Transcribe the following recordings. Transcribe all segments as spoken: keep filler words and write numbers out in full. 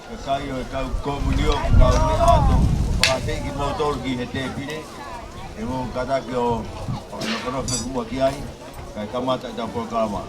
Kakai ʻo e kau komunio, kau meʻa atu, ʻoku ou fakaafeʻi kimoutolu ki he tēpile, ʻe mou kātaki ʻo fakanokonoko muʻa ki ai, kae kamata ʻetau polokalama.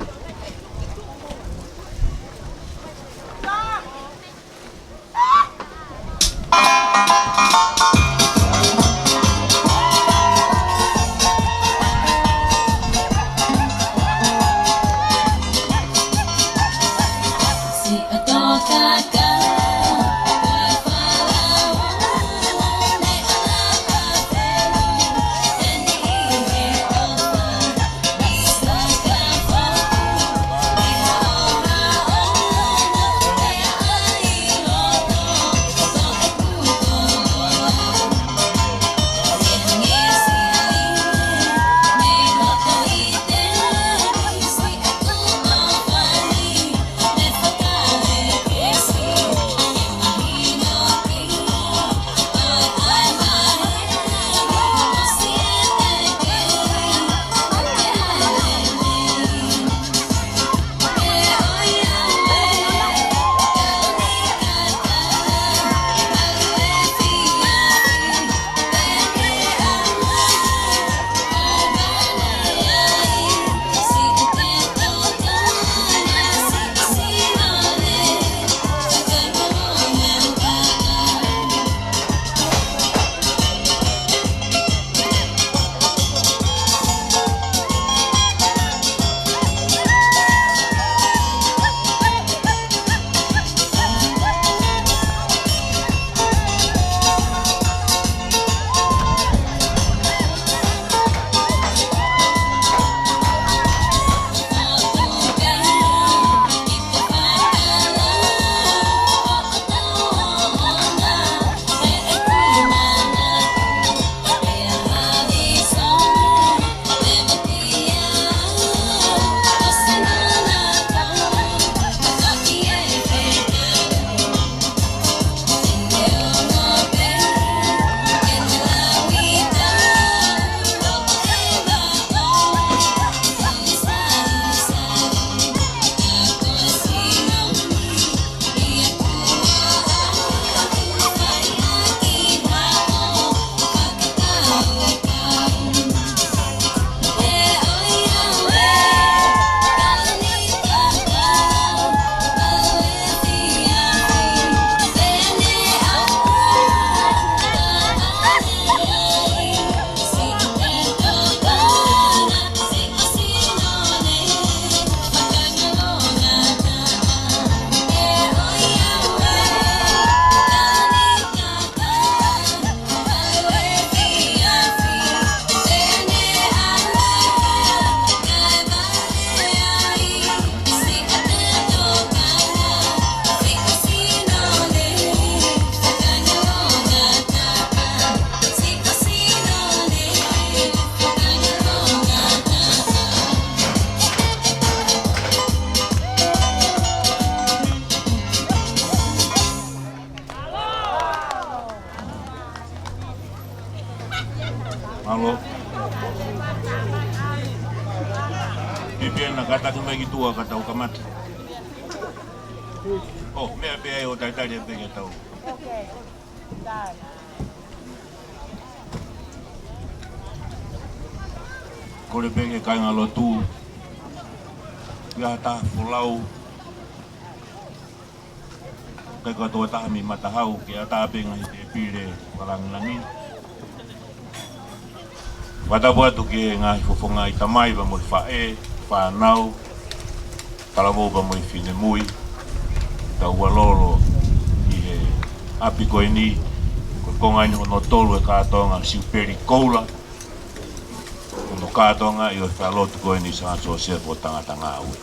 Mālō. Pipi ena, kātaki mai ki tuʻa ka tau kamata. ʻO, meʻa pē ai ʻo talitali pē ke tau. Okay. Done. Kole pē ki he kāingalotu, ʻi ai ha taha folau, kae kau ha taha mei Matahau, ke ʻatā pē ngaahi tēpile fakalāngilangi. Fakatapu atu ki he ngaahi fofonga ʻi tamai pea mo e faʻē, fānau, talavou pea mo e finemui, tau ʻalu lolo ʻi he ʻapi ko eni, ko e konga eni hono tolu e kātoanga Siupeli Koula, hono kātoanga ʻi he falelotu ko eni Sanga Siosefa ʻo Tangata Ngāue.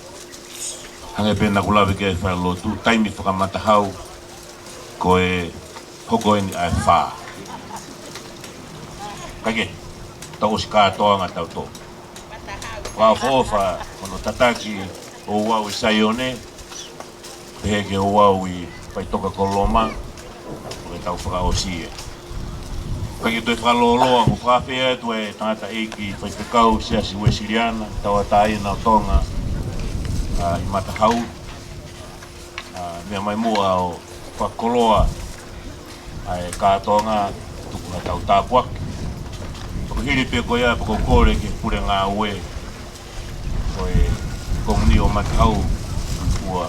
Hangē pē naʻa ku lave ki ai he falelotu, taimi fakamatahau, ko e hoko eni ʻa e fā. Kae kehe, tau ʻosi kātoanga tau tō. Fakaʻofoʻofa hono tataki ʻo ouau ʻi Saione, pehē ki he ouau ʻi Faʻitoka Koloma, ʻo ke tau fakaʻosi ē. Kae toe fakalōloa, ʻoku fakafeʻao atu e tangataʻeiki faifekau Siasi Uesiliana, tauʻatāina ʻo Tonga, ʻa, ʻi Matahau, ʻa, meʻa mai muʻa ʻo fakakoloa ʻa e kātoanga, tuku ha tau tāpuaki. Pea ko e hili pē ko ia, pea ʻoku ou kole ki he pule ngāue ʻo e Komuni ʻo Matahau, ʻoua,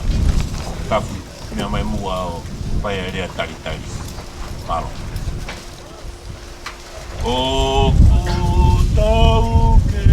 tapu, meʻa mai muʻa ʻo fai ʻa e lea talitali. Mālō. ʻOku tau kei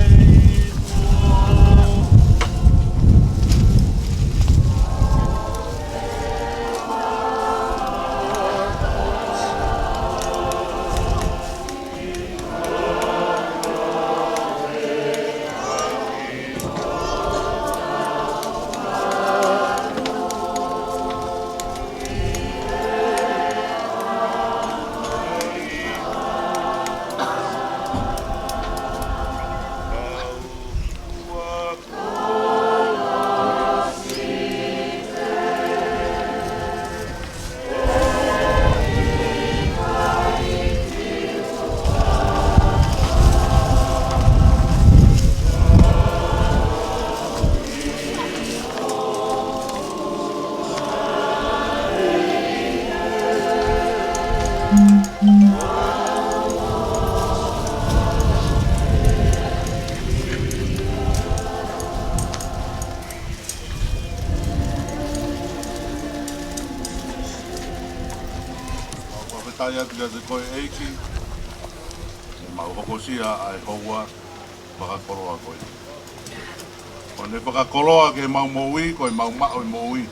Fakafetaʻi atu kiate koe ʻEiki, ʻi heʻemau hokosia ʻa e houa fakakoloa ko eni. ʻO ne fakakoloa ki heʻemau moʻui, ko ʻemau maʻu e moʻui.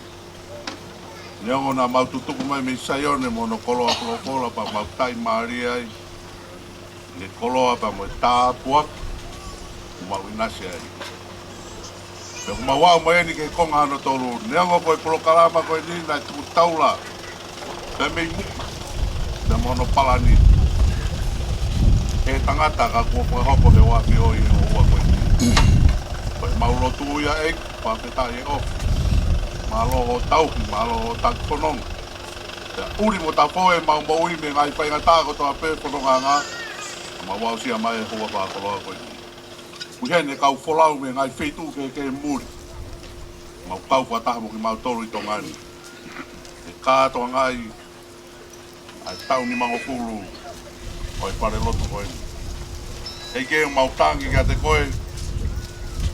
Neongo naʻa mau tutuku mai mei Saione mo hono koloa folofola pea mau taʻimālie ai, ne koloa pea mo e tāpuaki, ʻoku mau ʻinasi ai. Pea ʻoku mau aʻu mai eni ki he konga hono tolu, neongo ko e polokalama ko eni naʻe tuku taula pea mei muʻa, pea mo hono palani ʻe he tangata ka kuo fakahoko ʻe he ʻAfio ʻi he houa ko eni. Ko ʻemau lotu ia ʻEiki, fakafetaʻi ʻofa. Mālō hoʻo tauhi, mālō hoʻo taki fononga. Pea ʻuli mo tafoʻi ʻemau moʻui mei he ngaahi faingataʻa kotoa pē fonongaʻanga, mau aʻusia mai e houa fakakoloa ko eni. ʻOku ʻi heni e kau folau mei he ngaahi feituʻu kehekehe muli. Mau kau fakataha mo kimautolu ʻi Tonga ni, ʻi he kātoangaʻi ʻa e taʻu nimangofulu ʻo e falelotu ko eni. ʻEiki, ʻoku mau tangi kiate koe,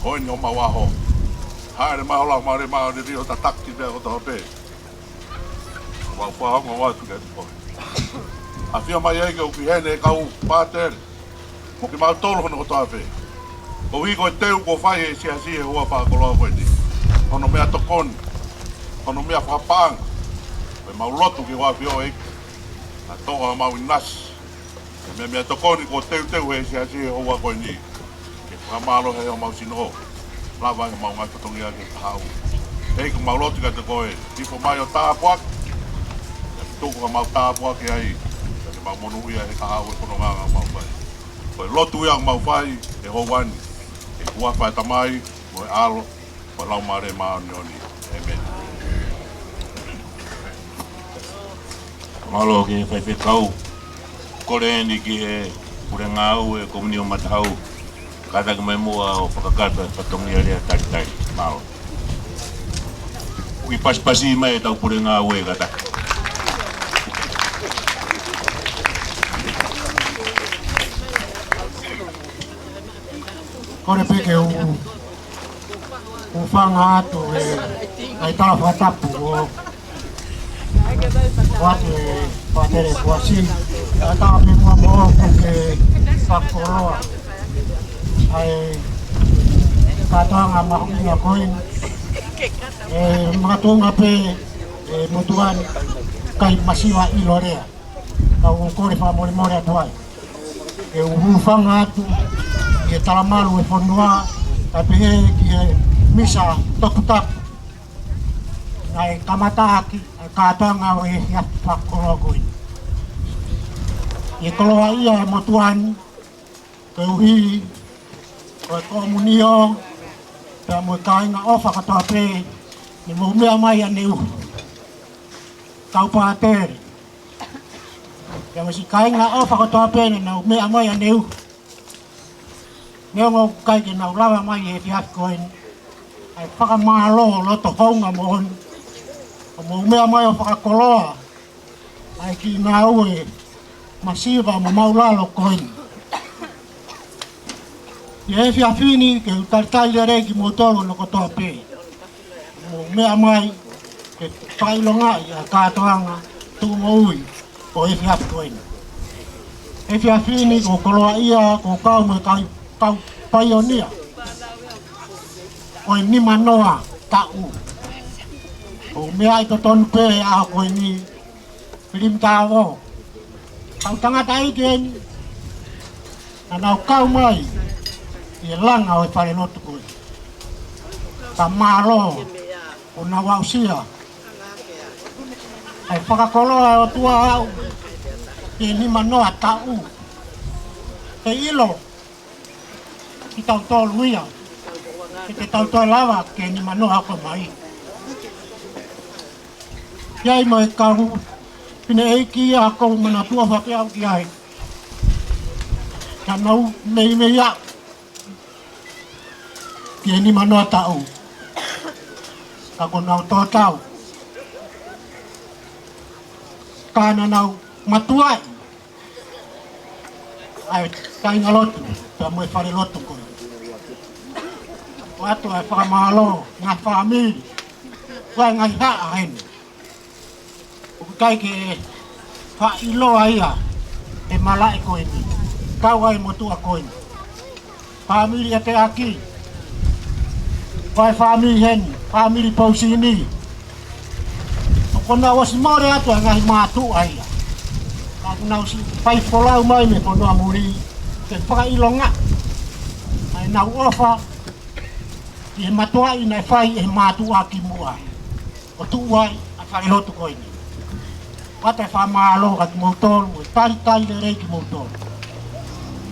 ko eni homau ʻaho. Hāʻele mai ho Laumālie Māʻoniʻoni ʻo tataki meʻa kotoa pē. Mau fakaongo atu kiate koe. ʻAfio mai ʻEiki, ʻoku ʻi heni e kau pātele mo kimautolu hono kotoa pē. Koeʻuhi ko e teu kuo fai ʻe he siasi he houa fakakoloa ko eni, hono meʻatokoni, hono meʻa fakapaʻanga. Pea mau lotu ki he ʻAfio ʻEiki, naʻa toʻo ʻemau ʻinasi, meʻa, meʻatokoni kuo teuteu ʻe he siasi he houa ko eni, ke fakamālohi homau sino, lava ai homau ngaahi fatongia ke kahaʻu. ʻEiki, mau lotu kiate koe, ifo mai ho tāpuaki, ke tuku ke mau tāpuakiʻi ai, ke mau monūʻia he kahaʻu e fonongaʻanga ʻoku mau fai. Ko e lotu ia ʻoku mau fai he houa ni, ʻi he huafa ʻo e Tamai, mo e ʻAlo, mo e Laumālie Māʻoniʻoni. ʻĒmeni. Mālō ki he faifekau. Kole eni ki he pule ngāue Komuni ʻo Matahau, kātaki mai muʻa ʻo fakakakato e fatongia lea talitali. Mālō. Kiʻi pasipasi mai ʻetau pule ngāue kātaki. Kole pē ke u, u hūfanga atu he ngaahi tala fakatapu ʻo, ʻoatu ʻe Pātele Kuasi. Ka tau pē muʻa mo ʻoku ke fakakoloa ʻa e kātoanga mahuʻinga ko eni. ʻE makatuʻunga pē ʻe motuʻa ni, ʻikai masiva ʻilo lea. Ka ʻoku ou kole fakamolemole atu ai. ʻE u hūfanga atu ʻi he talamalu ʻo e fonua, kae pehē ki he misa toputapu naʻe kamataʻaki ʻa e kātoanga ʻo e efiafi fakakoloa ko eni. ʻI he koloaʻia ʻa e motuʻa ni, koeʻuhi ko e komunio, pea mo e kāinga ʻofa kotoa pē, ne mou meʻa mai ʻaneuhu. Kau pātele, pea mo e siʻi kāinga ʻofa kotoa pē ne nau meʻa mai ʻaneuhu. Neongo ʻoku ʻikai ke nau lava mai he efiafi ko eni, ʻa e fakamālō loto houngaʻia moʻoni, ʻo mou meʻa mai ʻo fakakoloa ʻa e kiʻi ngāue masiva mo māʻulalo ko eni. ʻI he efiafi ni ke u talitali lelei kimoutolu hono kotoa pē. Mou meʻa mai ke fakaʻilongaʻi ʻa e kātoanga tuʻumoʻui ʻo e efiafi ko eni. Efiafi ni ʻoku ou koloaʻia, ʻoku ou kau mo e kau, kau paionia ʻo e nimanoa taʻu. ʻOku ou meaʻi totonu pē he ʻaho ko eni, Filimu Tāuō. Kau tangataʻeiki eni naʻa nau kau mai ʻi he langa ʻo e falelotu ko eni. Ka mālō ʻo nau aʻusia ʻa e fakakoloa ʻa e ʻOtua au ʻi he nimanoa taʻu. Ke ʻilo kitautolu ia, ke te tau toe lava ke nimanoa hoko mai. ʻI ai mo e kau fineʻeiki ia ʻoku ou manatua fakapē au ki ai. Naʻa nau meimei aʻu ki he nimanoa taʻu. Ka ko ʻenau tōtau, ka naʻa nau matuaʻi ʻa e kāingalotu pea mo e falelotu ko eni. ʻOatu ʻa e fakamālō, ngaahi fāmili, ko e ngaahi haʻa heni. ʻOku ʻikai ke faʻa ʻiloa ia he malaʻe ko eni, kau ai motuʻa ko eni. Fāmili ʻEteaki, ko e fāmili heni, fāmili Pousini. ʻOku nau ʻosi mole atu ʻa e ngaahi mātuʻa ia. Ka ʻoku nau ʻosi fai folau mai mei fonua muli, ke fakaʻilonga ʻa ʻenau ʻofa ʻi he matuaʻi naʻe fai ʻe he mātuʻa kimuʻa ʻo tuʻu ai ʻa e falelotu ko eni. ʻOatu e fakamālō kiate kimoutolu, ʻo e talitali lelei kimoutolu.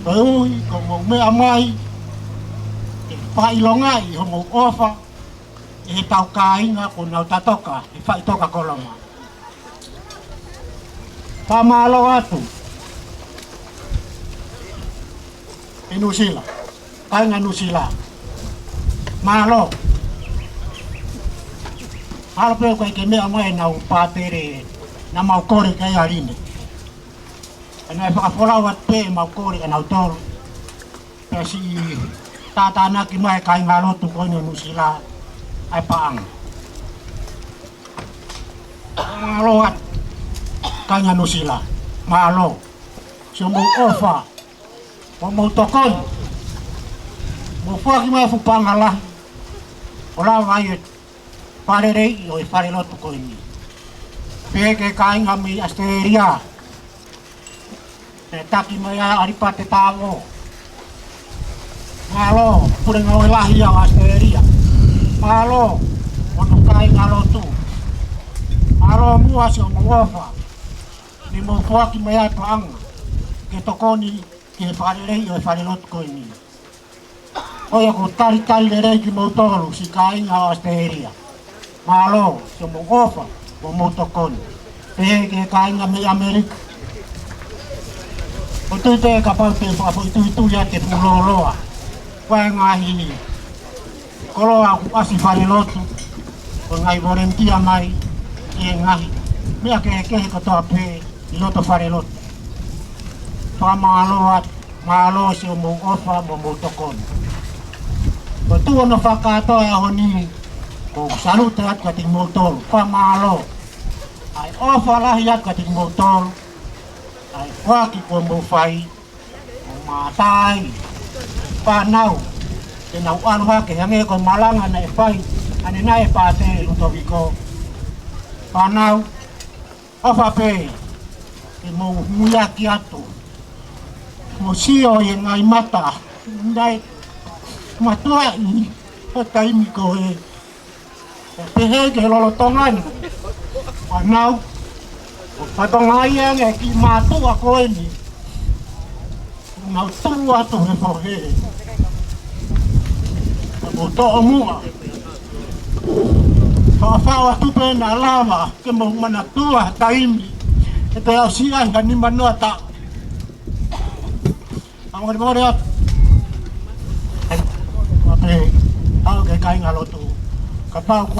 Koeʻuhi ko hoʻomou meʻa mai ke fakaʻilongaʻi hoʻomou ʻofa ʻi heʻetau kāinga kuo nau tatoka he faʻitoka kolonga. Fakamālō atu ʻi Nuʻusila, kāinga Nuʻusila. Mālō. Mahalo pē ʻoku ʻikai ke meʻa mai ʻenau pātele naʻa mau kole ki ai ʻa Line. Ka naʻe fakafolau atu pē ʻemau kole kia nautolu. Pea siʻi tātānaki mai ʻe he kāingalotu ko eni ʻo Nuʻusila ʻa e paʻanga. Mālō atu, kāinga Nuʻusila. Mālō siʻomou ʻofa, hoʻomou tokoni. Mou foaki mai e fuʻu paʻanga lahi ʻo lava ai e fakaleleiʻi ʻo e falelotu ko eni. Pehē ki he kāinga mei ʻAositelēlia, naʻe taki mai ai ʻa ʻAlipate Tāuō. Mālō, pule ngāue lahi ia ʻo ʻAositelēlia. Mālō, hono kāingalotu. Mālō muʻa siʻomou ʻofa, ne mou foaki mai ai e paʻanga ke tokoni ki he fakaleleiʻi ʻo e falelotu ko eni. ʻOku ou talitali lelei kimoutolu siʻi kāinga ʻAositelēlia. Mālō siʻomou ʻofa mo hoʻomou tokoni. Pehē ki he kāinga mei ʻAmelika. ʻOku ou tui pē kapau te u fakafoʻituitui atu e fuʻu lōloa, ko e ngaahi koloa ʻoku ʻasi falelotu, ko e ngaahi volenitia mai ʻi he ngaahi meʻa kehekehe kotoa pē ʻi loto falelotu. Fakamālō atu, mālō siʻomou ʻofa mo hoʻomou tokoni. Ko e tuʻu hono fakakātoa ʻo e ʻaho ni, ʻoku ou salute atu kiate kimoutolu, fakamālō. ʻA e ʻofa lahi atu kiate kimoutolu, ʻa e foaki kuo mou fai, ʻo mātā ai fānau, ke nau ʻalu hake hangē ko e malanga naʻe fai ʻanenai ʻe Pātele Lutoviko. Fānau, ʻofa pē ke mou muiaki atu, mou sio ʻi he ngaahi mata naʻe matuaʻi he taimi ko ē. ʻO pehē ki he lolotonga ni, fānau, ʻo fatongia ange ki he mātuʻa ko eni, nau tuʻu atu he fohe. Ka mou toʻo muʻa. Faʻofaʻo atu pē naʻa lava ke mou manatua ha taimi, ʻe toe aʻusia ai ha nima noa taʻu. Fakamolemole atu. Pea pehē au ki he kāingalotu, kapau ko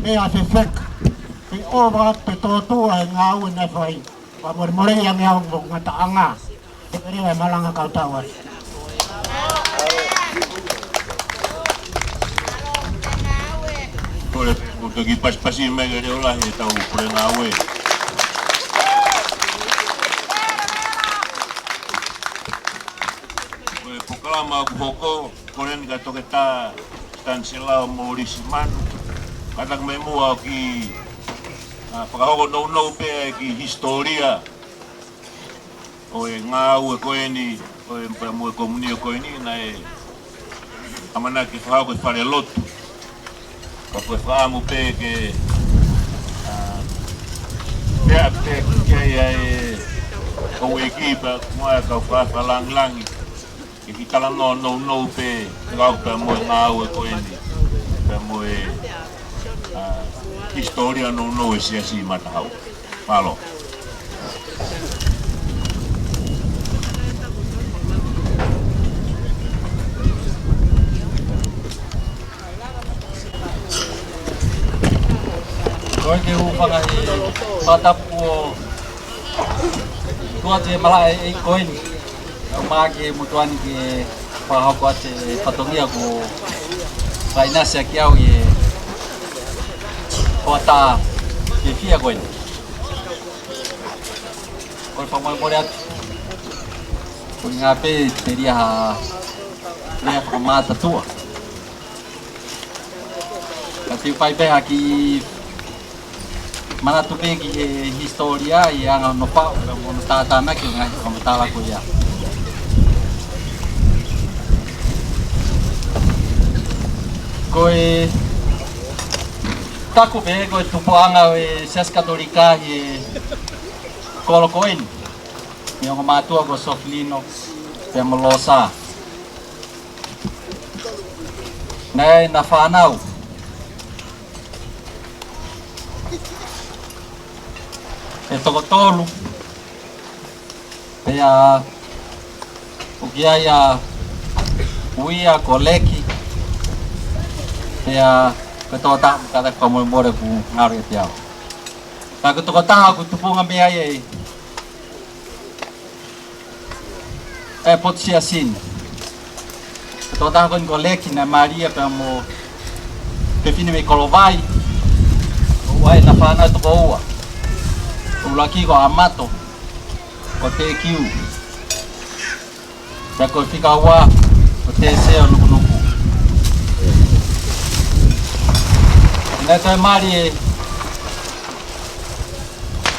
e ʻa e fefeka, pe ʻova, pe tōtuʻa e ngāue naʻe fai, fakamolemoleʻi ange au mo e ngataʻanga. Te ke lea e malanga kau tau ai. Kole, ʻo toki pasipasi mai ke leʻo lahi ʻetau kole ngāue. Ko e polokalama ʻoku hoko, kole ni kia Toketā Stanislao Molisi Manu. Kātaki mai muʻa ʻo kiʻi, ā, fakahoko nounou pē e kiʻi hisitōlia ʻo e ngāue ko eni, ʻo e pea mo e komiunitī ko eni, naʻe ʻamanaki fakahoko ʻi falelotu. Ka ko e fakaʻamu pē ke, ā, pea pē ke ai ai e houʻeiki pea mo e kau fakalangilangi. Ke kiʻi talanoa nounou pē, kau pea mo e ngāue ko eni, pea mo e, ā, hisitōlia nounou e siasi Matahau. Mālō. Ko e ke u fakahi patapu o tuati e malaʻe ʻi ko eni. Kau mā ke mutuani ke fakahoko atu e fatongia ko e fainasi ʻaki au ʻi he hoʻatā fiefia ko eni. Ko e fakamolemole atu. Ko e ngā pē te lia ha, lia fakamātatua. Ka te u fai pē ha kiʻi manatu pē ki he hisitōlia ʻi he anga hono faʻu, pea mo hono tātānaki ʻo e ngaahi fakamatala ko ia. Ko e taku pē ko e tupuʻanga ʻo e Siasi Katolika ʻi he kolo ko eni. Mei he ongo mātuʻa ko Sofilino, pea mo Losa. Naʻe ʻi ai ʻena fānau ʻe toko tolu, pea ʻoku ʻi ai ʻa Uia, ko Leki, pea ko e tokotaha, kātaki fakamolemole ʻoku ngalo ʻiate au. Ka ko e tokotaha ʻoku tupunga mei ai ʻa e ʻe Potu Siasi ni. Ko e tokotaha ko eni ko Leki naʻe mali ia pea mo e fefine mei Kolovai. ʻOku ʻi ai ʻena fānau toko ua. ʻUluaki ko ʻAmato, ko Tekiu. Pea ko e fika ua, ko Teseo Nukunuku. Naʻe toe mali ʻe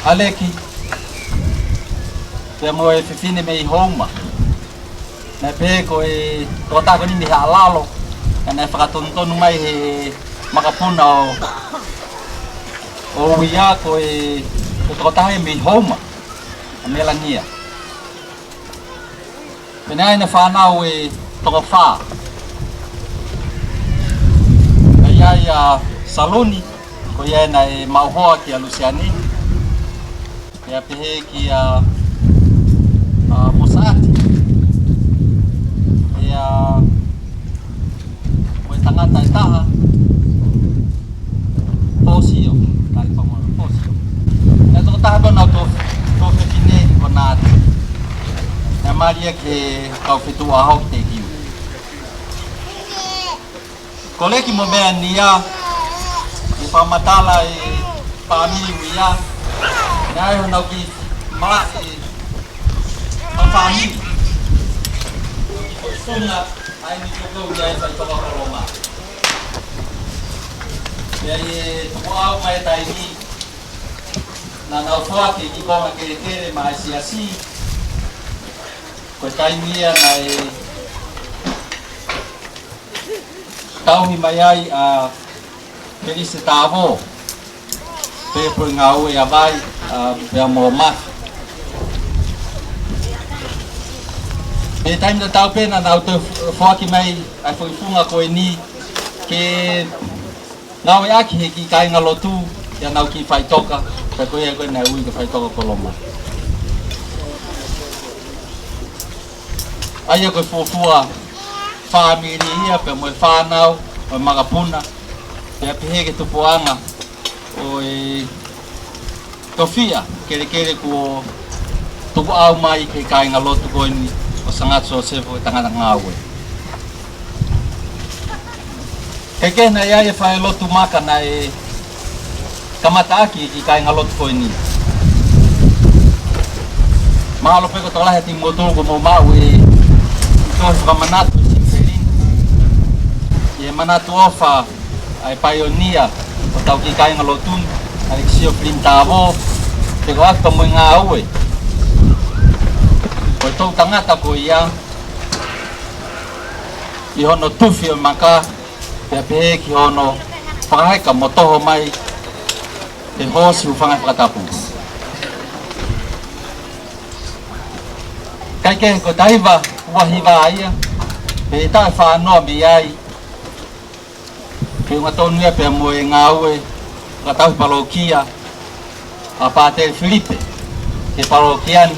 ʻAleki, pea mo e fefine mei Houma. Naʻe pehē ko e tokotaha ko eni mei Haʻalalo, ka naʻe fakatonutonu mai he makapuna ʻo, ʻo Uia ko e, ko e tokotaha ia mei Houma, ʻa Melania. Pea naʻe ʻi ai ʻena fānau ʻe toko fā. Naʻe ʻi ai ʻa Saluni, ko ia naʻe maʻu hoa kia Lusiane. Pea pehē kia, ā, Mosaati. Pea ko e tangata ʻe taha, Posio, tali pamona, Posio. Naʻe tokotaha pē ʻena tuofefine ko Nati. Naʻe mali ia ki he kau fetuʻu ʻaho ki Tekiu. Koleki mo Meania, ʻi he fakamatala ʻa e fāmili ʻo ia, naʻe ʻi ai honau kiʻi malaʻe fakafāmili. Ko e funga ʻa eni ko ē ʻoku ʻi ai e faʻitoka Koloma. Pea ʻi he tukuʻau mai e taimi, naʻa nau foaki e kiʻi konga kelekele maʻa e siasi. Ko e taimi ia naʻe tauhi mai ai ʻa Felise Tavo, pea mo e ngāue ʻa Vai, ʻa, pea mo Mafi. Pea taimi tatau pē naʻa nau toe foaki mai ʻa e foʻi funga ko eni ke ngāueʻaki ʻe he kiʻi kāingalotu ʻi heʻenau kiʻi faʻitoka, pea ko ia ko ē naʻe ui ko e faʻitoka Koloma. ʻA ia ko e fuofua fāmili ia, pea mo e fānau, mo e makapuna, pea pehē ki he tupuʻanga ʻo e tofiʻa kelekele kuo tukuʻau mai ki he kāingalotu ko eni ʻo Sangata Sosefo, e tangata ngāue. Kae kehe, naʻe ʻi ai e falelotu maka naʻe kamataʻaki ʻe he kiʻi kāingalotu ko eni. Mahalo pē ko e tokolahi ʻiate kimoutolu kuo mou maʻu e tohi fakamanatu ʻi Sipeli, ʻi he manatu ʻofa ʻa e paionia ʻo hotau kiʻi kāingalotu ni, ʻa ʻAlekisio Filimi Tavo, pea ko e ʻofa mo e ngāue ʻa e toʻutangata ko ia, ʻi hono tufi ʻo e maka, pea pehē ki hono fakaheka mo toho mai e hoosi hūfanga he fakatapu. Kae kehe, ko e taha hiva ua hiva ia, pea taʻu ʻe fā noa mei ai, feʻunga tonu ia pea mo e ngāue fakatauhi palokia ʻa Pātele Filipe ki he palokia ni.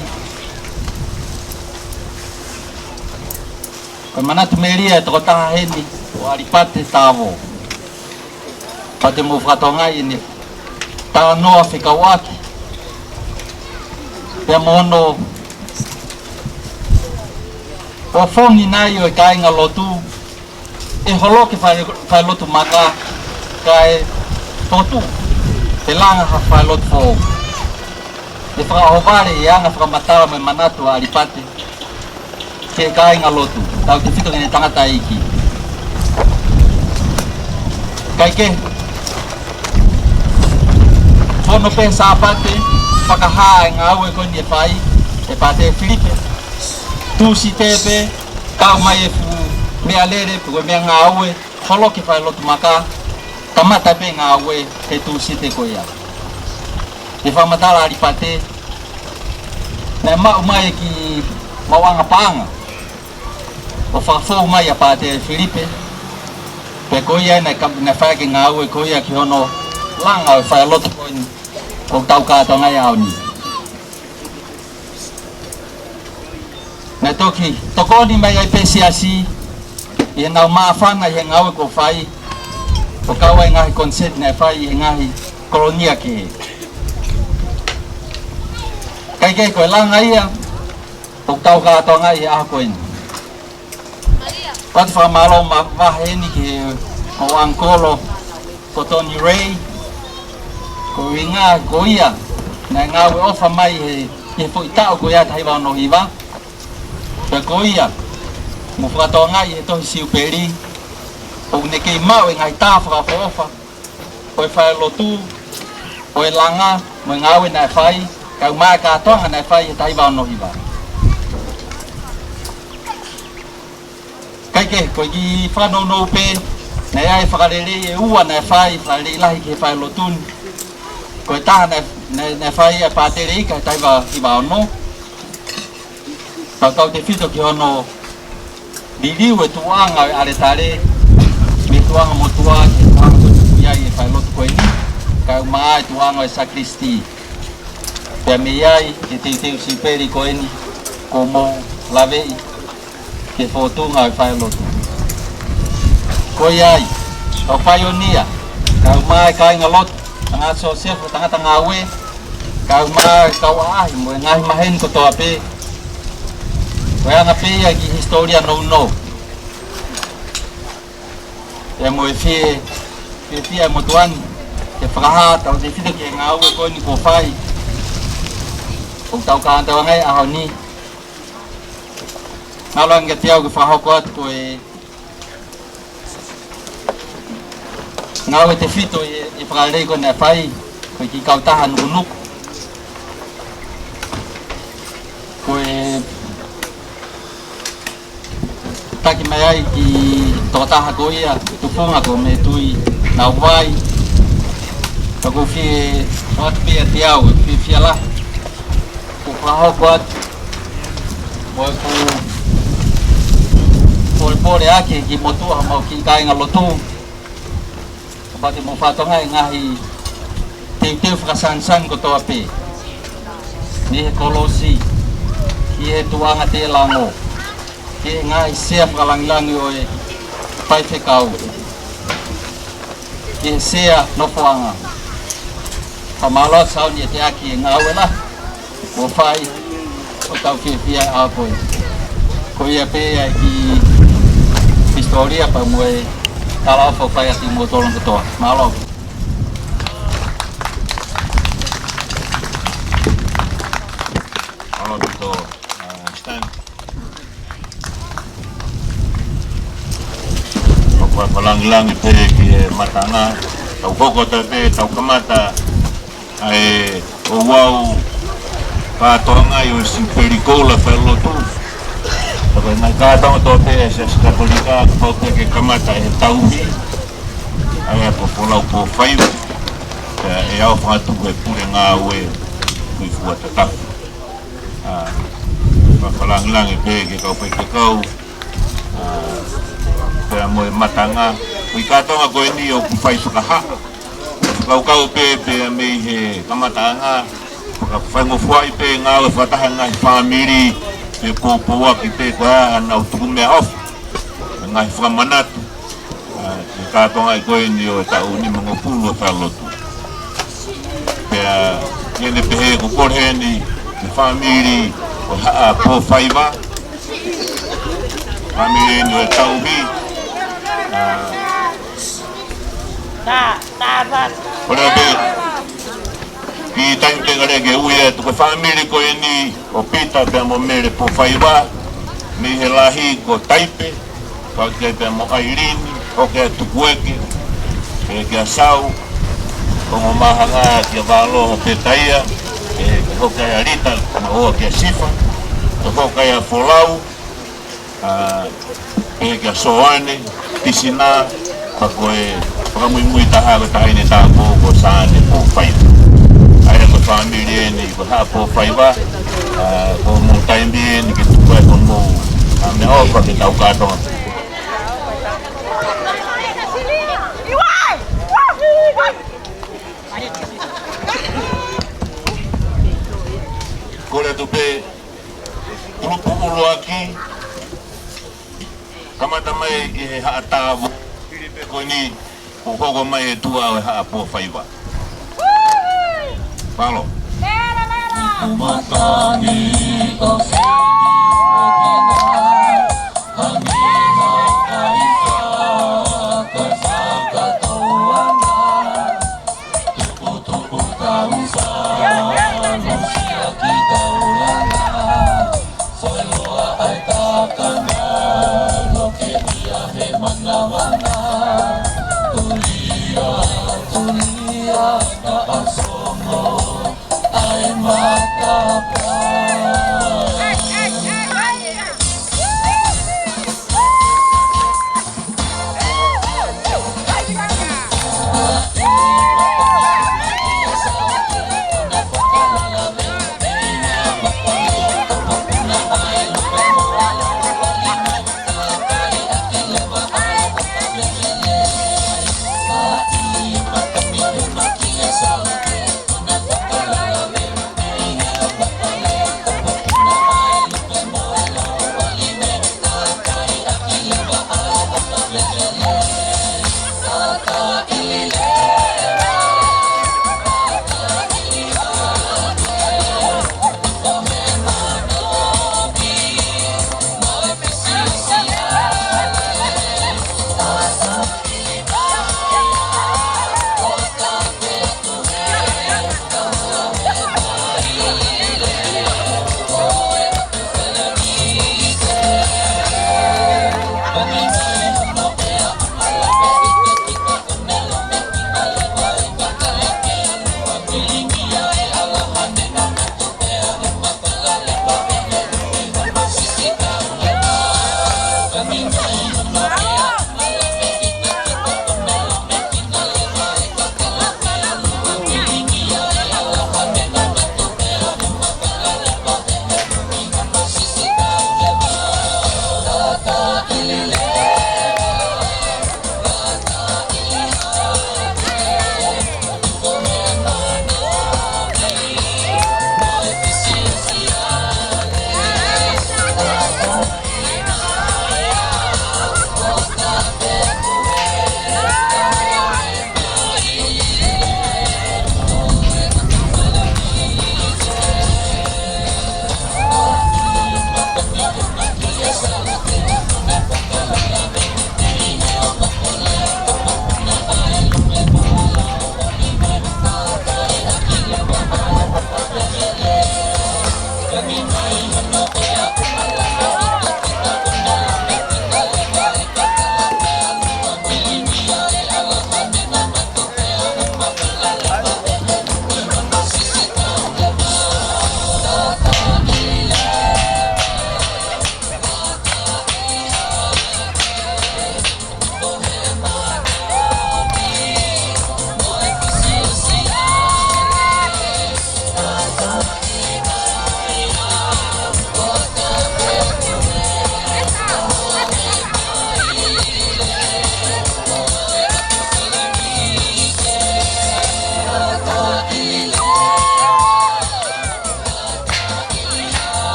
Ko e manatu melie ʻa e tokotaha heni ko ʻAlipate Tavo. Pea te mou fakatokangaʻi ʻene talanoa fekauʻaki pea mo hono ʻofongi nai ʻo e kāingalotu, ʻe holoki e fale, falelotu maka, kae fotu, ʻe langa ha falelotu foʻou. ʻE fakaʻohovale ʻi he anga fakamatala mo e manatu ʻa ʻAlipate ki he kāingalotu, tautefito ki heʻene tangataʻeiki. Kae kehe, fono pē Sāpate, fakahā e ngāue ko eni ʻe fai ʻe Pātele Filipe. Tūsite pē, kau mai e fuʻu meʻalele, pe ko e meʻangāue, holoki e falelotu maka, kamata pē ngāue he Tūsite ko ia. ʻI he fakamatala ʻa ʻAlipate, naʻe maʻu mai e kiʻi maʻuʻanga paʻanga ʻo fakafou mai ʻa Pātele Filipe, pea ko ia naʻe ka-, naʻe fai ʻaki e ngāue ko ia ki hono langa ʻo e falelotu ko eni ʻoku tau kātoanga ai he ʻaho ni. Naʻe toki tokoni mai ai pē siasi ʻi heʻenau māfana ʻi he ngāue kuo fai, ʻo kau ai e ngaahi koniseti naʻe fai ʻi he ngaahi kolonia kehe. Kae kehe, ko e langa ia ʻoku tau kātoanga ai he ʻaho ko eni. Pea ʻoatu e fakamālō ma-, mavahe eni ki he, ko ʻAngikolo, ko Tony Ray, ko e ʻuhinga ko ia naʻe ngāue ʻofa mai he, he foʻi taʻu ko ia taha hiva ono hiva. Pea ko ia, mou fakatokangaʻi he tohi Siupeli, ʻoku ne kei maʻu e ngaahi tā fakaʻofoʻofa ʻo e falelotu, ʻo e langa mo e ngāue naʻe fai, kae ʻumaʻā e kātoanga naʻe fai he taha hiva ono hiva. Kae kehe, ko e kiʻi fakanounou pē, naʻe ʻi ai e fakalelei ʻe ua naʻe fai, fakalelei lahi ki he falelotu ni. Ko e taha naʻe, naʻe, naʻe fai ʻe Pātele Ika he taha hiva hiva ono. Tautautefito ki hono liliu e tuʻuʻanga ʻo e ʻaletale mei he tuʻuʻanga motuʻa ki he tuʻuʻanga ko ē ʻoku ʻi ai e falelotu ko eni, kae ʻumaʻā e tuʻuʻanga ʻo e sakilisitī. Pea mei ai ki he teuteu Siupeli ko eni kuo mou laveʻi ki he fōtunga ʻo e falelotu. Ko ia ai, kau paionia, kae ʻumaʻā e kāingalotu, Sangata Sosefo, tangata ngāue, kae ʻumaʻā e kau ʻaʻahi mo e ngaahi maheni kotoa pē. Ko e anga pē ia e kiʻi hisitōlia nounou. ʻI Pea mo e fie, fiefia e motuʻa ni ke fakahā ʻetau tefito ki he ngāue ko eni kuo fai. ʻOku tau kātaki ange he ʻaho ni. Mālō ange kiate au ke fakahoko atu ko e ngāue tefito ʻi he, ʻi he fakalelei ko eni naʻe fai, ko e kiʻi kautaha Nukunuku. Ko e taki mai ai ki he tokotaha ko ia, ko e tufunga ko Metui Nauvai. Ka ʻoku ou fie ʻoatu pē ʻiate au e fiefia lahi kuo fakahoko atu mo ʻeku polepole ʻaki ki he motuʻa homau kiʻi kāingalotu. Kapau te mou fakatokangaʻi e ngaahi teuteu fakasanisani kotoa pē, mei he kolosi ki he tuʻunga teʻelango, ki he ngaahi sea fakalangilangi ʻo e faifekau, ki he sea nofoʻanga. Fakamālō atu Sauni ʻiate ia ki he ngāue lahi kuo fai, ʻoku tau fiefia ai ko ē. Ko ia pē ʻa e kiʻi hisitōlia pea mo e talaʻofa ʻoku fai atu kiate kimoutolu kotoa. Mālō. Mālō ʻaupito, uh, Stan. ʻOku ou fakalangilangi pē ki he matanga. Tau hoko atu pē, tau kamata ʻa e ouau kātoanga ʻo e Sipeli Koula Falelotu. Ka ko e ngaahi kātoanga kotoa pē ʻa e Siasi Katolika, kapau pē ke kamata ʻe he tauhi, ʻa ia ko Folau Pōfaiva, ʻe, ʻe ʻoatu atu ki he pule ngāue Tuʻi Fuata Tapu. ʻA, fakalangilangi pē ki he kau faifekau, ʻa, pea mo e matanga, ko e kiʻi kātoanga ko eni ʻoku fai fakahā. Fakakaukau pē, pea mei he kamataʻanga, fakafaingofuaʻi pē ngāue fakataha e ngaahi fāmili, pea poupouaki pē ko e hā haʻanau tuku meʻaʻofa, ngaahi fakamanatu, ʻa, ki he kātoanga ko eni ʻo e taʻu nimangofulu ʻo e Falelotu. Pea, ʻi heʻene pehē ko e kole heni ki he fāmili ʻo Haʻa Pōfaiva, fāmili eni ʻo e tauhi, ʻa, Tā, tā, tā. Kole pē, kiʻi taimi pē kae lele ke ui atu ko e fāmili ko eni ʻo Pita pea mo Mele Pōfaiva, mei he lahi ko Taipe, pea ki ai pea mo ʻAilini, hoko atu Kueke, pea kia Sau, ko Ngomahanga, kia Valoho Petaia, pea hoko ai ʻa Lita, mo ʻoua kia Sifa, pea hoko ai ʻa Folau, ʻa, pea kia Soane, Tisina, pea ko e fakamuimui taha ko e taʻahine tāupoʻou ko Sane Pōfaiva. ʻA ia ko e fāmili eni ko Haʻa Pōfaiva, ʻa, ko hoʻomou taimi eni ke tuku ai hoʻomou, ʻa, meʻaʻofa ke tau kātoa. Kole atu pē, kulupu ʻuluaki, kamata mai ʻi he Haʻa Tāupoʻou, hili pē ko eni, ʻo hoko mai e tuʻa ʻo e Haʻa Pōfaiva. Mālō.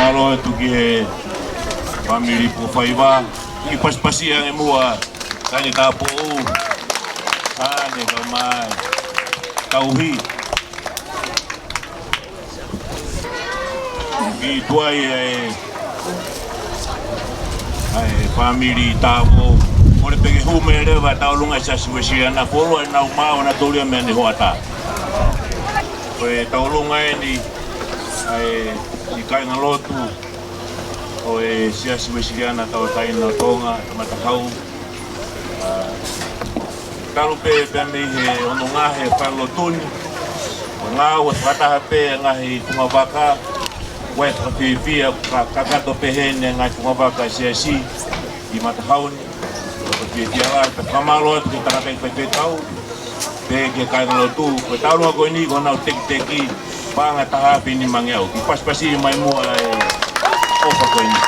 Mālō atu ki he fāmili Pōfaiva, ʻi pasipasi ange muʻa, Tane Tāpou, Tane Kamai, Tauhi. Ki tuai ʻa e, ʻa e fāmili Tāpou. Kole pē ke hū mai leva tauʻolunga ʻa e Siasi Uēsiliana, polo ʻenau mao na tōlia mea ne hoʻata. Ko e tauʻolunga eni, ʻa e, ʻi kāingalotu ʻo e Siasi Uēsiliana Tauʻatāina ʻo Tonga, Tamatakau. ʻA, talu pē pea mei he ononga he fakalotuni, ʻo ngāue fakataha pē ngaahi fungavaka, ʻoku fakafiefia, ka, kakato pē heni ngaahi fungavaka siasi ʻi Matakau ni. Ko e fiefia lahi, pea fakamālō atu ki he tangataʻi faifekau, pea ki he kāingalotu, ko e tauʻolunga ko eni, ko honau tekiteki, paʻanga ʻe taha afe nima ngeau. Kiʻi pasipasi mai muʻa ʻa e ʻofa ko eni.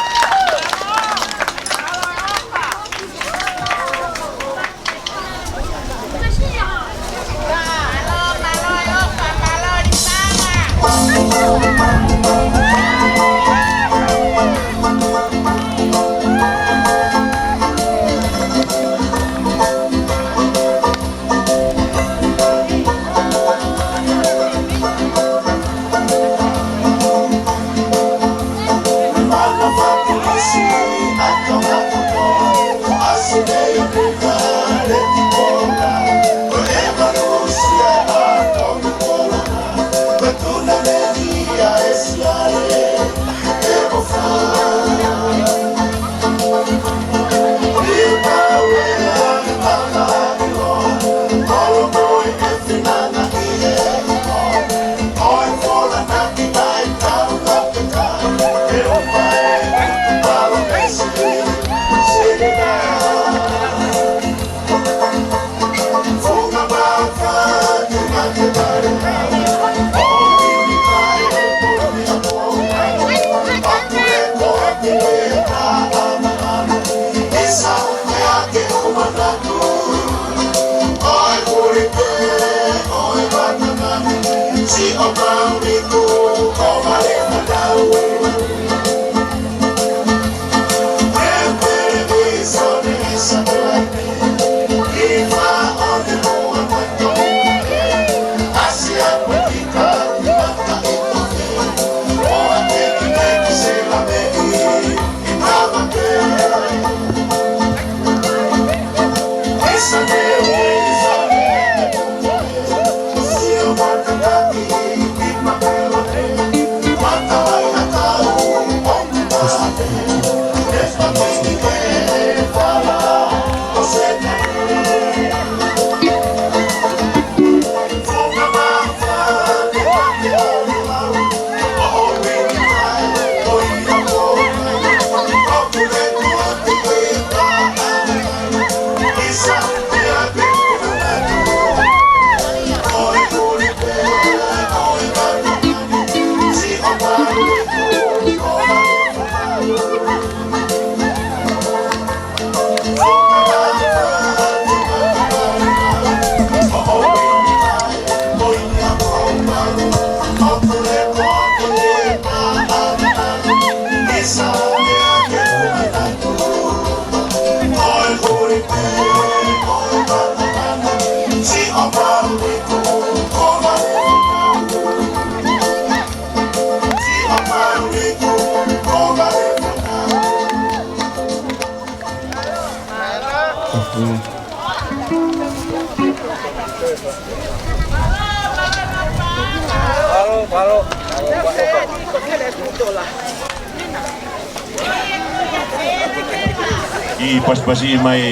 Kiʻi pasipasi mai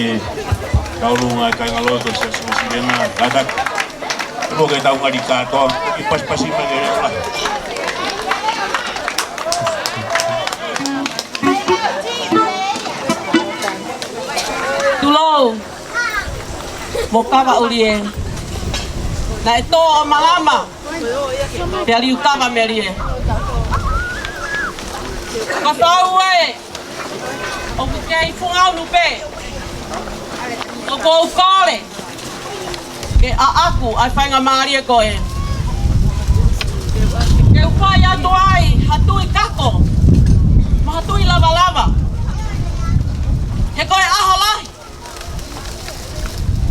tauʻolunga ʻa e kāingalotu ʻo e Siasi Uēsiliana, kātaki. Ko e tau ngali kātoa, kiʻi pasipasi mai ke leo lahi. Tulou, mo Kavaʻulie. Naʻe tō ʻo malama, pea liukava melie. Ko Saue, ʻoku kei funga unu pē. ʻOku ou kole ke ʻaʻaku ʻa e faingamālie ko ē ke u fai atu ai ha tui kako Tui lavalava. He ko e ʻaho lahi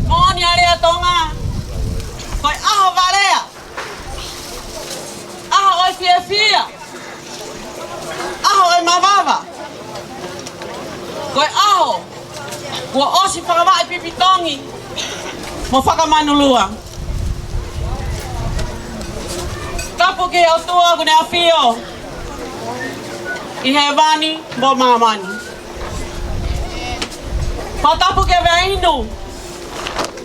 moʻoni ʻa Lea Tonga. Ko e ʻaho valea. ʻAho ʻo e fiefia. ʻAho ʻo e mavava. Ko e ʻaho kuo ʻosi fakavaʻe pipitongi mo fakamanulua. Tapu ki he ʻOtua ʻoku ne ʻafio ʻi hēvani mo māmani. Fakatapu ki he veʻe inu,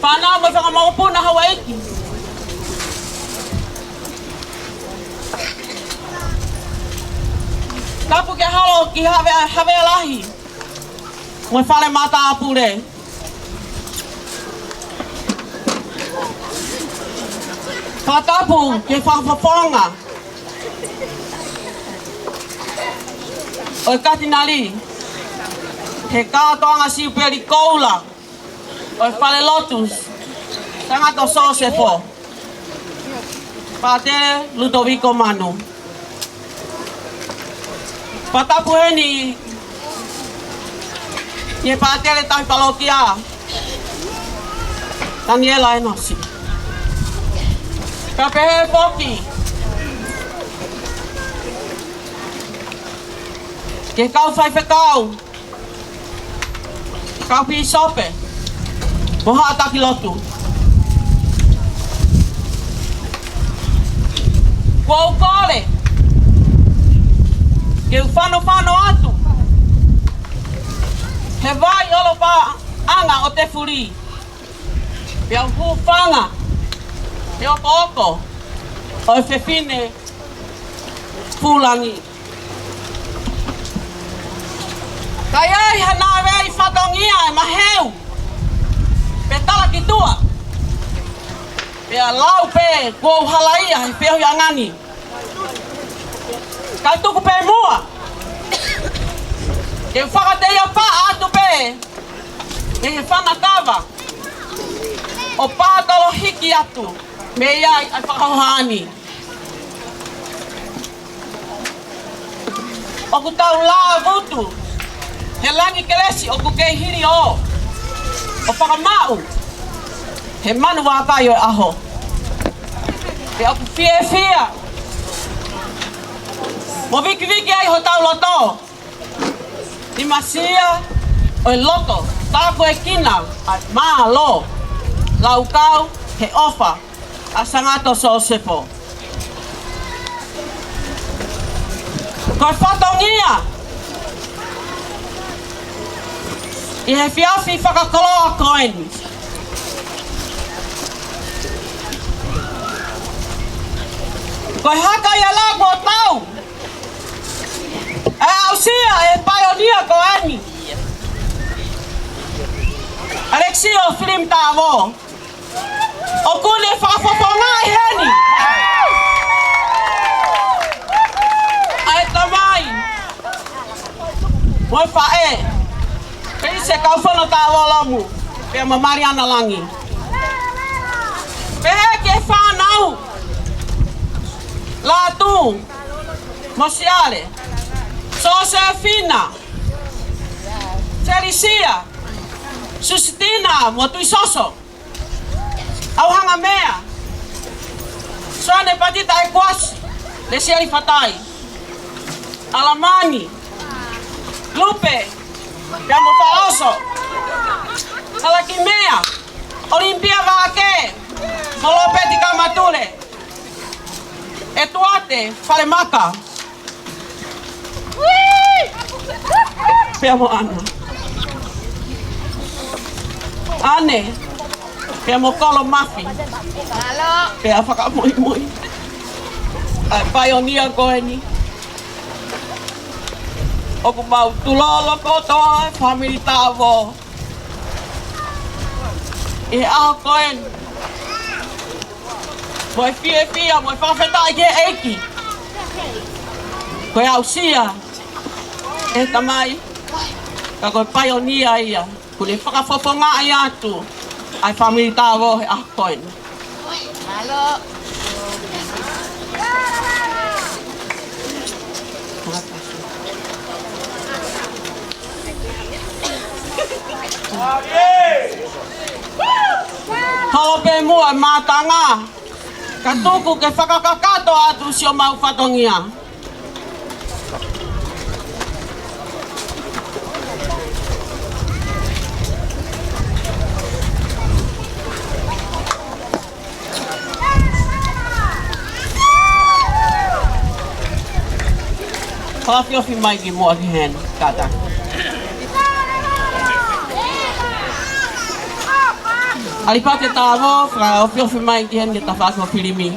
fānau mo e fanga mokopuna Hauaiki. Tapu ki he holo ki Havea, Havea Lahi mo e fale matāpule. Fakatapu ki he fakafofonga ʻo e Katinali, he kātoanga siupeli koula ʻo e falelotu Sangato Sosefo, Pātele Lutoviko Manu. Fakatapu heni ki he Pātele Tauhi Palokia, Taniela Enosi. Ka pehē foki ki he kau faifekau, kau pīsope mo haʻa taki lotu. ʻOku ou kole ke u fanofano atu he vai ʻolo paʻanga ʻo Tefuli, pea u hūfanga he okooko ʻo e fefine Fulangi. Ka ʻi ai ha nāvei fatongia ʻe maheu pe tala ki tuʻa, pea lau pē kuo u halaia he feohiʻanga ni. Ka tuku pē muʻa ke u fakateiapaʻa atu pē ʻi he fanga kava ʻo pātolo hiki atu mei ai ʻa e fakahohaʻa ni. ʻOku tau lāvutu he langi kelesi ʻoku kei hili ʻo, ʻo fakamaʻu he manu vākai ʻo e ʻaho. Pea ʻoku fiefia mo vikiviki ai hotau loto. Ni masia ʻo e loto, tāpuekina ʻa e mālō, laukau he ʻofa ʻa Sangato Sosefo. Ko e fatongia ʻi he efiafi fakakoloa ko eni. Ko e haka ia ʻa e laku ʻo tau ʻe aʻusia ʻe he paionia ko eni, ʻAlekisio Filimu Tavo. ʻOku ne fakafofongaʻi heni ʻa e tamai mo e faʻē, Pelise Kaufono Tavo Lomu, pea mo Maliana Langi. Pehē ki he fānau, Lātū mo Siale, Sosefina, Felisia, Susitina mo Tuisoso, ʻAuhangamea, Soane Patita ʻEkuasi, Lesieli Fatai, ʻAlamani, Lupe, pea mo Faloso, Talakimea, ʻOlimipia Vake mo Lopeti Kamatule, ʻEtuate Falemaka, pea mo ʻAna, ʻAne, pea mo Kolo Mafi, pea fakamuimui ʻa e paionia ko eni. ʻOku mau tulolo kotoa e fāmili Tavo ʻi he ʻaho ko eni. Mo e fiefia, mo e fakafetaʻi ki he ʻEiki. Ko e aʻusia ʻe he tamai, ka ko e paionia ia ʻoku ne fakafofongaʻi atu ʻa e fāmili Tavo he ʻaho ko eni. Mālō. Mālō. Ke muʻa mātanga, ka tuku ke fakakakato atu siʻomau fatongia. Fakaʻofoʻofa mai ki muʻa ki heni, kātaki. ʻAlipate Tāvō, fakaʻofoʻofa mai ki heni ki he tafaʻaki ʻo Filimi.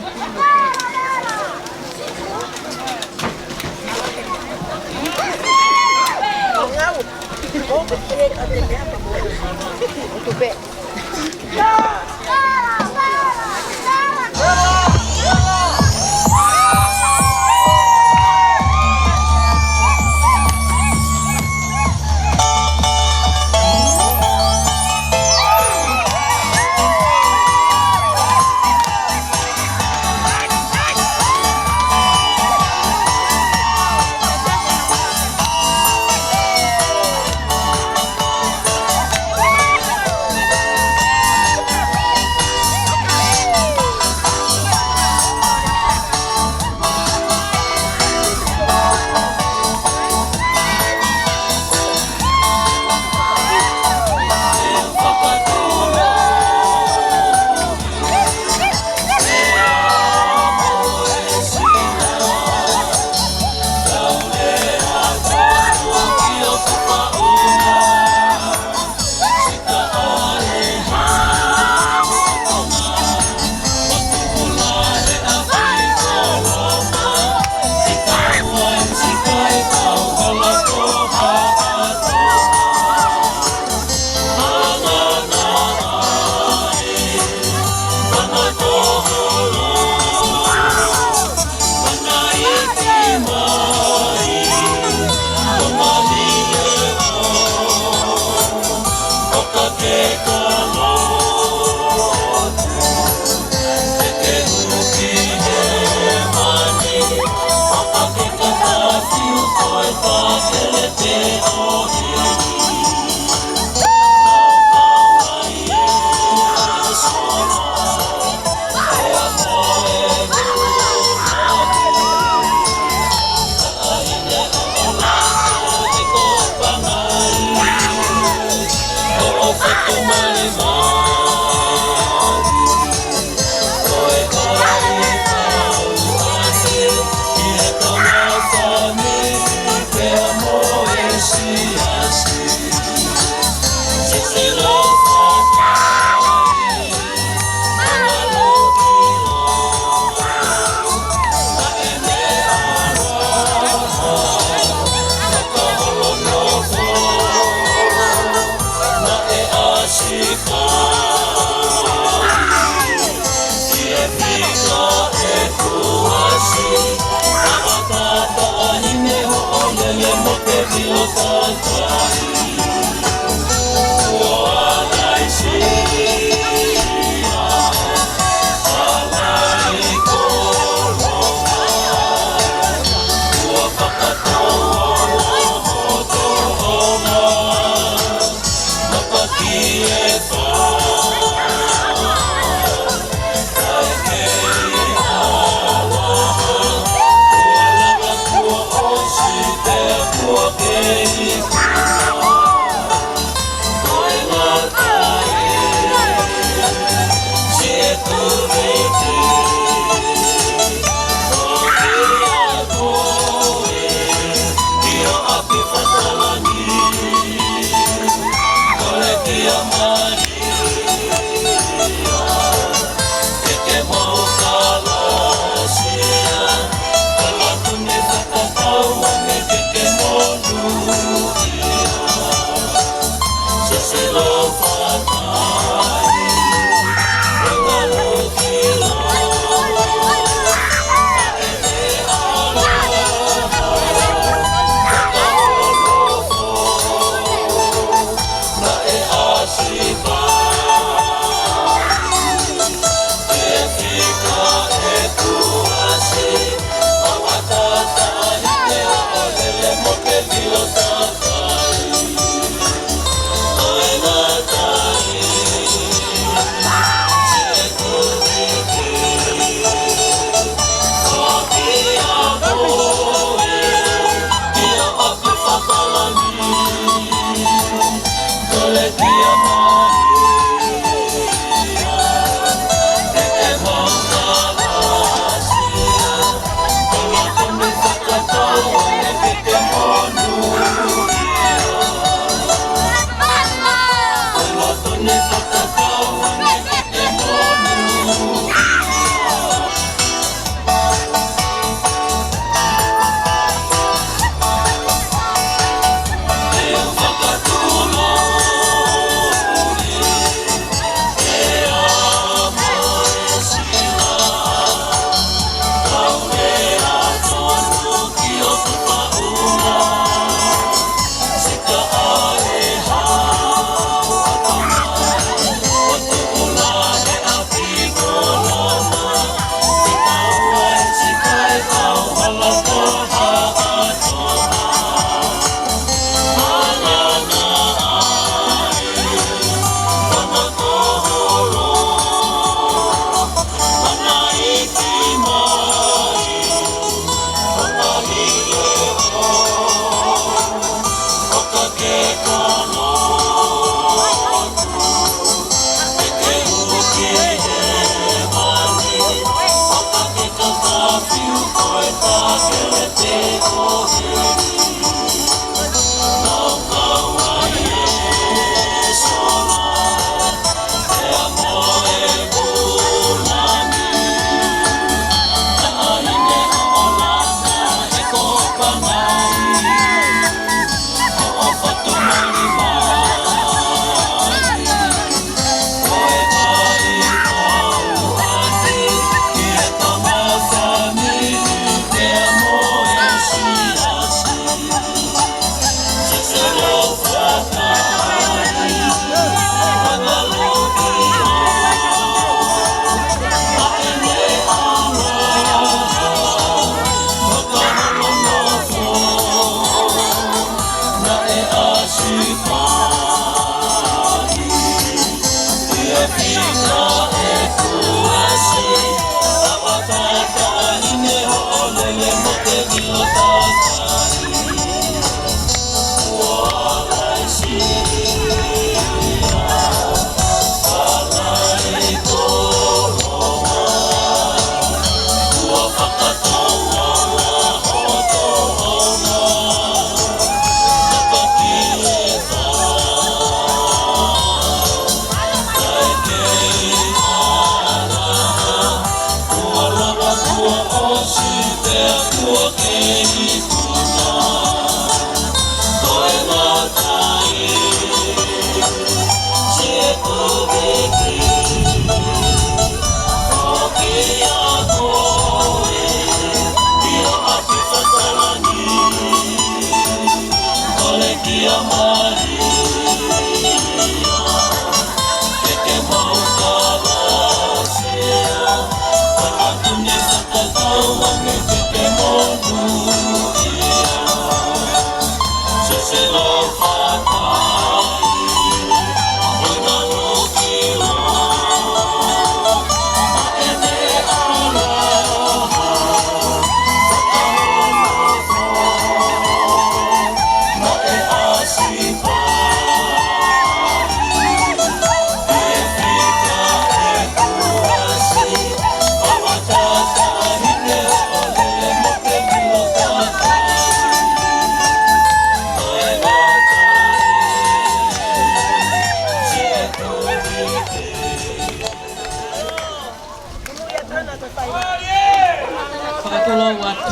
Fakatulou atu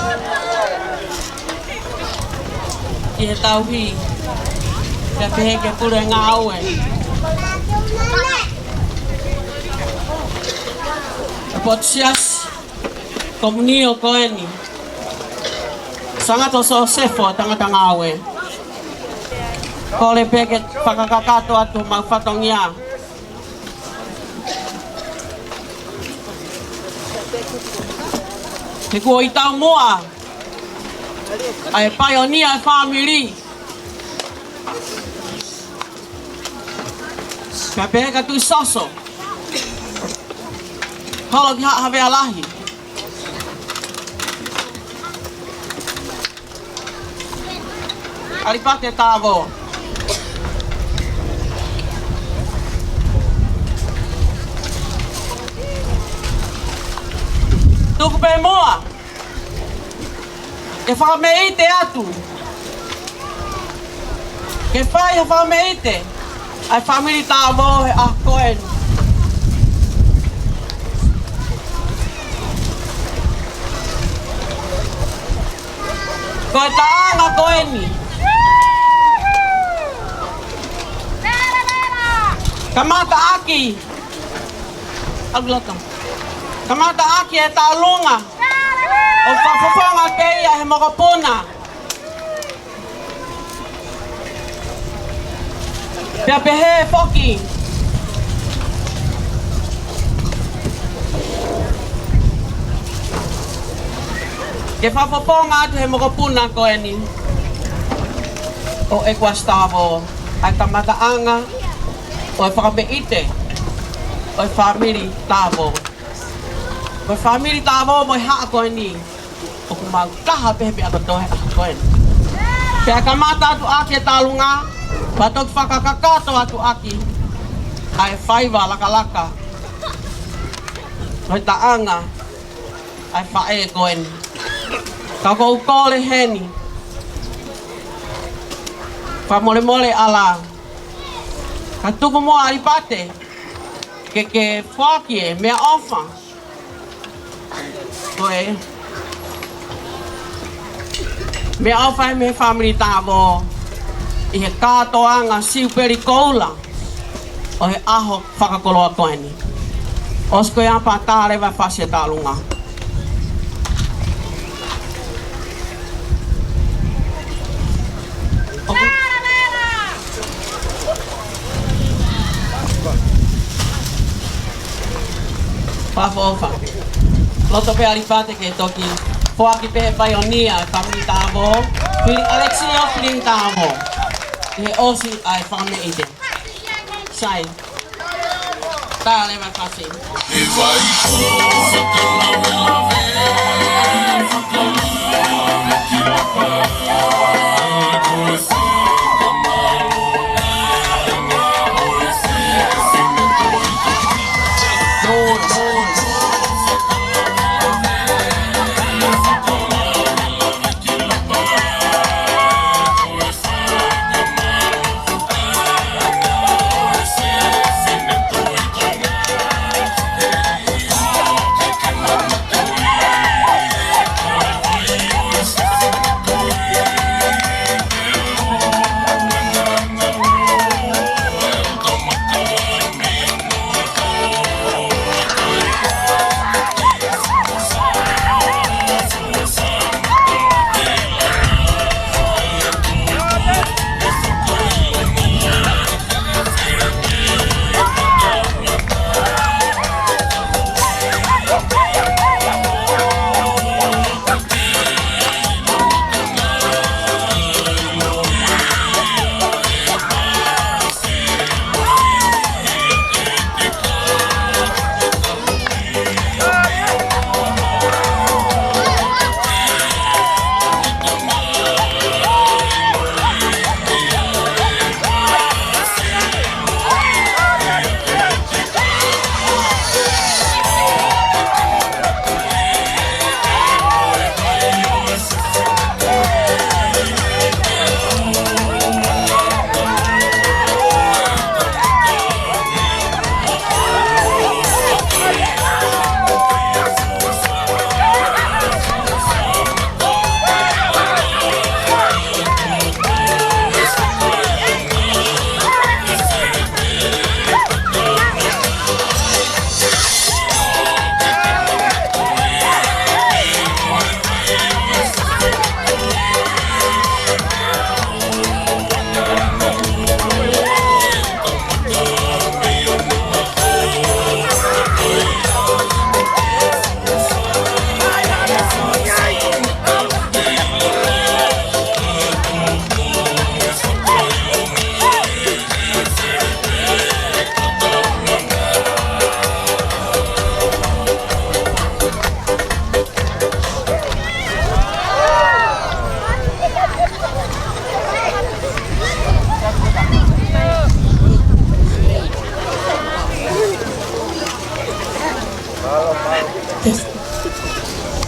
ki he tauhi, pea pehē ki he pule ngāue ʻa e potu siasi komunio ko eni, Sangato Sosefo Tangata Ngāue. Kole pē ke fakakakato atu homau fatongia, he kuo ʻi taumuʻa ʻa e paionia ʻa e fāmili, pea pehē kia Tuʻisoso, holo ki Haʻa Havea Lahi. ʻAlipate Tāvō. Tuku pē muʻa ke fakameʻite atu, ke fai ha fakameʻite ʻa e fāmili Tāvō he ʻaho ko eni. Ko e taʻanga ko eni, kamataʻaki, ʻalu loto, kamataʻaki e tauʻolunga ʻo fakafofonga pē ia he mokopuna. Pea pehē foki ke fakafofonga atu he mokopuna ko eni ʻo ʻEkuasi Tāvō ʻa e kamataʻanga ʻo e fakameʻite ʻo e fāmili Tāvō. Ko e fāmili Tāvō mo e haʻa ko eni ʻoku mau taha pē he meʻa kotoa he ʻaho ko eni. Pea kamata atu ʻaki e tauʻolunga, pea toki fakakakato atu ʻaki ʻa e faiva lakalaka ʻo e taʻanga ʻa e faʻē ko eni. Ka ʻoku ou kole heni, fakamolemole ʻAlā, ka tuku muʻa ʻAlipate ke ke foaki e meʻaʻofa. Ko e meʻaʻofa ē mei he fāmili Tāvō ʻi he kātoanga Siupeli Koula ʻo e ʻaho fakakoloa ko eni. ʻOsi ko ia pea tā leva e fasi ʻo tālunga. Fakaʻofoʻofa. Loto pē ʻAlipate ke toki foaki pē ʻe he paionia ʻa e fāmili Tāvō, Fili-, ʻAlekisio Filini Tāvō, ʻi he ʻosi ʻa e fakameʻite. Sai. Tā leva e fasi.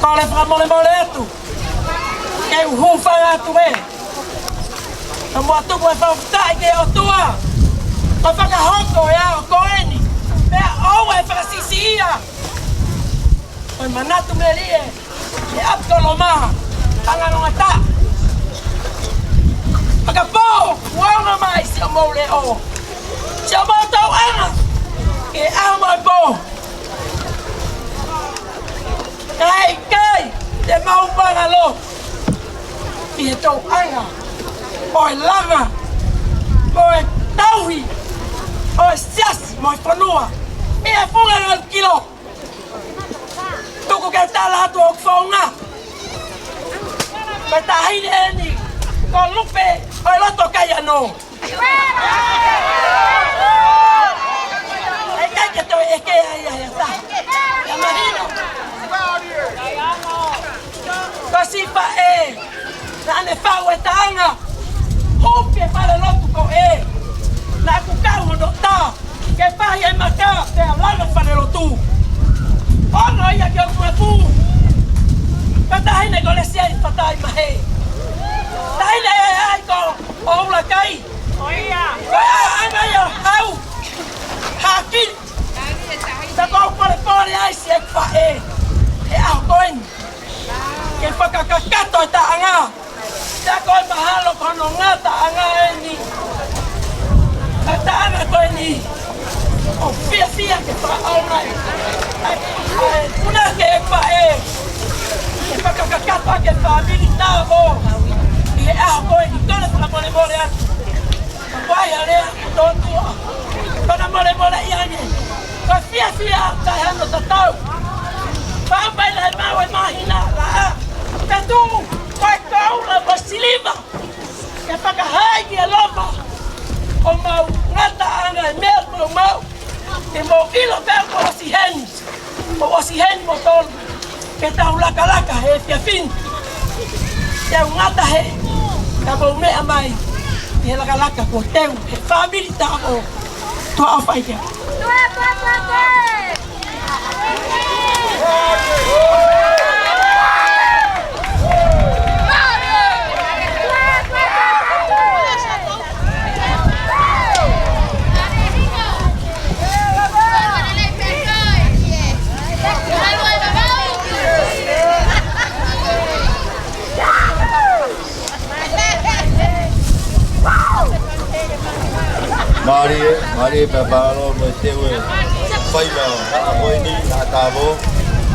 Kole fakamolemole atu. Ke u hūfanga atu ē. Ka mo atu ko e fakafetaʻi ki he ʻOtua. Ko e fakahoko e ʻaho ko eni. Pea ʻoua ʻe fakasiʻisiʻia. Ko e manatu melie ʻe ʻApikoloma, Kangalongataʻa. Fakapō, ʻoua naʻa mai siʻomou leʻo, siʻomou tauʻanga, ke ʻaho mo e pō. Kae ʻikai te mau māngalo ʻi he tauʻanga ʻo e langa, ʻo e tauhi ʻo e siasi mo e fonua ʻi he funga ʻo e kilo. Tuku ke u tala atu hoku founga. Ko e taʻahine eni ko Lupe ʻo e Loto Kaiano. ʻIkai ke toe ʻeke ai ʻe ha taha. Ia mahino. Ko siʻi faʻē naʻa ne fau e taʻanga, hope fale lotu ko ē. Naʻa ku kau hono tā ke pahi e maka pea langa fale lotu. Ono ia ki hoku mapū. Ka taʻahine ko Lesieli Fatai Mahe. Taʻahine ʻe ai ko ʻUlakai. Ko e ʻaonga ia ʻo Hau. Haki. Naʻa ku polepole ai siʻeku faʻē he ʻaho ko eni ke fakakakato e taʻanga. Pea ko e mahalo ko hono ngataʻanga eni. Ngataʻanga ko eni. ʻOku fiefia ke fakaʻaongaʻi ʻa e, ʻa e punake ʻeku faʻē ke fakakakato ʻaki e fāmili Taʻo ʻi he ʻaho ko eni. Kole fakamolemole atu. Ka ko e ʻai ʻa e lea ʻa e ʻOtua, fakamolemoleʻi ange. Ko e fiefia kae hano tatau. Pau mai lahi maʻu e māhina laʻā. Pea tuʻu ko e koula mo e siliva ke fakahā ki he lopa ʻo mau ngataʻanga e meʻa ʻoku mau maʻu. Ke mau ʻilo pē kuo ʻosi heni. Kuo ʻosi heni mo tolu. Ke tau lakalaka he efiafi ni. Teu ngata he, ka mau meʻa mai ʻi he lakalaka kuo teu he fāmili Taʻo. Tuʻa ʻofa ʻi he. Mālie, mālie pea mālō mo e teu e faiva ʻa e ʻaho ko eni, ʻa Taʻo.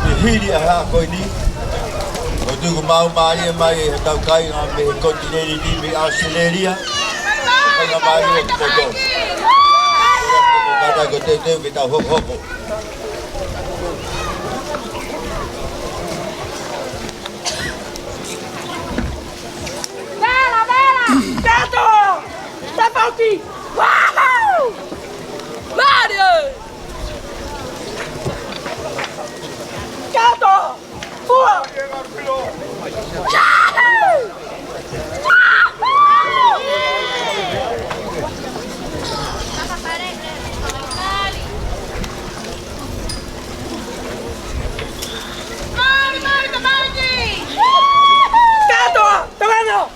ʻI he hili ʻa e ʻaho ko eni, ʻoku tuku mau mālie mai e tau kāinga mei he konitinēniti mei ʻAositelēlia. Kāinga mālie ʻoku poto. Kātaki ʻo teuteu ke tau hokohoko. Vela, vela! Kato! Tafauti! Wahoo! Mālie! Kato! Fua! Kato! Tawano!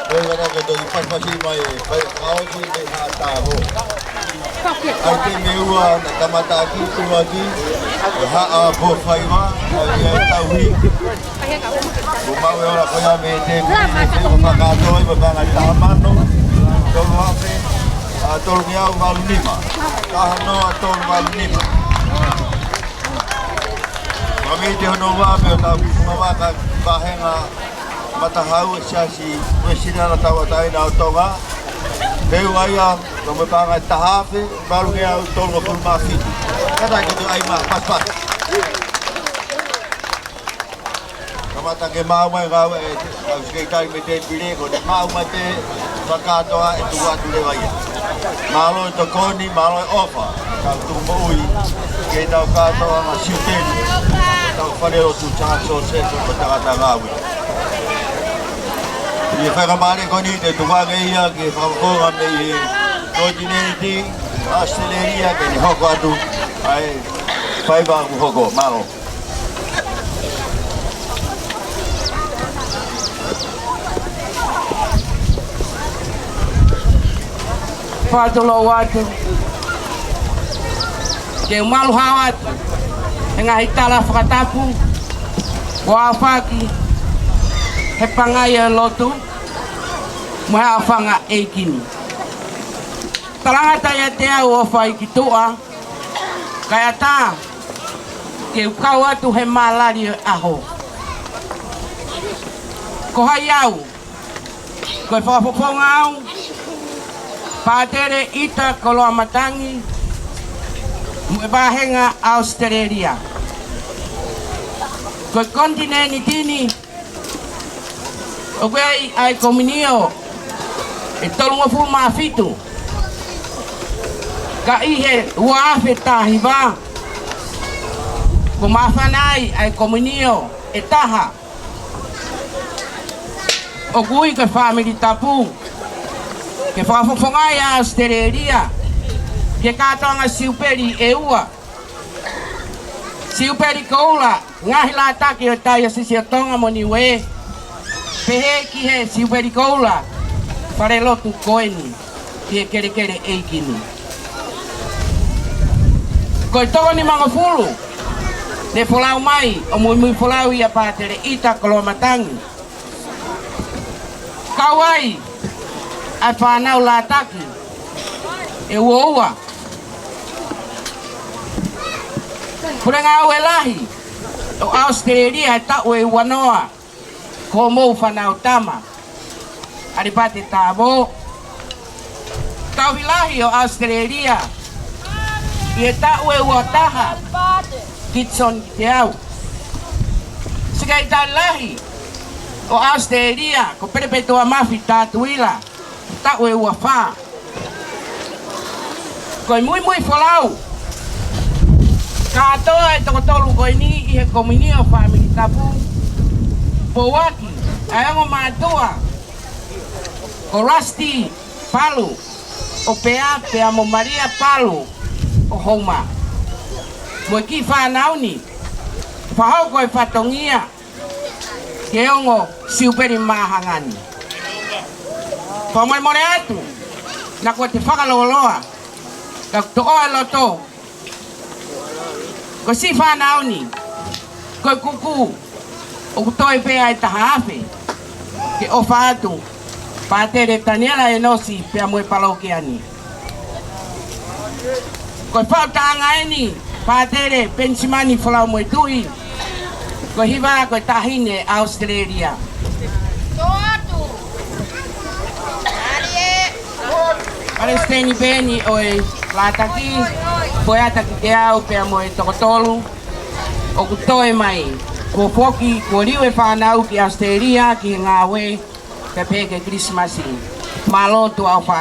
Ko e kata ke toki pasipasi mai e fai fakaʻosi ke haʻa tāvo. ʻAi te meua na kamata aki ua ki, e haʻa po faiva, ʻa ia e tauhi. Ko mau e ora ko ia me te mi, te o fakatoi, mo panga taha mano, tolu afe, ʻa tolu ngeau valu nima. Taha noa tolu valu nima. Mami te hono ua me o tau ki funga vaka vahenga matahau e siasi Uēsiliana Tauʻatāina ʻo Tonga. Peu ai a, no me panga taha afe, valu ngeau tolungofulu mā fitu. Kata ke tu ai ma, pas, pas. Kamata ke maʻu mai ngāue e au sekelitali mei te pile ko ne maʻu mai pē fakakātoa e tuku atu leva ia. Mālō e tokoni, mālō e ʻofa, kau tuku moʻui, ke tau kātoa ngā siuteni, tau fale o tu tā so se ko tangata ngāue. ʻI he faingamālie ko eni te tuku ange ia ke fakafofonga mei he konitinēniti ʻAositelēlia ke ne hoko atu ʻa e faiva kuo hoko. Mālō. Fakatulou atu. Ke u malu hao atu he ngaahi tala fakatapu kuo aofaki he pangai e lotu mo e haʻofanga ʻeiki ni. Talangata ʻiate au ʻo fai ki tuʻa, kae ʻatā ke u kau atu he malali ʻo e ʻaho. Ko hai au? Ko e fakafofonga au, Pātele ʻIta Koloamatangi, mo e vahenga ʻAositelēlia. Ko e konitinēniti ni, ʻoku ʻi ai ʻa e kominio ʻe tolungofulu mā fitu. Ka ʻi he ua afe taha hiva, kuo māfana ai ʻa e kominio ʻe taha. ʻOku ui ko e Fāmili Tapu. Ke fakafofongaʻi ʻa ʻAositelēlia ki he kātoanga siupeli ʻe ua. Siupeli koula, ngaahi lātaki ʻo e Taiosisi ʻo Tonga mo Niuē, pehē ki he siupeli koula falelotu ko eni ki he kelekele ʻeiki ni. Ko e toko nimangofulu ne folau mai ʻo muimui folau ʻia Pātele ʻIta Koloamatangi. Kau ai ʻa e fānau lātaki ʻe ua ua. Pule ngāue lahi ʻo ʻAositelēlia he taʻu ʻe ua noa, ko homou fānau tama, ʻAlipate Tāvo. Tauhi lahi ʻo ʻAositelēlia ʻi he taʻu ʻe ua taha, Kitisoni Kiteau. Sekelitali lahi, ʻo ʻAositelēlia, ko Pelepetuamafi Tatuila, taʻu ʻe ua fā. Ko e muimui folau kātoa e toko tolu ko eni ʻi he komiuniti ʻo e fāmili tapu, pouaki ʻa e ongo mātuʻa, ko Rusty Palu, ʻo Pea, pea mo Malia Palu, ʻo Houma. Mo e kiʻi fānau ni, fakahoko e fatongia ke ongo siupeli māhanga ni. Fakamolemole atu, naʻa kuo te fakalōloa, ka ʻoku toʻo e loto, ko e siʻi fānau ni, ko e kuku, ʻoku toe pē ʻa e taha afe, ke ʻofa atu, Pātele Taniela Enosi, pea mo e palokia ni. Ko e faʻu taʻanga eni, Pātele Penisimani Folau Moetuʻi, ko e hiva ko e taʻahine ʻAositelēlia. Palesiteni Peni ʻo e Lātaki, ko e ʻataki ke au pea mo e toko tolu, ʻoku toe mai, kuo foki, kuo liu e fānau ki ʻAositelēlia, ki he ngāue, pea pehē ki he Kilisimasi. Mālō tuʻa ʻofa.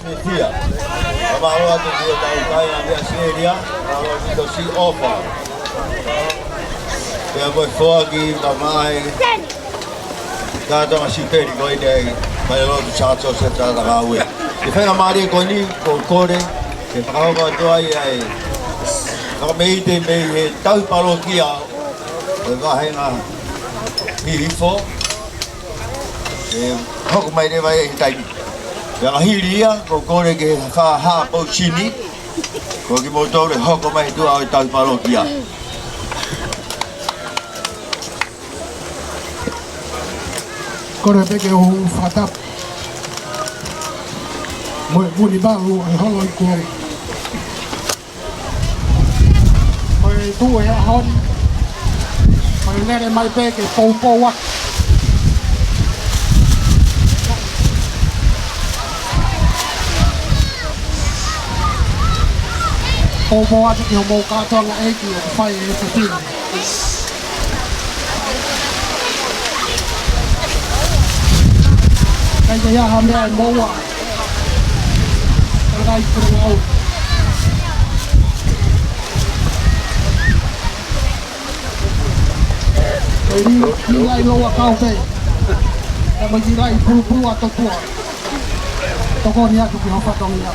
Fiefia. Fakamālō atu ki hotau kāinga mei ʻAositelēlia, mālō ʻaupito siʻi ʻofa. Pea ko e foaki mamae kātoanga sipeli ko eni ʻa e Falelotu Sā Siosefa Takitaha Ngāue. Ko e faingamālie ko eni, ʻoku ou kole ke fakahoko atu ai ʻa e fakameite mei he tauhi pālokia ʻo e vāhenga Hihifo. ʻE hoko mai leva he taimi. Pea ka hili ia, ʻoku ou kole ke fakahā pōsini, ko kimoutolu ʻe hoko mai tuʻa ʻo e tauhi pālokia. Kole pē ke u fakatapu mo e muli valu ʻe holo i kuonga. Ko e tuʻu he ʻaho ni, ko e lele mai pē ke poupou atu. Poupou atu ki hoʻomou kātoanga ʻeiki ʻoku fai ʻe he fefine. ʻIkai ke ʻi ai ha meʻa ʻe moua. Kakai Puleʻanga. ʻE li, li lai loa kau pē. ʻE mai ki lai pulupulu ʻa Totua. Tokoni atu ki ho fatongia.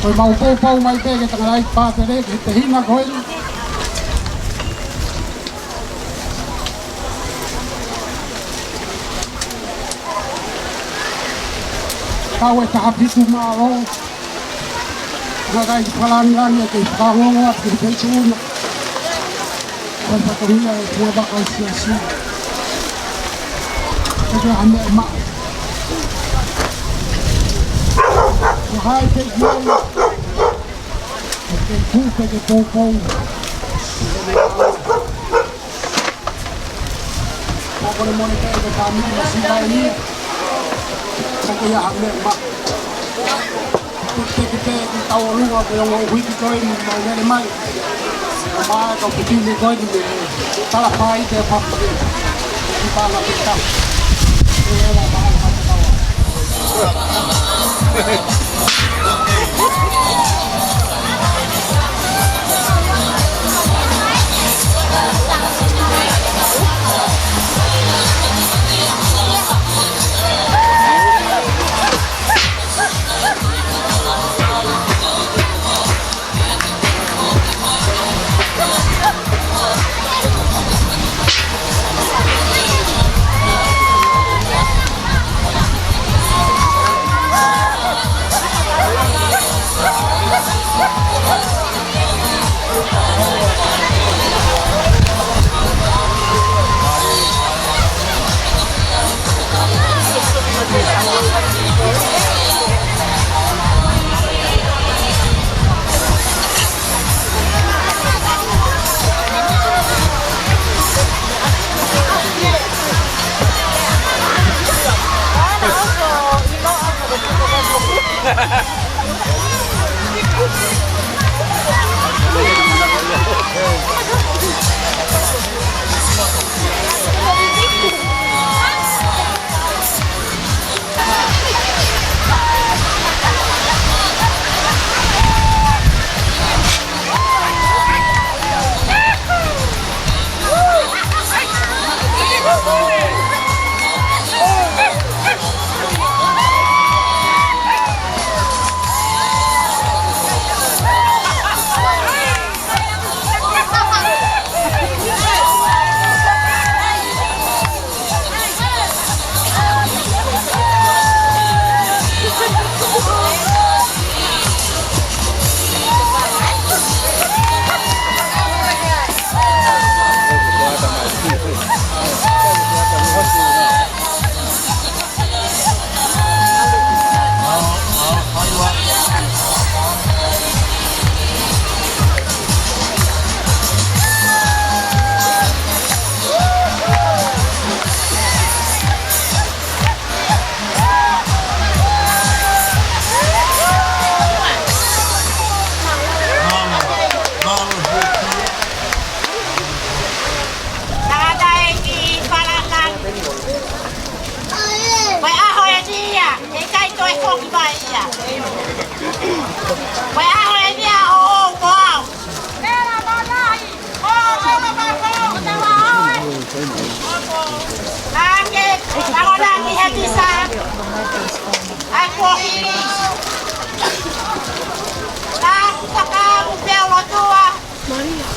Ko e mau poupou mai pē ke tangalaʻeiki pātele ke te hina ko eni. Kau e taha fitu mālō. Kakai Puleʻanga ke fakalongo atu ki he feituʻu na. Ko e fatongia e pueva kai siasi. Ke ke hame ma. Ko hai ke kiona. Ke kupe ke poupou. Ko e molemole pē ke fāmili masiva eni. Ka ke ia ha meʻa ma. Te ke pē ki tau ʻolunga ko e ongo uhuiki ko eni mau lele mai. Ko mai ka putini ko eni me tala fai te papu ke. Ki pala ke tau. Ke ela pala ka tau. Kuo hili. Naʻa ku fakaʻamu pē ʻo lotua.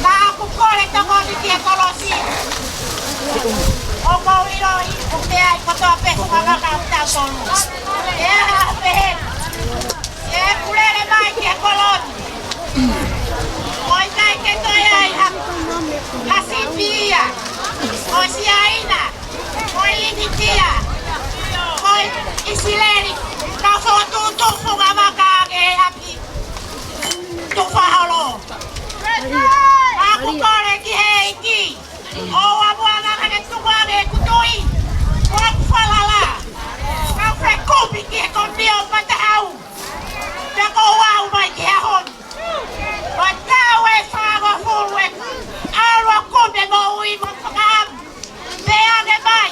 Naʻa ku kole tokoni ki he kolosi. ʻOku ou ʻiloʻi ʻoku ʻi ai kotoa pē ko e ngaahi kau tau tolu. ʻE aha ʻo pehē? ʻE pulele mai ki he kolosi. ʻOku ʻikai ke toe ʻi ai ha, ha sipi ia. ʻO Siaina. ʻO ʻInitia, ʻo ʻIsileli, ka fotu tufunga maka ange ʻi ʻapi tufa holo. Naʻa ku kole ki he ʻEiki, ʻo ua mua ngangane tuku ange ʻeku tui, ʻoku ou falala. Naʻa ku fekumi ki he koni ʻo Matahau, pea kuo u aʻu mai ki he ʻaho ni. ʻO tau e fāngofulu ʻeku ʻalu ʻo kumi e moʻui mo e fakaʻamu. Pea ange mai.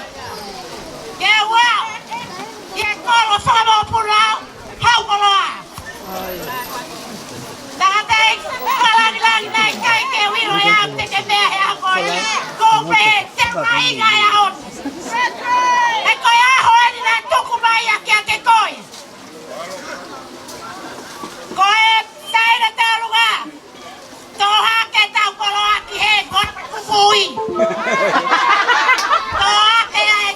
Ke ua. Ke kolo fakamōpuna au. Hau koloa. Tangata ʻi Falangilangi naʻe ʻikai ke u ʻilo ʻe au te ke meʻa he ako ni. Ko pe te mai ngai a on. He ko e ʻaho eni naʻe tuku mai ia kiate koe. Ko e taina tauʻolunga. Tō hake tau koloa ki he koni kufui. Tō hake ai.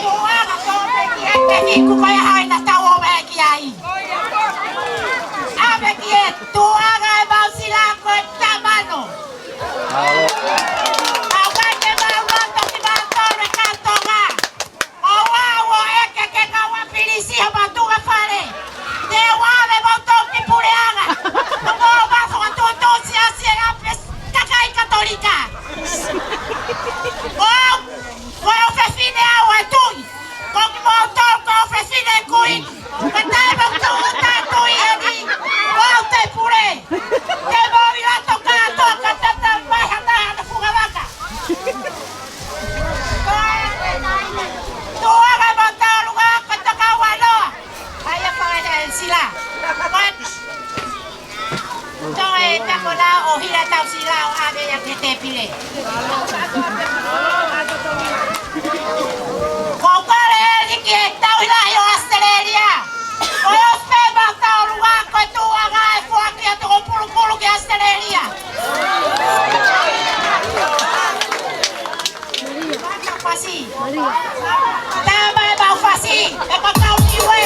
Tō hake tō pe ki he teki kuko e hai na tau ō mai ki ai. ʻAve ki he tuʻunga e mau sila ko e tamano. Au kai ke mau loto ki mau tole ka tonga. ʻO ua ʻo ʻeke ke kau ʻa Pilisi ha matuʻa fale. Te ua le mau tau ki puleʻanga. Ko mau ma fo tu tu sia sia ʻa pes kakai Katolika. Ko, ko e ʻofefine au e tui. Ko kimoutolu ko e ʻofefine kui. Ka tae mau tau ta tui eni. Ko au te pule. Te mau ʻi lato ka toa ka tata mai hana hana funga vaka. Tuʻunga mo tauʻolunga ko e tokauanoa. ʻAi a fai e sila. Toe tako na ʻo hila tau sila ʻo ʻave ia ki he tēpile. Ko kole e liki e tau hila ʻi ʻAositelēlia. Ko e ʻosi pē mau tauʻolunga ko e tuʻunga e fuaki atu ko Pulupulu ki ʻAositelēlia. Fasi. Tama e mau fasi. E mau tau niue.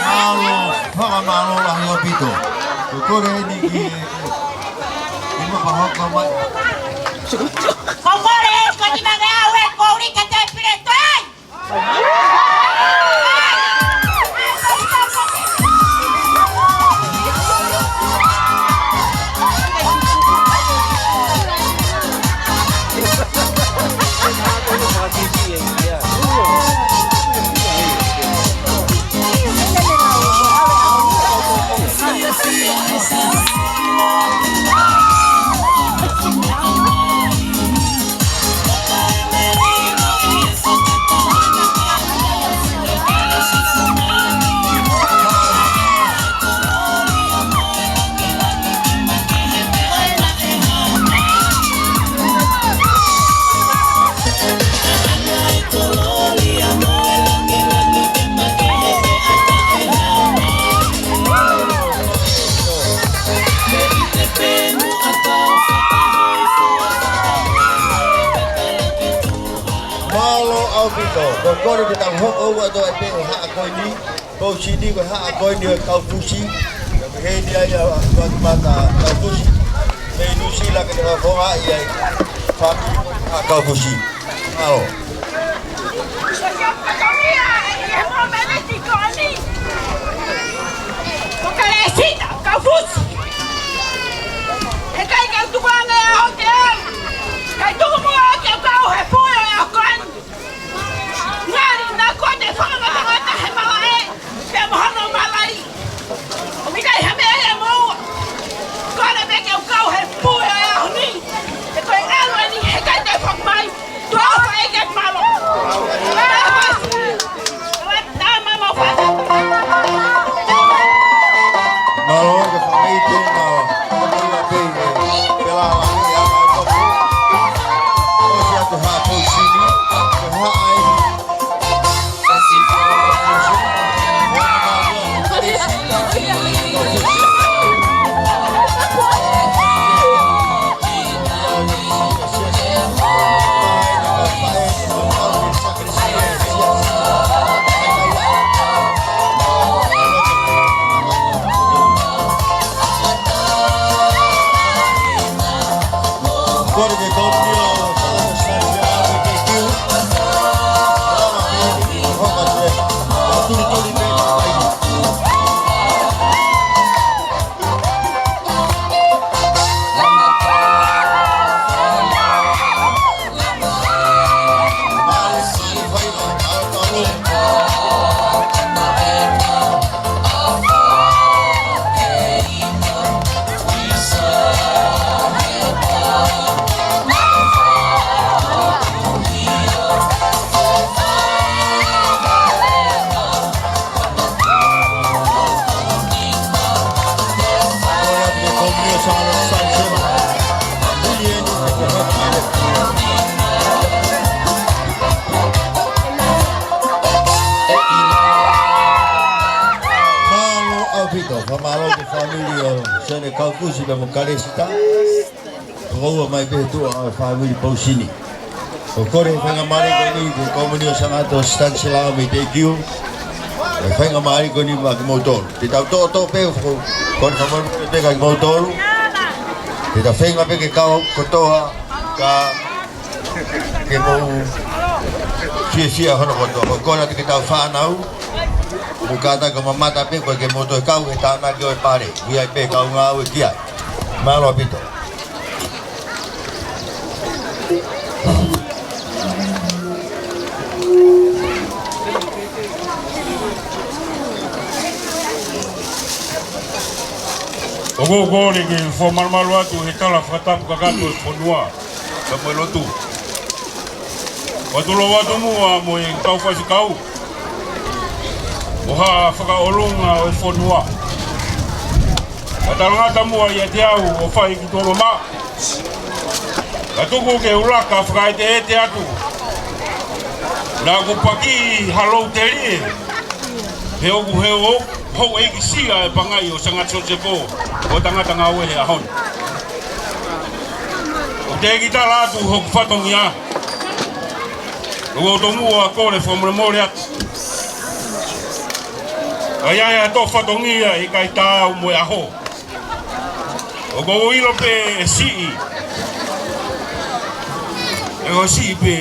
Mālō, fakamālō lahi ʻaupito. Ko kole eni ki he, ki he pahoko mai. Ko kole eni ko e nima ngeau e kouli ke te pile toi. Kole ke tau hoko atu ai pē he haʻa ko eni, Pousini, ko e haʻa ko eni ʻo e kau Fusi. Ka ko heni ai ʻa Tuʻakimata kau Fusi. Mei Nuʻusila ke ne whafonga ai ai. Fāmili haʻa kau Fusi. Ao. Ko Kalesita kau Fusi. He ʻikai ke u tuku ange ʻa hoku ʻaho. Kae tuku muʻa ke u kau he pule ʻo e ʻaho ko eni. Ngali naʻa ko te fakangatangata he malaʻe, pea mo hono malai. ʻOku ʻikai ha meʻa ia moʻua. Kole pē ke u kau he pule ʻo e ʻaho ni. He ko e ʻalu eni, he ʻikai te u fakamai. Tuʻa ʻofa ʻEiki, mālō. Mālō. Mālō. Mālō, ke fakaʻite, mālō. Mālō, pē, pē, pē lava, ia, mālō. ʻOsi atu haʻa Pousini, ko e haʻa eni. Mālō ʻaupito, fakamālō ki he fāmili ʻo Sione Kaufusi pea mo Kalesita. Ko ua mai pē tuʻa ʻo e fāmili Pousini. ʻOku kole he faingamālie ko eni ki he kōmuni ʻo Sangata ʻo Sitanisela mei Tēkiu. Ko e faingamālie ko eni maʻa kimoutolu. Te tau toʻotoʻo pē, ko, ko e fakamālō pē kia kimoutolu. Te tau feinga pē ke kau kotoa, ka ke mou fiefia hono kotoa. Ko e kole atu ki heʻetau fānau. Mou kātaki ʻo mamata pē, ko e ke mou toe kau he tānaki ʻo e pale. ʻI ai pē kau ngāue ki ai. Mālō ʻaupito. ʻOku ou kole ke fakamalumalu atu he tala fakatapu kakato ʻo e fonua, ka mo e lotu. ʻOatu lōua atu muʻa mo e kau faifekau ʻo e haʻa fakaʻolunga ʻo e fonua. Ka talangata muʻa ʻiate au ʻo fai ki tuʻa mamaʻo. Ka tuku ke u laka fakaeteete atu. Naʻa ku paki ha lou telie. He ʻoku, he ʻoku houʻeikisia e pangai ʻo Sangata Sosefo, ʻo e tangata ngāue he ʻaho ni. ʻOku ou tala atu hoku fatongia. ʻOku ou tomuʻa kole fakamolemole atu. ʻA ia ʻa e tō fatongia ʻikai taau mo e ʻaho. ʻOku ou ʻilo pē ʻe siʻi. ʻE ʻo siʻi pē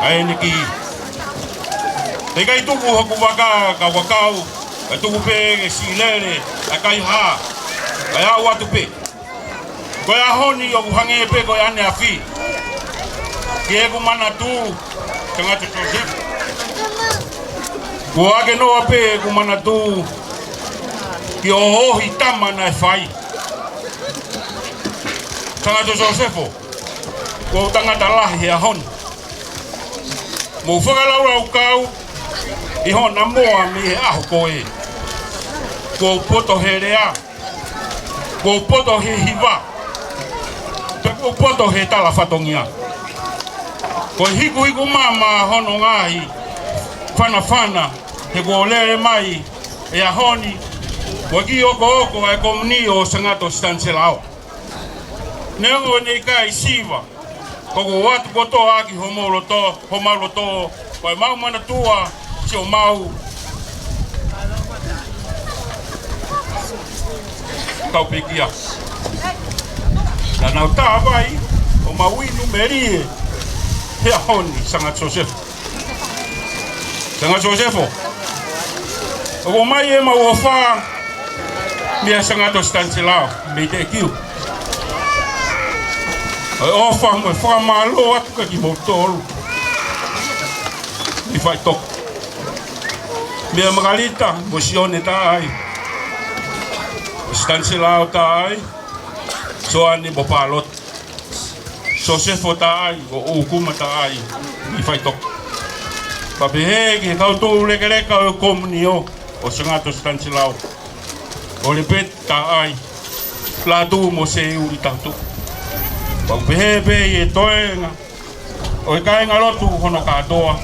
ʻa ʻene kī. He ʻikai tuku hoku vaka ka vakau. Ka tuku pē ke siʻi lele ʻa e kaihā. Kae aʻu atu pē. Ko e ʻaho ni ʻoku hangē pē ko e ʻaneafi. Ki heʻeku manatu, Sangata Sosefo. Kuo ʻakenoa pē ʻeku manatu ki hoʻo ʻohi tama naʻe fai. Sangata Sosefo, ko e tangata lahi he ʻaho ni. Mou fakalaulaulau ʻi hoʻo namoa mei he ʻaho ko ē. Kuo u poto he lea. Kuo u poto he hiva. Pea kuo u poto he tala fatongia. Ko e hikuhiku mama hono ngaahi fanafana he kuo lele mai e ʻaho ni. Kuo kiʻi okooko ʻa e kōmuni ʻo Sangata ʻo Sitanisela. Neongo ʻene ʻikai siva. Ka ʻoku ʻoatu kotoa ʻaki homau loto, homau loto, Ko e mau manatua, siʻomau kau pekia. Naʻa nau tā vai, ʻo mau inu melie he ʻaho ni, Sangata Sosefo. Sangata Sosefo. ʻOku ʻomai ʻemau ʻofa, meia Sangata Sitanisela, mei Teʻekiu. ʻOku ou ʻofa mo e fakamālō atu kia kimoutolu. Mei Faʻitoka. Meia Makalita mo Sione Taʻai. Sitanisela Taʻai. Soane mo Pālota. Sosefo Taʻai, ʻo ʻUkuma Taʻai. Mei Faʻitoka. Pea pehē ki he kau toulekeleka ʻo e komunio ʻo Sangata Sitanisela. ʻO Lepeti Taʻai, Lātū mo Seiuli Tautu. Pea pehē pē ʻi he toenga ʻo e kāingalotu hono kātoa.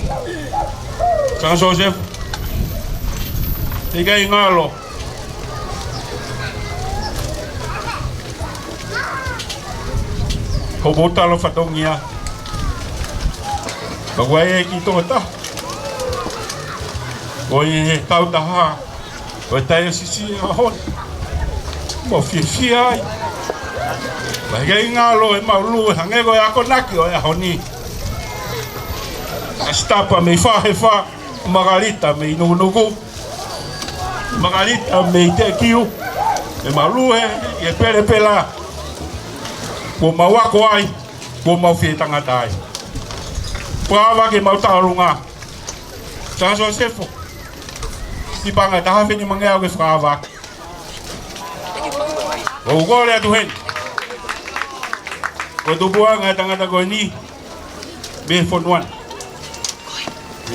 Sangata Sosefo. ʻIkai ngalo hoʻomou tala fatongia. Pea ʻoku ʻi ai e kiʻi tokotaha ʻoku ʻi he kautaha ʻo e taiosisi ʻaho ni. Mau fiefia ai. Pea ʻikai ngalo ʻemau lue hangē ko e akonaki ʻo e ʻaho ni. ʻA Sitapa mei Fahefa, Makalita mei Nukunuku, Makalita mei Teʻekiu, ʻemau lue ʻi he pelepela. Kuo mau ako ai, kuo mau fie tangata ai. Pea ʻave ke mau tauʻolunga. Sangata Sosefo. Siʻi paʻanga ʻe taha afe nimangeau ke fakaava. ʻOku ou kole atu heni. Ko e tupuʻanga ʻo e tangata ko eni mei he fonua ni.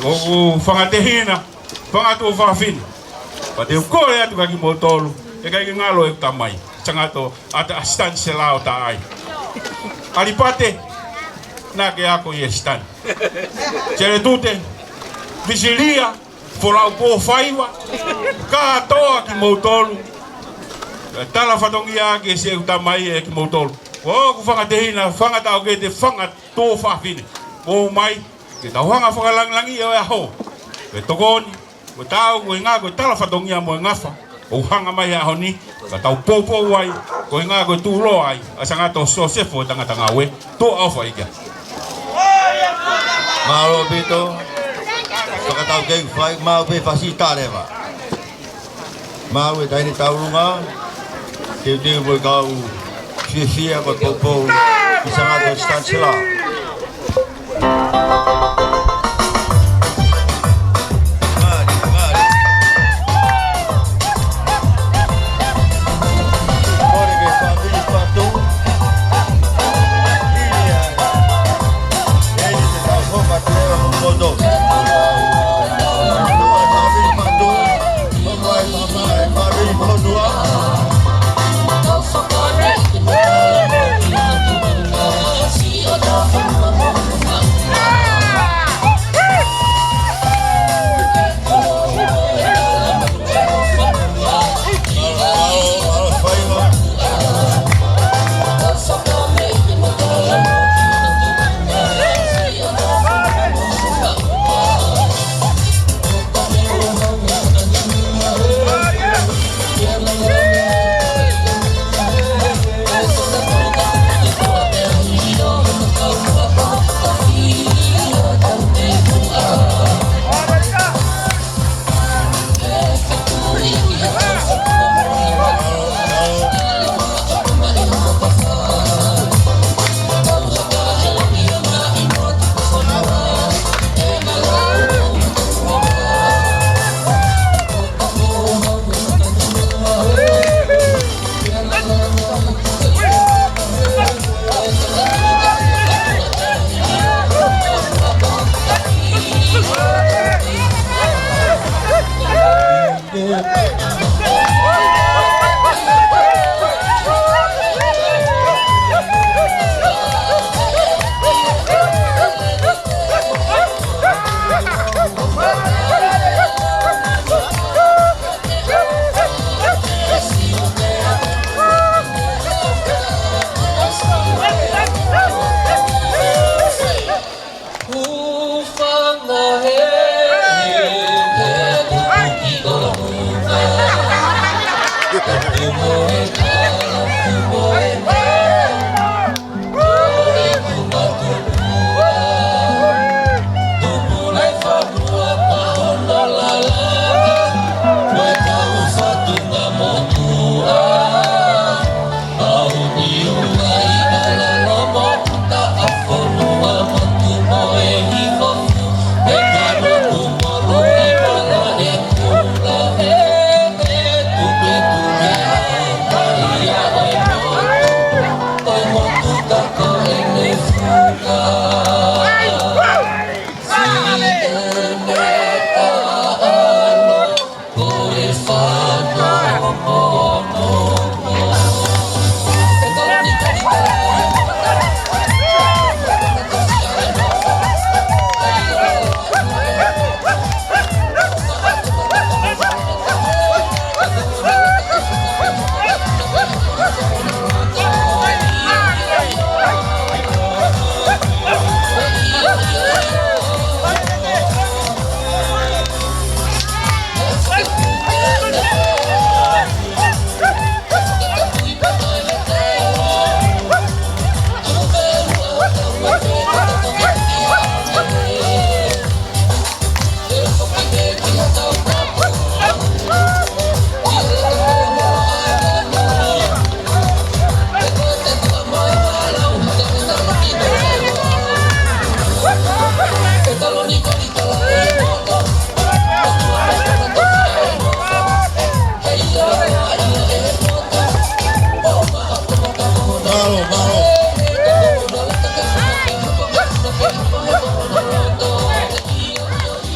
ʻOku ou fanga tehina, fanga tuofāfine. Pea te u kole atu kia kimoutolu. ʻIkai ke ngalo ʻeku tamai. Sangata ʻAta Sitanisela Taʻai. ʻAlipate, naʻa ke ako ʻi he Sitani. Seletute, Visilia, Folau Pōfaiva, kātoa kimoutolu. Tala fatongia ki he siʻeku tamai ʻe kimoutolu. ʻOku ou fanga tehina, fanga taʻokete, fanga tuofāfine. Mou mai, ke tau hanga fakalangilangi ʻo e ʻaho. Ke tokoni, ko e tau, ko e ngaahi, ko e tala fatongia mo e ngafa. ʻOku hanga mai he ʻaho ni, ka tau poupou ai, ko e ngaahi, ko e tuʻuloa ai, ʻa Sangata Sosefo Tangata Ngāue, tuʻa ʻofa ʻikai. Mālō ʻaupito, fakataukei fai, mau pē fasi taleva. Mau e taini taulunga, teuteu mo e kau fiefia ko e poupou, ʻi Sangata Sitanisela. Mālō, mālō.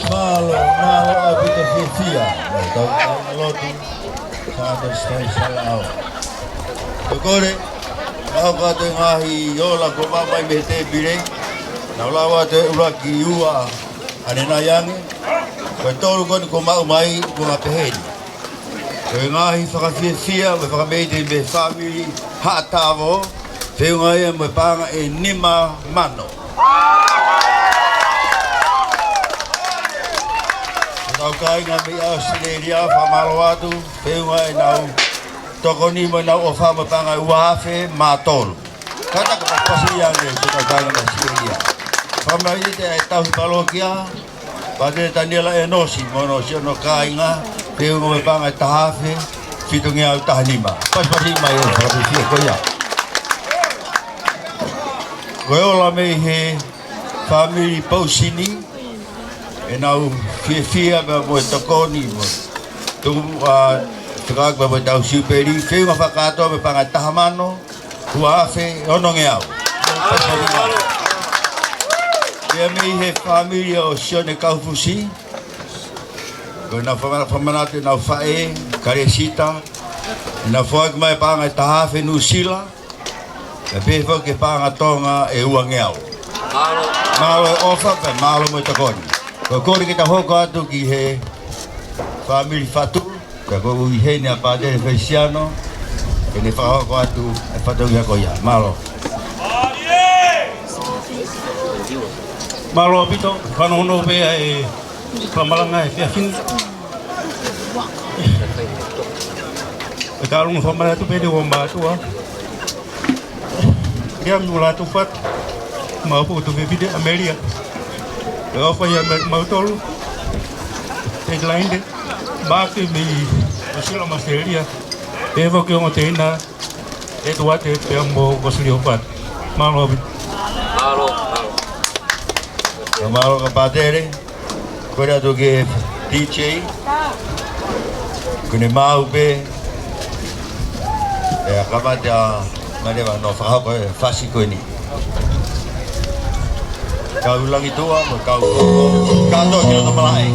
Mālō, mālō ʻaupito fiefia. Tau, tau lotu. Sāto Sitai Salao. Ko e kole, ʻoku ʻi ai e ngaahi ola kuo maʻu mai mei he tēpile. Naʻa ku lau atu e ʻuluaki ua ʻanenai ange. Ko e tolu ko eni kuo maʻu mai, kuo pehē ni. Ko e ngaahi fakafiefia mo e fakameiteʻi mei he fāmili Haʻatavo, feʻunga ia mo e paʻanga ʻe nima mano. Ko ʻetau kāinga mei ʻAositelēlia, fakamālō atu, feʻunga ʻenau tokoni mo ʻenau ʻofa mo e paʻanga ʻe ua afe mā tolu. Kātaki pasi ia ne ko ʻetau kāinga mei ʻAositelēlia. Fakamālō ʻi he tauhi palokia, Pātele Taniela ʻEnosi, mo hono siʻono kāinga, feʻunga mo e paʻanga ʻe taha afe fitungeau taha nima. Pasipasi mai e fakafiefia ko ia. Ko e ola mei he fāmili Pousini, ʻenau fiefia pea mo e tokoni, mo e tuku, ʻa, fekauʻaki pea mo ʻetau siupeli, feʻunga fakakātoa mo e paʻanga ʻe taha mano, ua afe onongeau. Pea mei he fāmili ʻo Sione Kaufusi, ko ʻenau faka-, fakamanatu ʻenau faʻē, Kalesita, ʻenau foaki mai paʻanga ʻe taha afe Nuʻusila, pea pehē foki e paʻanga Tonga ʻe uangeau. Mālō e ʻofa, pea mālō mo e tokoni. Ko e kole ke ta hoko atu ki he fāmili Fatu, pea ko e ʻuhinga ia ʻa Pātele Felisiano, ke ne fakahoko atu e fatongia ko ia. Mālō. Mālō ʻaupito, fanongo pē ʻa e fakamalanga ʻa e efiafi ni. ʻE ka ʻalu ʻo fakamanatu pē ʻe ua mātuʻa. Ia mi ula tu fat. Mau putu pē pite ʻa Melia. ʻE ʻofa ia mo mautolu. ʻE Laine. Maki mei ʻAositelēlia mo ʻAositelēlia. Pea foki ongo teina. ʻE Tuate pea mo Kosilio Pat. Mālō ʻaupito. Mālō, mālō. Mālō ka Pātele. Kole atu ki he D J. Kuo ne maʻu pē. ʻE kamata mai leva hono fakahoko e fasi ko eni. Kau Langituʻa, mo kau. Kātoa ki loto malaʻe.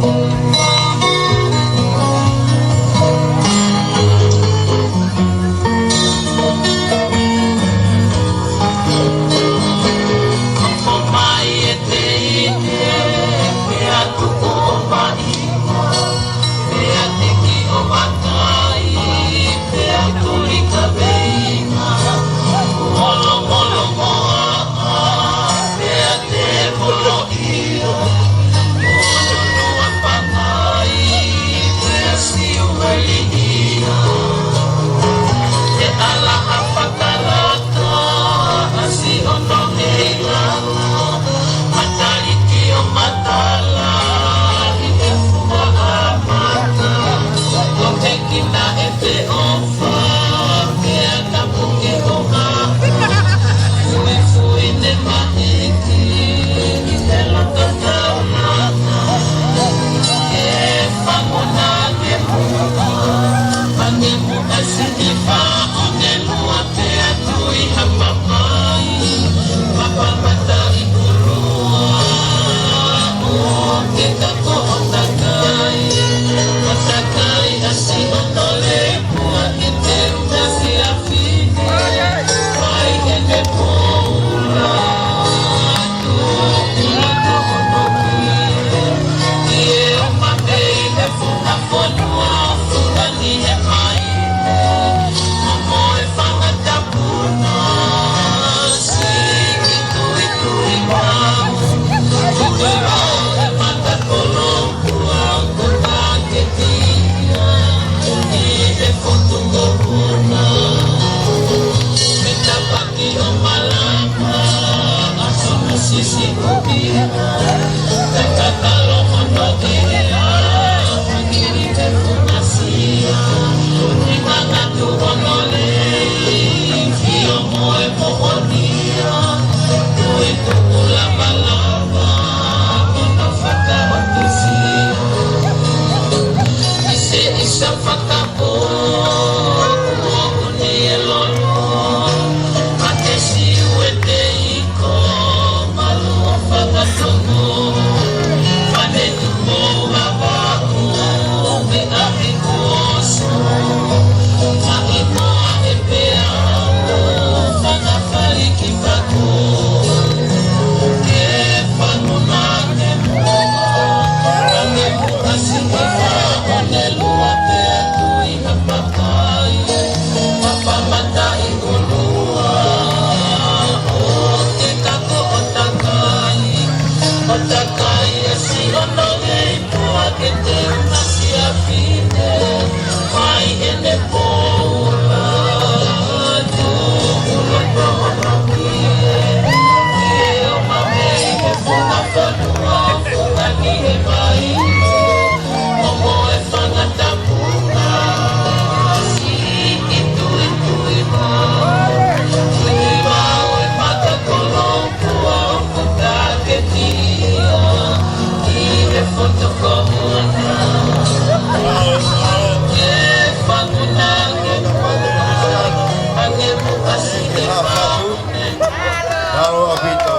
Mālō ʻaupito,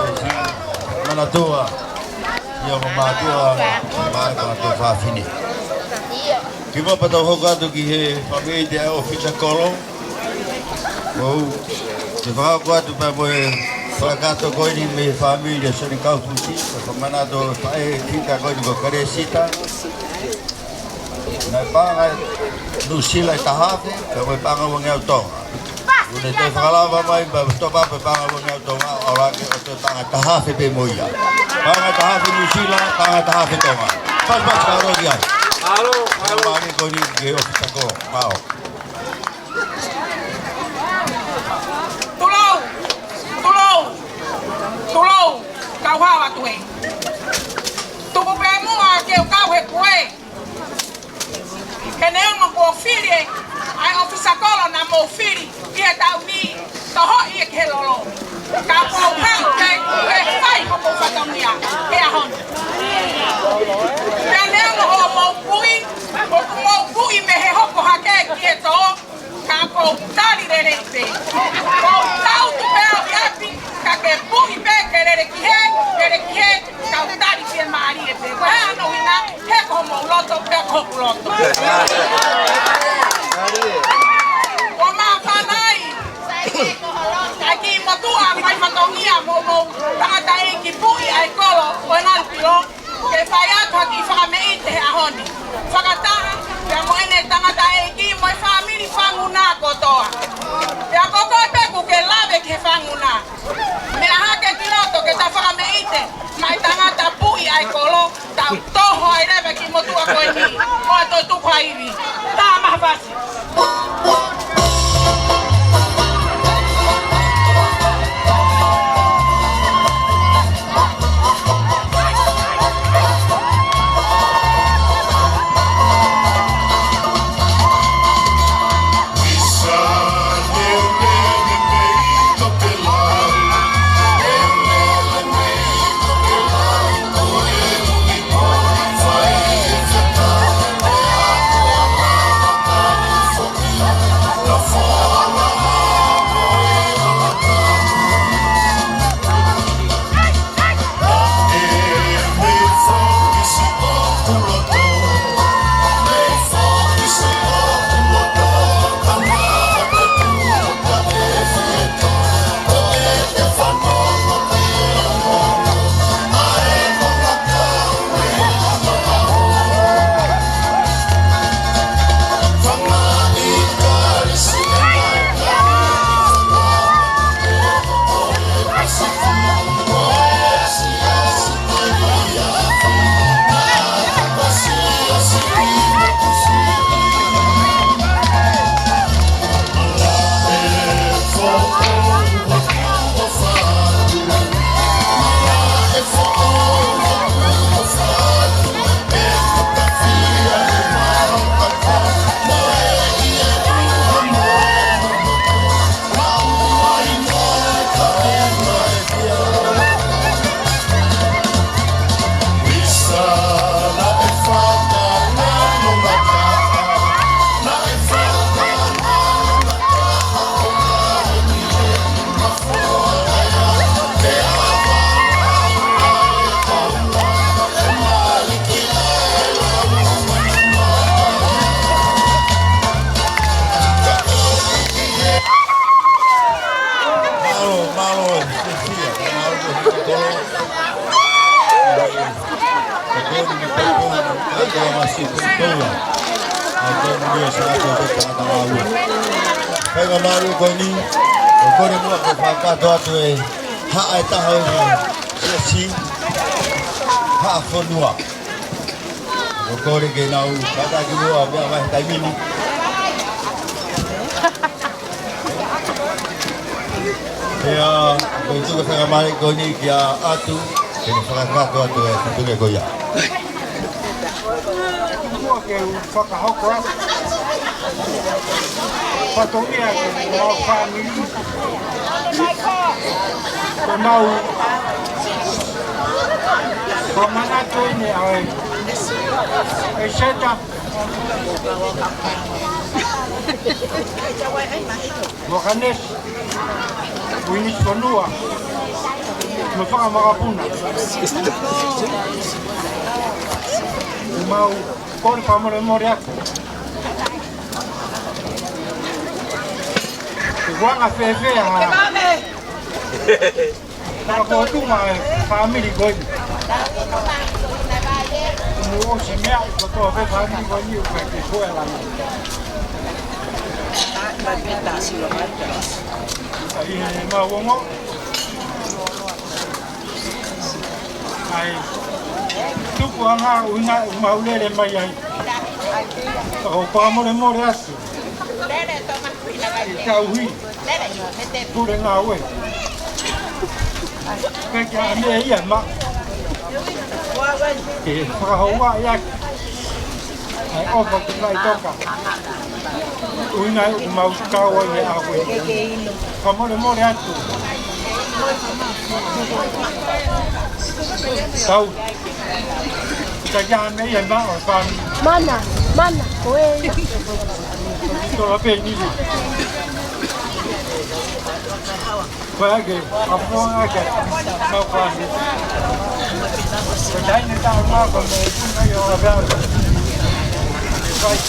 Manatua. Ia mo mātua, mālō mātua fafine. Kimuʻa pea tau hoko atu ki he fāmili ʻa e ʻōfisa kolo. ʻOku ou fakahoko atu pea mo e fakakakato ko eni mei he fāmili ʻa Sione Kaufusi, ʻa e fakamanatu ʻo e faʻē kita ko eni ko Kalesita. Naʻe paʻanga ʻe Nuʻusila ʻe taha afe, pea mo e paʻanga ʻe uangeau Tonga. ʻOku ne toe fakalava mai, pea topa pē paʻanga ʻe uangeau Tonga, ʻalu hake ʻo toe paʻanga ʻe taha afe pē mo ia. Paʻanga ʻe taha afe Nuʻusila, paʻanga ʻe taha afe Tonga. Pasipasi ka ʻalu ki ai. Mālō, mālō. Mālō ko eni ki he ʻōfisa kolo. Mālō. Tulou, tulou, tulou, kau hao atu hē. Tuku pē muʻa ke u kau he kuē. He neongo kuo fili ʻa e ʻōfisa kolo naʻa mou fili ʻi he taʻu ni, tohoʻi ia ki he lolo. Ka ʻoku ou haʻu ke, ke fai hoku fatongia he ʻaho ni. Pea neongo hoʻomou kui, ʻoku mou kui mei he hoko hake ki he tō, ka ʻoku ou tali lelei pē. ʻOku ou tautu pē au ʻi ʻapi, ka ke kui pē ke lele ki hē, lele ki hē, kau tali fiemālie pē. Ko e hā hono ʻuhinga? He ko homou loto, pea ko hoku loto. Kuo māfana ai ʻa e kiʻi motuʻa fai fatongia mo hoʻomou tangataʻeiki puʻi ʻa e kolo ʻo e Nalupilo, ke fai atu ha kiʻi fakameʻite he ʻaho ni. Fakataha pea mo ʻene tangataʻeiki mo e fāmili Fanguna kotoa. Pea ko koe pē ʻoku ke lave ki he Fanguna. Meʻa hake ki loto ke ta fakameʻite mai tangata puʻi ʻa e kolo, tau toho ai leva ki motuʻa ko eni, ʻo toe tuku ha ivi. Tā maha fasi. ʻA e ko e mui ʻo Sātu ʻo Toketā Ngāue. Faingamālie ko eni, ʻoku ou kole muʻa ke fakakakato atu e haʻa ʻe taha ʻo e siasi, Haʻa Fonua. ʻOku ou kole ke nau kātaki muʻa pea vahe taimi ni. Pea, ʻoku ou tuku e faingamālie ko eni kia Atu, ke ne fakakakato atu e fetuʻutaki ko ia. Ke u fakahoko atu. Fatongia ke mau fāmili. Ke mau famanatu ʻene ʻa e. ʻEseta. Mokanesi. Uinisi Fonua. Mo Fakamakapuna. Mau kole fakamolemole atu. Ke kuanga fēfē ha. Ka ko tuma e fāmili ko eni. Mo ʻosi meʻa, ko tō pē fāmili ko eni, ʻo ka ke koe lana. ʻAi, he mau ongo. ʻAi. Tuku anga, ʻuhinga, mau lele mai ai. ʻOku ou fakamolemole atu. ʻI tauhi. Pule ngāue. Pea kia meʻa ia ma. Ke fakahoua ia. ʻAi ʻofa ki Laʻitoka. ʻUhinga ʻoku mau kau ai he ʻaho ko eni. Fakamolemole atu. Tau. Ka ia me ia ma o fami. Mana, mana, ko e. Tola pē ni. Ko e ake, a fonga ke, mau fami. Ko e taimi tau ma ko me, ko e io a vea. Kai.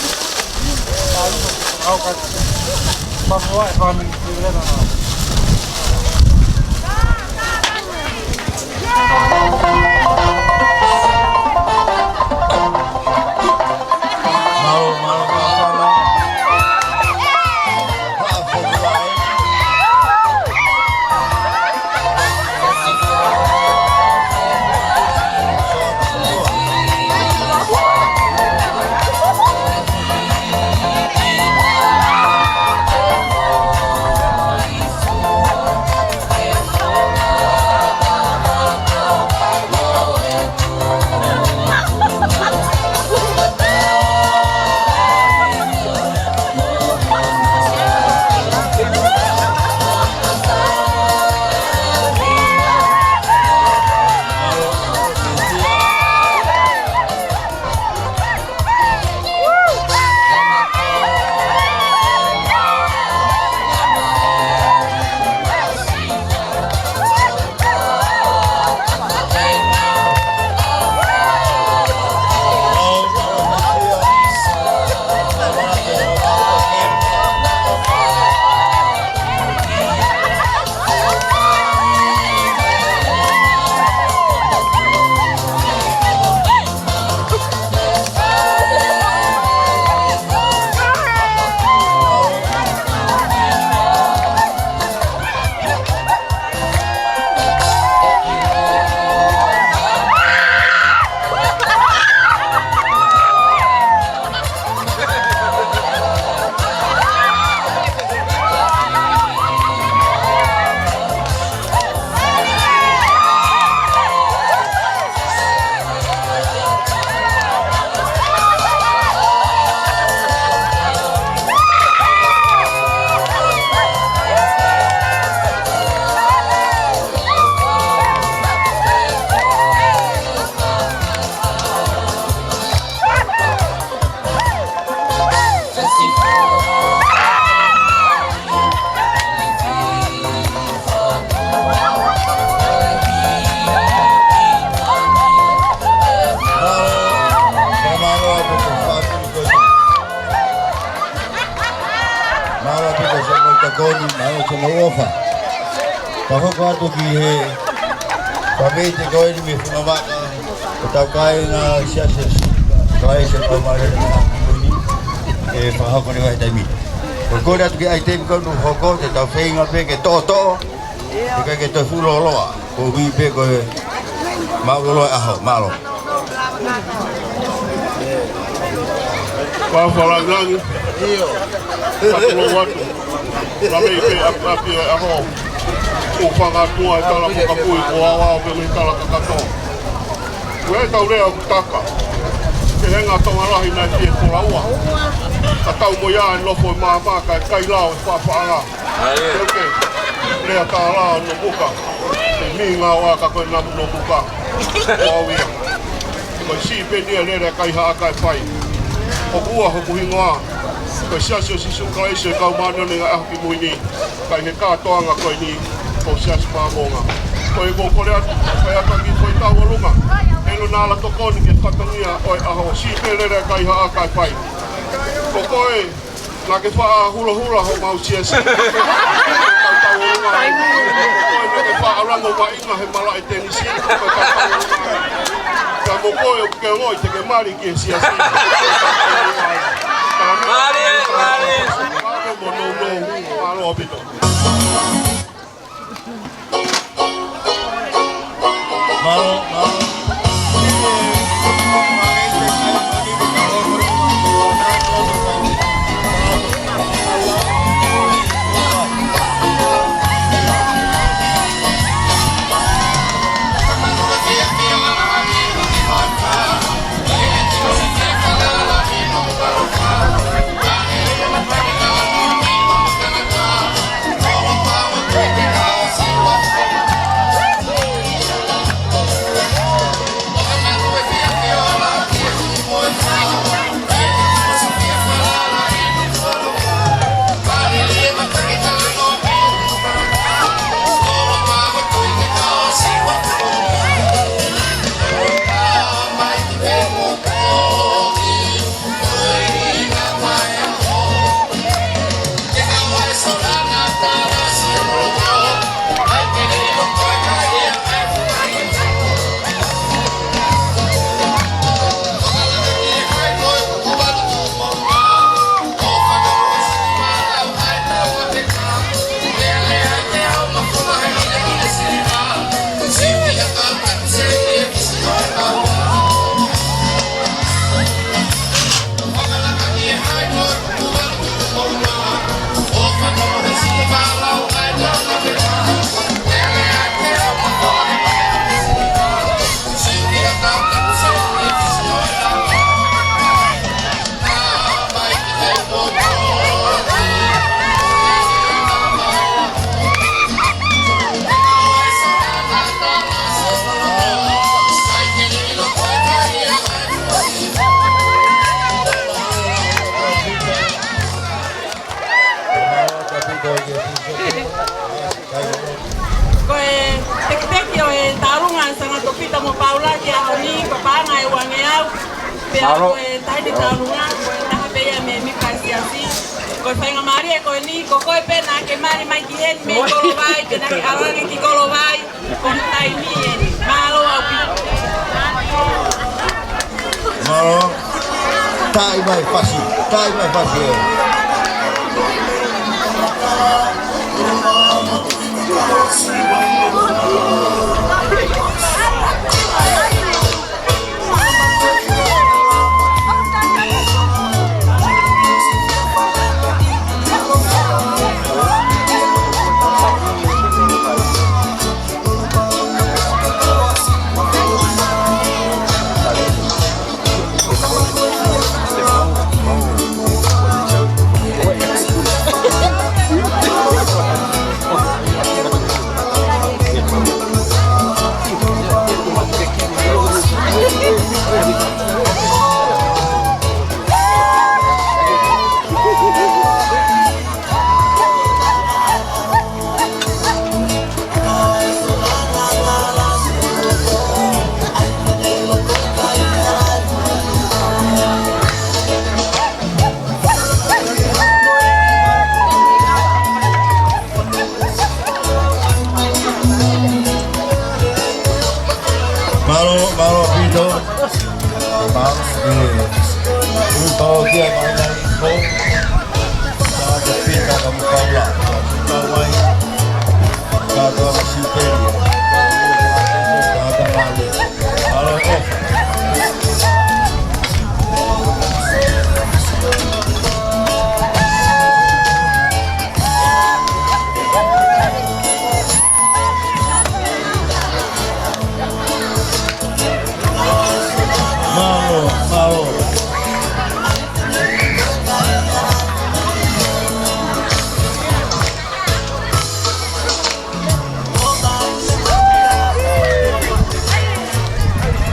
Au ka. Ma mo e fami, ko e lena. Mālō ʻaupito, mālō ʻaupito, mālō ʻaupito, mālō ʻaupito. Ka hoko atu ki he, ka mei te koe ni me funa vaka, ko tau kāinga siasi. Kae ʻoua te tau mālōlō ʻi he ʻaho ni, ʻe fakahoko ʻi he ngaahi taimi. Ko e kole atu ki he ʻaiteni ko eni ʻoku hoko, te tau feinga pē ke toʻotoʻo, ʻikai ke toe fuʻu lōloa. Ko e ʻuhi pē ko e mālōlō e ʻaho, mālō. Pea fakalāngilangi, fakatulou atu. Ka mei pē ʻapiʻapi e ʻaho, ʻoku fakaʻatuʻi e tala fakapui, ko e ʻaoʻao pē mei he tala kakato. Ko e tau lea ʻoku taka, ke henga Tonga lahi naʻe fie kolaua. Ka tau mo ia e nofo e maama, kae kai lao e faʻafaʻanga. Ai. Ke lea tālā ʻo Nomuka, ʻe mei ngāueʻaki ko e namu Nomuka. Ko au ia. Ko e siʻi peni e lele kaihaʻa kae fai. ʻOku ua hoku hingoa. Ko e Siasi ʻo Sīsū Kalaisi ʻo e Kau Māʻoniʻoni ʻi he Ngaahi ʻAho Kimui Ni. Kae ʻi he kātoanga ko eni, ko e Siasi Māmonga. Ko e kole atu, kae ʻatā ki he foʻi tauʻolunga. ʻE ʻilo naʻa la tokoni ki he fatongia ʻo e ʻaho, siʻi pē lele kaihaʻa kae fai. Ko koe, naʻa ke faʻa hulahula homau siasi. Ko e tauʻolunga. Ko koe, naʻa ke faʻa lango vaʻinga he malaʻe tenisi. Ko e tauʻolunga. Ka mo koe, ʻoku ke ongoʻi te ke mali ki he siasi. Mali, mali. Ka mo nounou, mālō ʻaupito. Ko e tekiteki ʻo e tauʻolunga ʻa Sangata Pita mo Paula ki he ʻaho ni, ko e paʻanga ʻe uangeau. Pea ko e taʻahine tauʻolunga, ko e taha pē ia mei he Mika Siasi. Ko e faingamālie ko eni, ko koe pē naʻa ke mali mai ki heni mei Kolovai, pea naʻa ke ʻalu ange ki Kolovai. Ko e taimi eni. Mālō ʻaupito. Mālō. Taʻi mai fasi. Taʻi mai fasi ē. Mālō, mālō.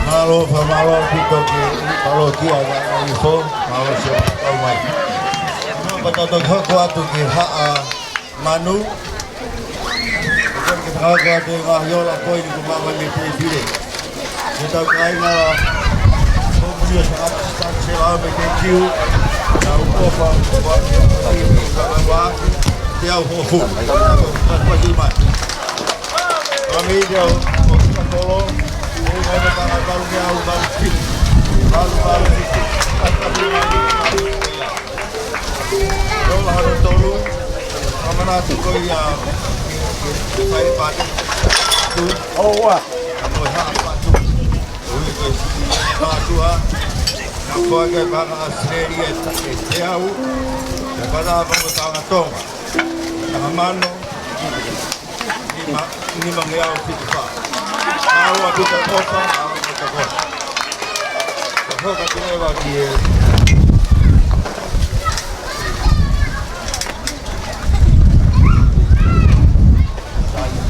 Mālō, fakamālō ʻaupito ki he palokia ʻa Ifo, mālō siʻo kau mai. Pea tau toki hoko atu ki Haʻa Manu. Ko e fakahoko atu e ngaahi ola ko eni ko māmani e pēpile. Ko ʻetau kāinga, ko Mulia Sangata Stan Sela me ke kiu. Tau kofa, kofa, kofa, kofa, te au hofu. Kofa, kofa, kofa, mai. Kami te au, kofa, kolo. Kofa, kofa, kofa, kofa, kofa, kofa, kofa, kofa, kofa, kofa, kofa, kofa, kofa, Lola hano tolu, ʻamanaki ko ia, ke, ke, ke fai pāte. Tu. ʻOua. Ka mo e haʻa patu. Ui ko e siʻi pātua. Na koa ke panga Australia e ta-, e teau. Ke pata apa mo tanga Tonga. Tanga mano. Nima, nima ngeau fitu fā. Aua pita kofa, aua pita kofa. Ka hoka tu e wa ki e.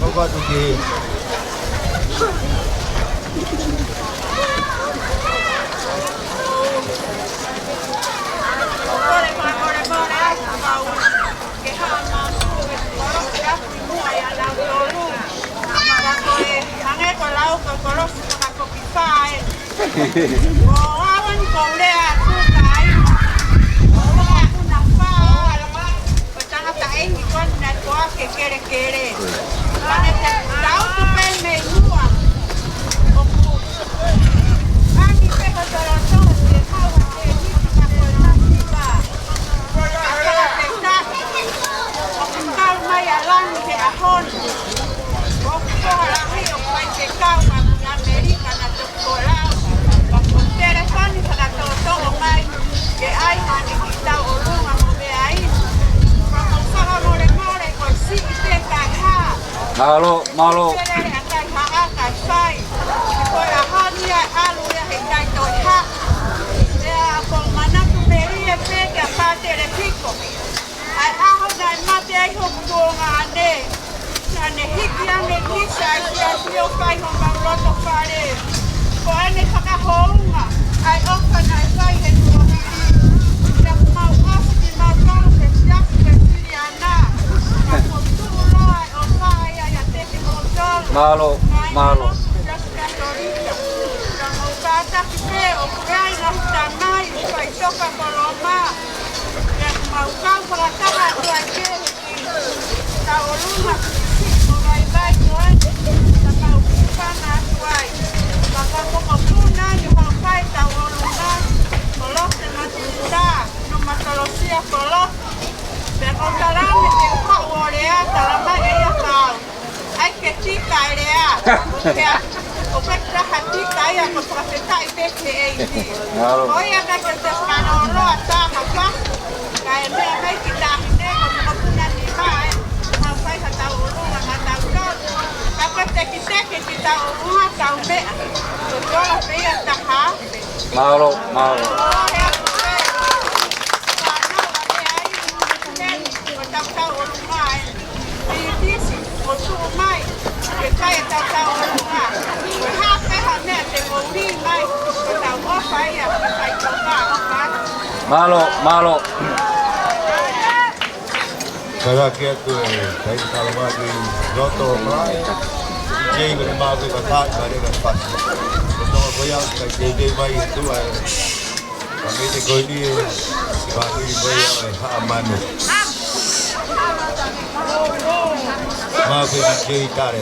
Hoka tu ki e. Ke haʻa Manu, ke kolosi ʻaki muʻa ia lau tolu. Ka ko e hangē ko lau ka kolosi ka ko ki fā ē. Ko awan ko lea atu ka ai. Ko awan na fā. Ko tangata ʻeiki ko ena ko ake kelekele. Pane te tau tu pe mei muʻa. ʻOku Ani pe ko tolotolo te mau ha ke hiki ka ko e masiva. Ko e ʻaka te ta. ʻOku kau mai ʻa langi he ʻaho ni. ʻOku ko ha lahi ʻoku ʻikai ke kau ʻa ʻAmelika na toki ko lau. Pea ko e telefoni fakatotolo mai. Ke ʻai hane ki tau ʻolunga mo meʻa ai. Pea ko e fakamolemole ko e siʻi pe kai hā. Mālō, mālō. Pele ʻa kai hā kai fai. Ko e ʻaho ni ʻa e ʻalu ia he kai toe hā. Pea ko e manatu melie pē kia Pātele Piko. ʻA e ʻaho naʻe mate ai hoku tuongaʻane. Naʻa ne hiki ange ki sa ai ki a sio kai homau loto fale. Ko ʻene fakahounga, ʻa e ʻofa naʻe fai he tuahili. Pea kuo mau ʻosi ki mau kolo ke siasi ke sili ana. Ka kuo tuʻu loa e ʻofa ia ia te ki mau kolo. Mālō, mālō. Siasi Katolika. Ka mau kātaki pē ʻoku ʻi ai ngaahi tamai, faʻitoka ko Loma. Pea mau kau fakataha atu ai ke Tau ʻolunga, ko e vaivai ko eni, ka tau kufana atu ai. Ka ka mokopuna ni hau kai tau ʻolunga, kolosi matuta, no matolosia kolosi. Pea ko tala me te uha ʻo lea, tala mai e ia kau. ʻAi ke tika e lea, ʻo ke ʻo ke taha tika ia ko fakafetaʻi pē ki he ʻEiki. Mālō. Ko ia ka te te fakalōloa tā ka ka. Ka e meʻa mai ki tahi nei ko mokopuna ni mai. Mau fai ha tau ʻolunga ma tau tau. Ka ko e tekiteki ki tau ʻolunga tau meʻa. Ko tola pē ia taha. Mālō, mālō. Ko e meʻa ai. Ko tau tau ʻolunga e. Pītisi, ʻo tuʻu mai, ke kai e tau tau ʻolunga. Ko e hā pē ha meʻa te mou ui mai, ko tau ʻofa ia, ko e kai tau ka ʻofa. Mālō, mālō. Ka la ke atu e kai tau mā ki loto mai. Jei ko te mā ki ka tā, ka le ka pasi. Ko tau ko ia, kai jei jei mai e tu ai. Ka mei te koe ni e, ka hili koe ia e Haʻa Manu. Mā koe ki kei kare.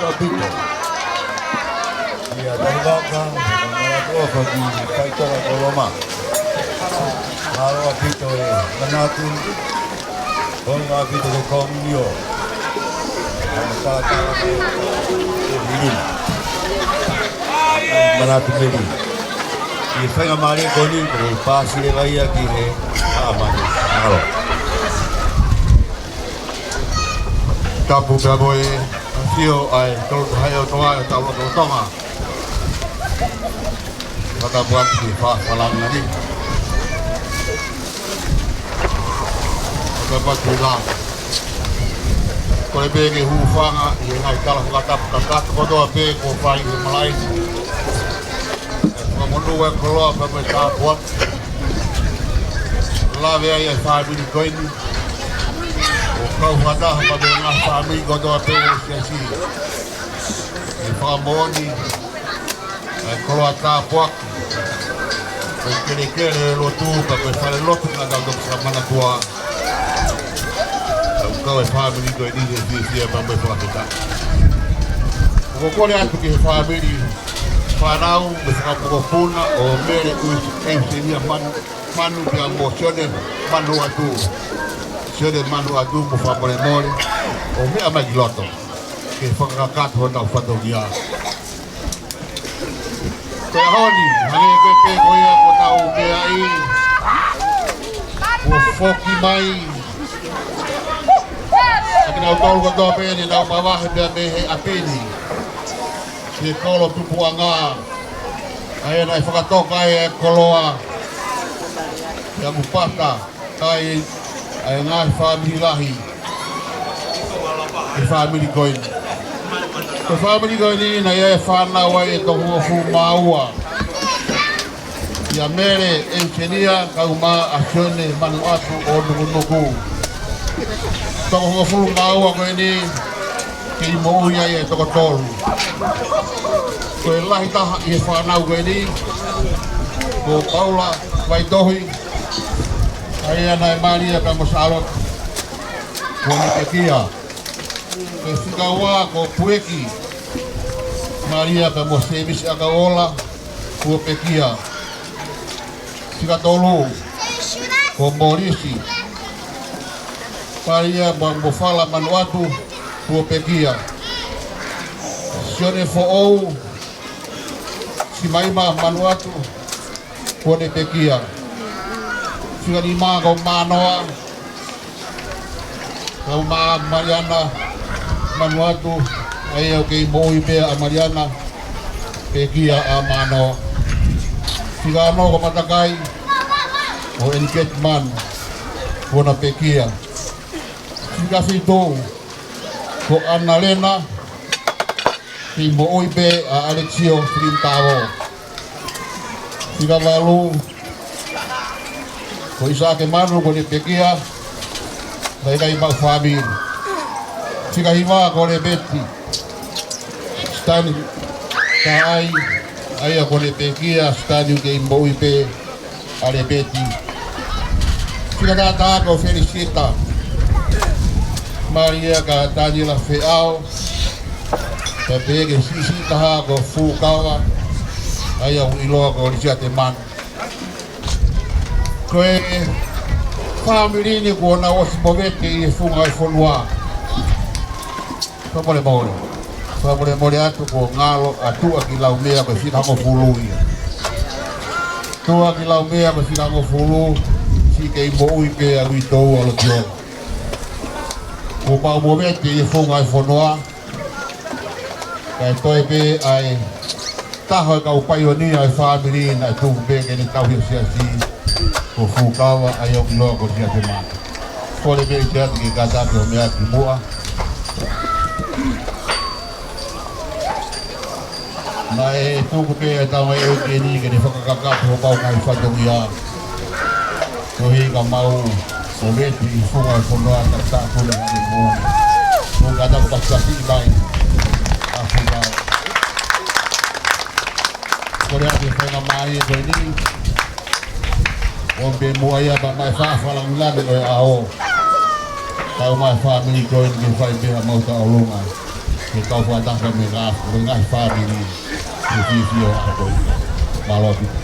ʻAupito. ʻIa Talivaka, Manatuʻofa ki Faitoka Koloma. Mālō ʻaupito e manatu, ʻoku ʻaupito ke komiunio. Ana tātā ko Hilina. Manatu meli. ʻI he faingamālie ko eni, ko e pāsile vai ia ki he ʻa mani. Mālō. Tapu pea mo e ʻafio ʻa e Tolu Tahaʻi ʻOtua ʻi hotau lotolotonga. Fakatapu atu ki he fafalanga ni. Fakatapu atu ki he la. Kole pē ke hūfanga ʻi he ngaahi tala fakatapu kakato kotoa pē kuo fai ʻi he malaʻe. Fakamonū e koloa pea mo e tāpuaki. Lave ai e fāmili ko eni. ʻO kau fakataha pea mo e ngaahi fāmili kotoa pē ʻo e siasi. ʻE fakamoʻoni ʻa e koloa tāpuaki. Ko e kelekele e lotu, pea ko e fale lotu naʻa tau toki fakamanatua. Tau kau e fāmili ko eni he fiefia pea mo e fakafetaʻi. ʻOku kole atu ki he fāmili, fānau mo e fakamokopuna ʻo Mele ʻEu-, ʻEusenia Manu, Manu pea mo Sione Manuʻatu. Sione Manuʻatu mo fakamolemole ʻo meʻa mai ki loto ke fakakakato honau fatongia. Ko e ʻaho ni, hangē ko e pē ko ia kuo tau meaʻi, kuo foki mai ʻa kinautolu kotoa pē ne nau mavahe pea mei he ʻapi ni ki he kolo tupuʻanga, ʻa ia naʻe fakatoka ai e koloa ʻia Mupata, kae ʻi ai e ngaahi fāmili lahi ʻi he fāmili ko eni. Ko e fāmili ko eni naʻe ʻi ai e fānau ai ʻe toko hongofulu mā ua. ʻIa Mele ʻEusenia, kae ʻumaʻā ʻa Sione Manuʻatu ʻo Nukunuku. Toko hongofulu mā ua ko eni, kei moʻui ai e toko tolu. Ko e lahi taha ʻi he fānau ko eni, ko Paula Vaitohi, ʻa ia naʻe mālie pea mo Sālote, kuo ne pekia. Ko e fika ua ko Pueki, mālie pea mo Sēmisi ʻAkauʻola, kuo pekia. Fika tolu ko Molisi, mālie pea mo Fala Manuʻatu, kuo pekia. Sione Foʻou, Simaima Manuʻatu, kuo ne pekia. Fika nima ko Mānoa, kae ʻumaʻā Maliana Manuʻatu, ʻa ia ʻoku kei moʻui pē ʻa Maliana, pekia ʻa Mānoa. Fika ono ko Matakai, ko Eniketi Manu, kuo na pekia. Fika fitu ko ʻAnalena, kei moʻui pē ʻa ʻAlekisio Filimutao. Fika valu ko ʻIsaake Manu, kuo ne pekia, naʻe ʻikai maʻu fāmili. Fika hiva ko Lepeti Sitani Taʻai, ʻa ia kuo ne pekia. Sitani, kei moʻui pē ʻa Lepeti. Fika taha taha ko Felisita, mālie ʻa Taniela Feʻao, pea pehē ki he siʻisiʻi taha ko Fukawa, ʻa ia ʻoku ʻiloa ko Lisiate Manu. Ko e fāmili ni kuo nau ʻosi movete ʻi he funga ʻo e fonua. Fakamolemole. Fakamolemole atu, kuo ngalo ʻa Tuʻa ki Laumea, ko e fika hongofulu ia. Tuʻa ki Laumea ko e fika hongofulu, siʻi kei moʻui pē ʻa Uitou ʻa Lotiola. Kuo mau movete ʻi he funga ʻo e fonua, kae toe pē ʻa e taha ʻo e kau paionia ʻo e fāmili naʻe tuku pē ke ne tauhi e siasi, ko Fukawa, ʻa ia ʻoku ʻiloa ko Lisiate Manu. Kole pē ʻi he atu ke kātaki ʻo meʻa ki muʻa. Naʻe tuku pē ʻe he tama ʻEu ke ni ke ne fakakakato homau ngaahi fatongia. Koeʻuhi ka mau movete ʻi he funga ʻo e fonua, ka ta kule ane mo. Mo ka ta pasipasi mai. ʻA Fukawa. Kole atu e faingamālie ko eni. ʻO pē muʻa ia pea maʻu e fakalāngilangi ʻo e ʻaho. Kae ʻumaʻā e fāmili ko eni ke fai pē haʻamau tauʻolunga. Ke kau fakataha mo e ngaahi, mo e ngaahi fāmili. Ke fifio ʻa koe. Mālō ʻaupito.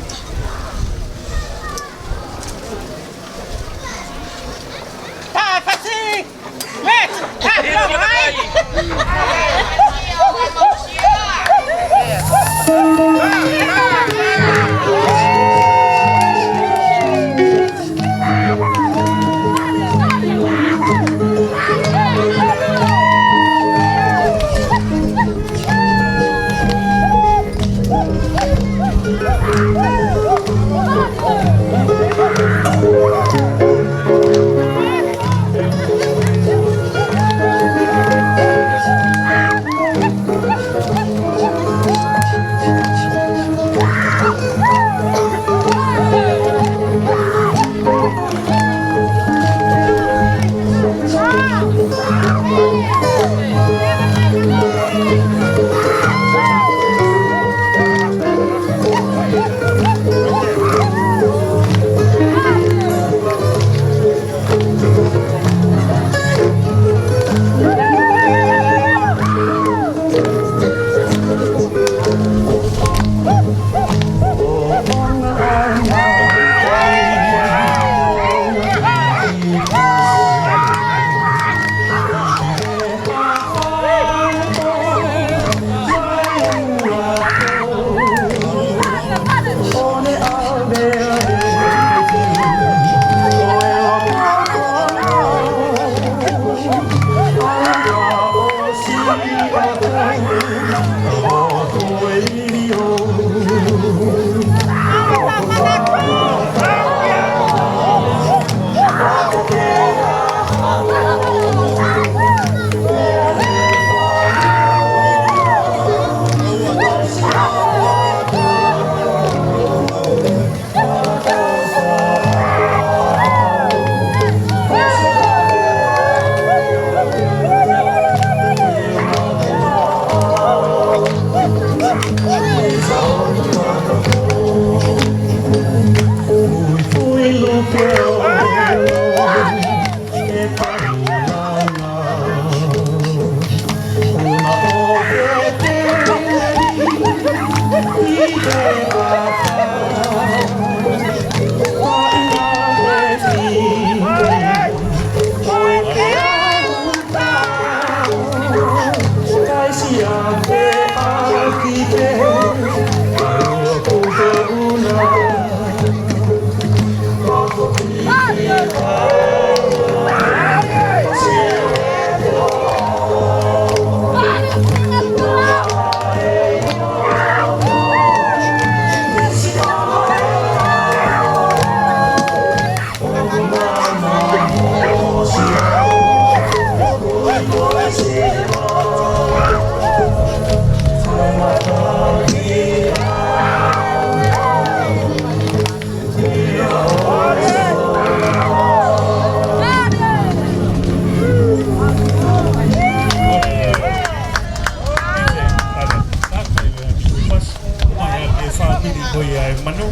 Ko e fāmili ko ia ʻa e manu.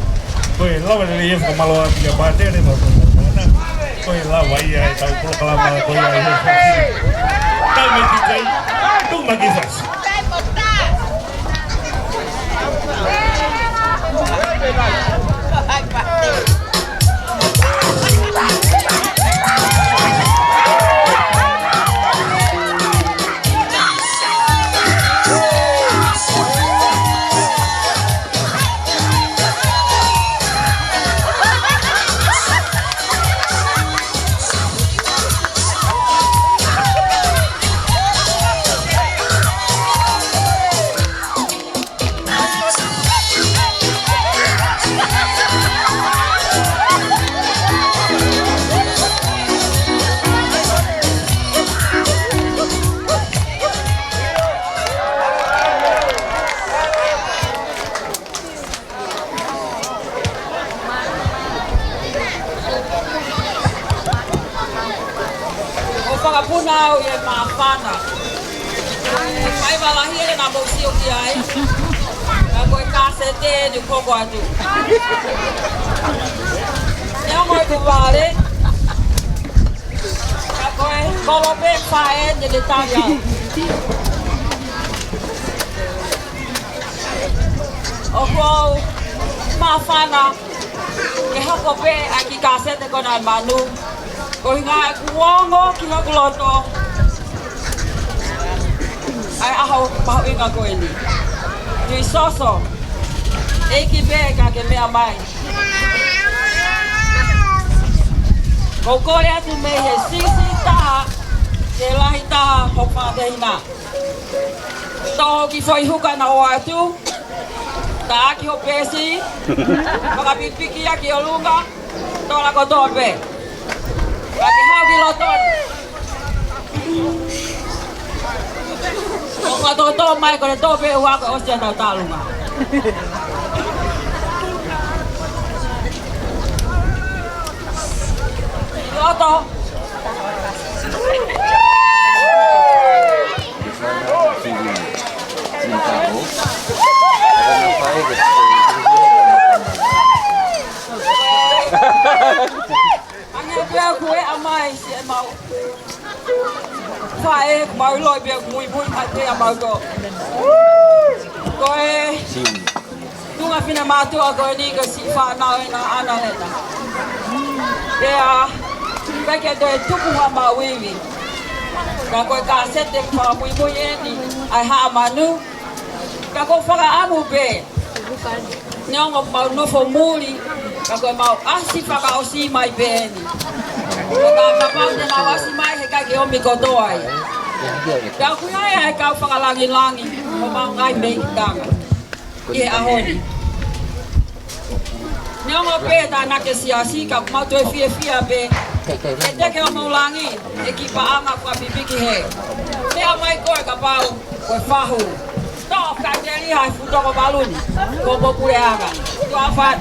Ko e lava lelei e fakamālō atu kia Pātele mo e fānau. Ko e lava ia ʻetau polokalama ko ia ʻi he fāmili. Tau mai ki tai, tau mai ki fasi. ʻO fakapuna au ʻi he māfana. Faiva lahi ʻena mou sio ki ai. Ka ko e kasete ni koko atu. Ia mo e tupale. Ka ko e kolope fae ni le tali au. ʻOku ou māfana ke hoko pē ʻa e kiʻi kasete ko ena ʻa e manu. Ko e ʻuhinga ʻeku ongo ki hoku loto ʻa e ʻaho mahuʻinga ko eni. Tuʻi Soso, ʻEiki pē ka ke meʻa mai. ʻOku ou kole atu mei he siʻisiʻi taha ki he lahi taha hoku fanga tehina. Tō ki foʻi huka naʻa ʻoatu, taʻaki ho peesi, fakapikipiki ia ki ʻolunga, tola kotoa pē. Ka ke haʻu ki loto. ʻOku tō mai ko e tō pē ua ko e ʻosi ʻetau talunga. Loto. Hangē pē ko e ʻomai siʻemau faʻē, mau ʻiloʻi pē muimui mai pē ʻa mau tō. Ko e tuʻunga fina mātuʻa ko eni ko e siʻi fānau ena ʻana lena. Pea, pea ke toe tuku ha mau ivi. Ka ko e kasete fakamuimui eni, ʻa e Haʻa Manu. Ka ʻoku ou fakaʻamu pē. Neongo ʻemau nofo muli, ka ko ʻemau ʻasi fakaʻosi mai pē eni. Ka kapau te nau ʻasi mai he ʻikai ke ʻomi kotoa ia. Pea ʻoku ʻi ai ʻa e kau fakalāngilangi, ʻo ʻemau ngaahi meʻi tanga. ʻI he ʻaho ni. Neongo pē tānaki e siasi, ka ʻoku mau toe fiefia pē. Ke teke ʻo mau langi, ʻe ki paʻanga kua pipiki he. Meʻa mai koe kapau, ko e fahu. Tō, ka te liha e fuʻu toko valu ni. Ko mo pule anga. Tuʻa fat.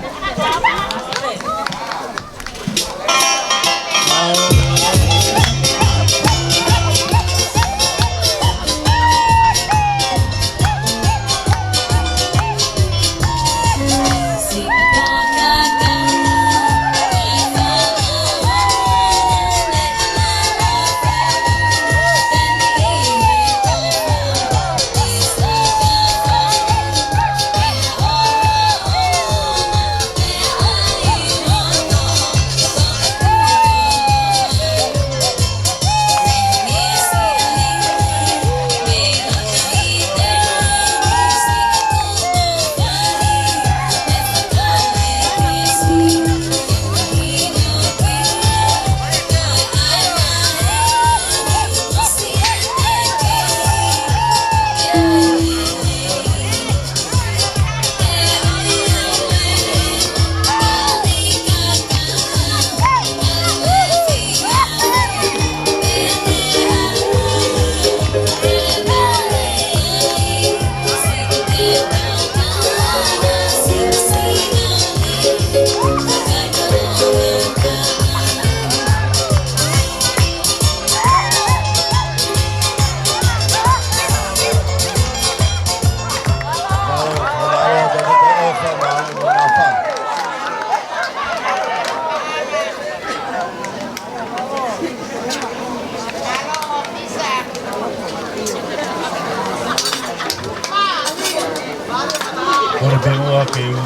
Kole pē muʻa ke u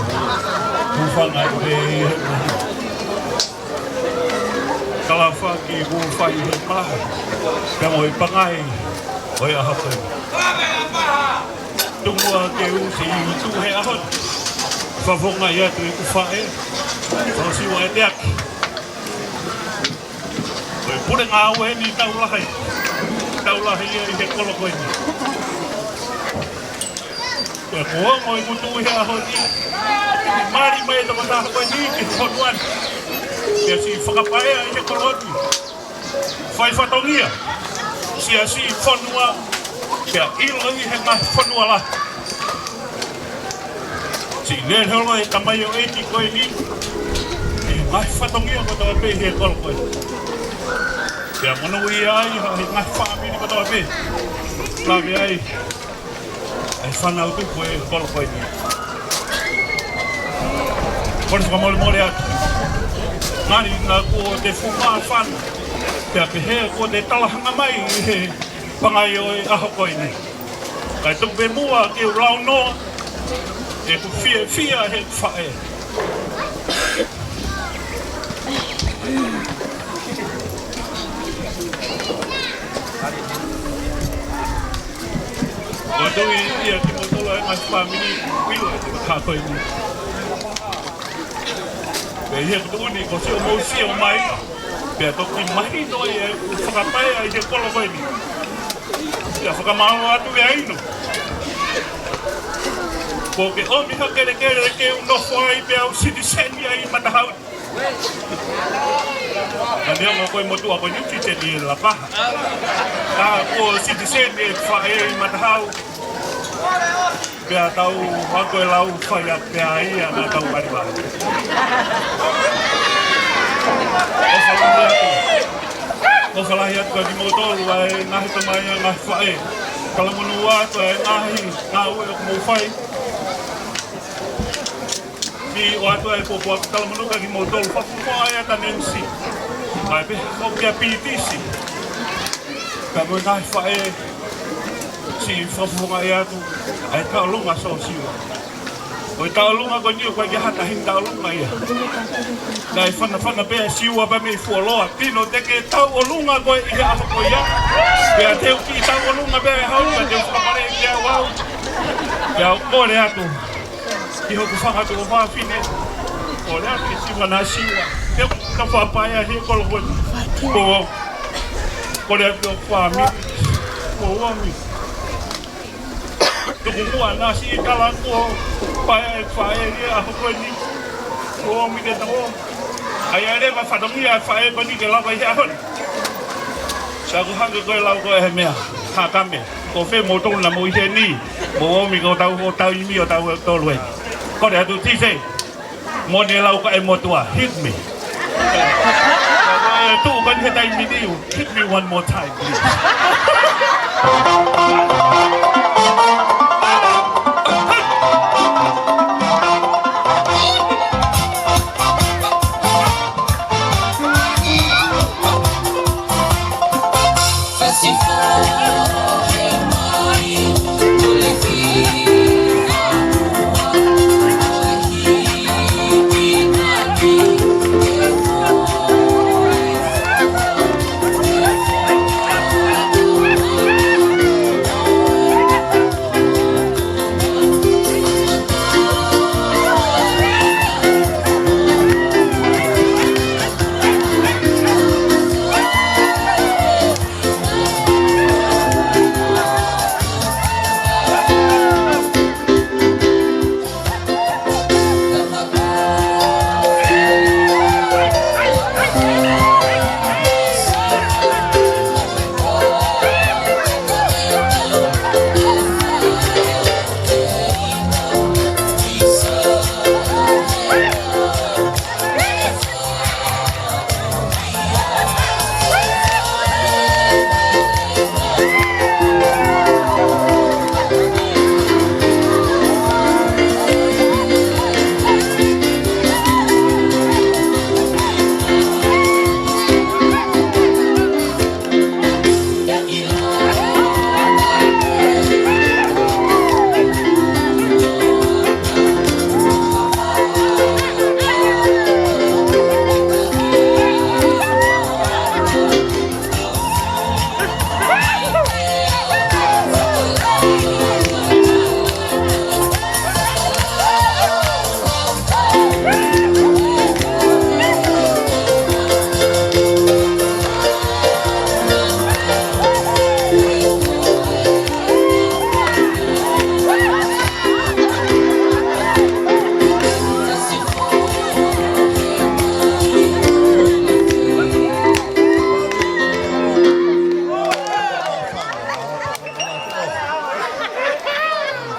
hūfanga pē ʻi he kalafi ʻoku fai he maha, pea mo e pangai ʻo e ʻaho ko eni. Tuku muʻa ke u siʻi tuʻu he ʻaho ni. Fakafofongaʻi atu ʻeku faʻē, Fausiua ʻEteaki. Ko e pule ngāue eni tau lahi. Tau lahi ia ʻi he kolo ko eni. Ko e kuonga ʻo e ngutu ʻi he ʻaho ni. Mali mai e tokotaha ko eni ki he fonua ni. Ke siʻi fakapaea ʻi he kolo ni. Fai fatongia. Siasi, fonua. Ke ʻiloʻi ʻe he ngaahi fonua lahi. Siʻi lele holo e tamaioʻeiki ko eni. ʻI he ngaahi fatongia kotoa pē ʻi he kolo ko eni. Pea monūʻia ai ʻa e ngaahi fāmili kotoa pē. Lave ai ʻa e fānau tupu ʻo e kolo ko eni. Kole fakamolemole atu. Ngali naʻa kuo te fuʻu māfana. Pea pehē kuo te talahanga mai ʻi he pangai ʻo e ʻaho ko eni. Kae tuku pē muʻa ke u lau noa. ʻOku fiefia he faʻē. ʻOku ou tui ia kimoutolu e ngaahi fāmili ʻilo e te mataha ko eni. Pea ʻi he tuʻu ni ko siʻomou sio mai, pea toki mahino ia ʻoku fakapaea ʻi he kolo ko eni. Pea fakamālō atu ia inu. Ko ke ʻomi ha kelekele ke u nofo ai pea u sitiseni ai matahau. Ka neongo ko e motuʻa ko e niu sitiseni e lapaha. Ka ko sitiseni e faʻē ʻi matahau. Pea tau ako e lau fai a pea ia na tau kariwa. ʻOfa lahi atu. ʻOfa lahi atu kia kimoutolu ʻa e ngaahi tamai ʻa e ngaahi faʻē. Talamonū atu ʻa e ngaahi ngāue ʻoku mou fai. Ni ʻoatu ʻa e pōpoaki talamonū kia kimoutolu fakafofonga ʻa e ata Nancy. ʻA e pehē ko kia Pītisi. Pea mo e ngaahi faʻē. Siʻi fakafofonga atu ʻa e taʻolunga Sosiua. Ko e taʻolunga ko eni ʻoku ʻikai ha taha ʻi he taʻolunga ia. Naʻe fanafana pē ʻa Siua pea mei fuoloa. Tino te ke taʻolunga koe ʻi he ʻaho ko ia. Pea te u kiʻi taʻolunga pē ʻe hau, pea te u fakapale ki he ʻau. Pea u kole atu ki hoku fanga tuofāfine. Kole atu ki Siua na Siua. Te u ka fakapaea he kolo ko eni. Ko, kole atu ki hoku fāmili. Ko ʻomi. Tuku muʻa na siʻi kala kuo paea e faʻē ia ʻaho ko eni. Ko ʻomi ke tau. ʻAi ʻa e leva fatongia e faʻē ko eni ke lava ʻi he ʻaho ni. Sa ko hangē ko e lau ko e he meʻa. Hakame. Ko fē moutolu naʻa mou ʻi heni. Mou ʻomi ko tau ʻo tau imi ʻo tau e tolu e. Kole atu Tise. Mo ne lau ka e motuʻa, hit me. Tuʻu ka ni he taimi ni, hit me one more time, please.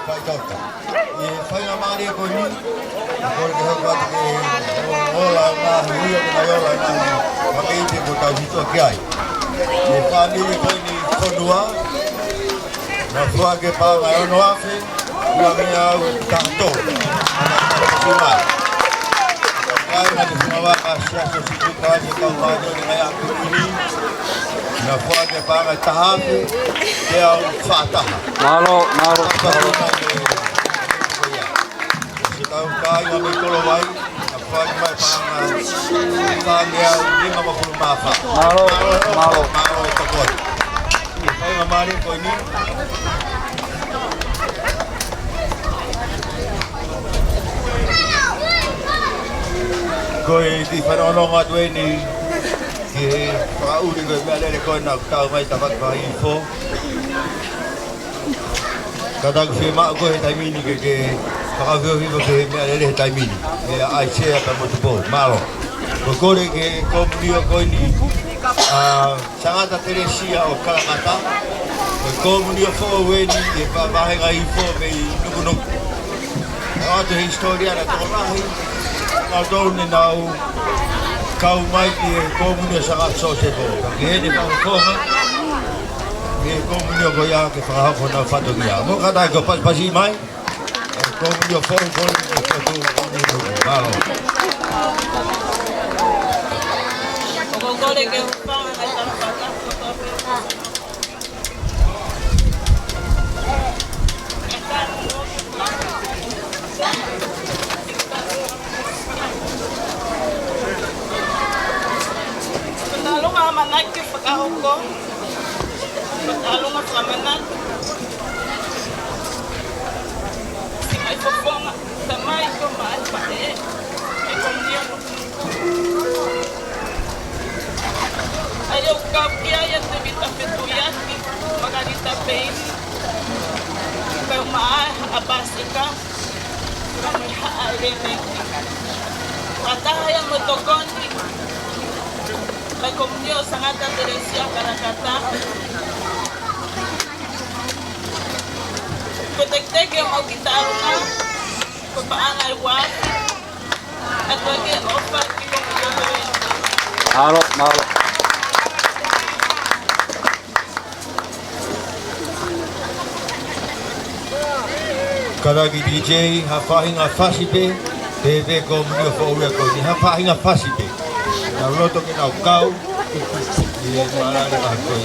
Faitota. ʻI he faingamālie ko eni, ʻoku ou kole ke hoko atu ke ola ngaahi ui ʻo ke nai ola ngaahi makeiti ko tau hito ki ai. ʻI he fāmili ko eni fonua, na fua ke paʻanga ʻe ono afe, ua mea au tato. Sima. Kai na te funga vaka siaso siku ka se kau mai o ni ngai aku ni. Na fua ke paʻanga taha afe, te au fataha. Mālō, mālō, mālō. Mei Kolovai, naʻe fai mai e paʻanga, fāngeau nimangofulu mā fā. Mālō, mālō. Mālō e tokoni. ʻI he faingamālie ko eni, ko e kiʻi fanongonongo atu eni ki he fakaʻuli ko e meʻalele ko ena ʻoku tau mai tafaʻaki fakahihifo. Ka tau fiemaʻu ko e he taimi ni ke, ke fakaʻofoʻofa ki he meʻalele he taimi ni. Meʻa ʻai sea ka motu pō. Mālō. Ko e kole ki he komunio ko eni, ʻa Sangata Telesia ʻo Kalakata. Ko e komunio foʻou eni ʻi he pa-, vāhenga hifo mei Nukunuku. ʻOatu he hisitōlia naʻe tokolahi, naʻa tau ne nau kau mai ki he komunio Sangata Sosefo. Ka ki heʻene fakafofonga, ki he komunio ko ia ke fakahoko honau fatongia. Mou kātaki ʻo pasipasi mai, e komunio foʻou ko eni ke fotu. Mālō. ʻOku ou kole ke u fanga e tau fakafofonga. Ko e ʻalunga ʻamanaki fakahoko. Ko e ʻalunga fakamanatu. Siʻi fofonga, tamai ko mai pae. E komunio ʻA ia ʻoku kau ki ai ʻa Tevita Fetuiaki, Makalita Peini, Kaumaʻa ʻa Pasika, Kamehaʻa Lemeki. Fakataha ia mo e tokoni mei he komunio Sangata Telesia Kalakata. Ko e tekiteki ʻo mau ki taʻalunga, ko e paʻanga ʻe ua. Mālō, mālō. Kātaki D J, ha faʻahinga fasi pē, pē pē ko e komunio foʻou ia ko eni, ha faʻahinga fasi pē. Nau loto ke nau kau, ʻi he mālale ʻa ko ē.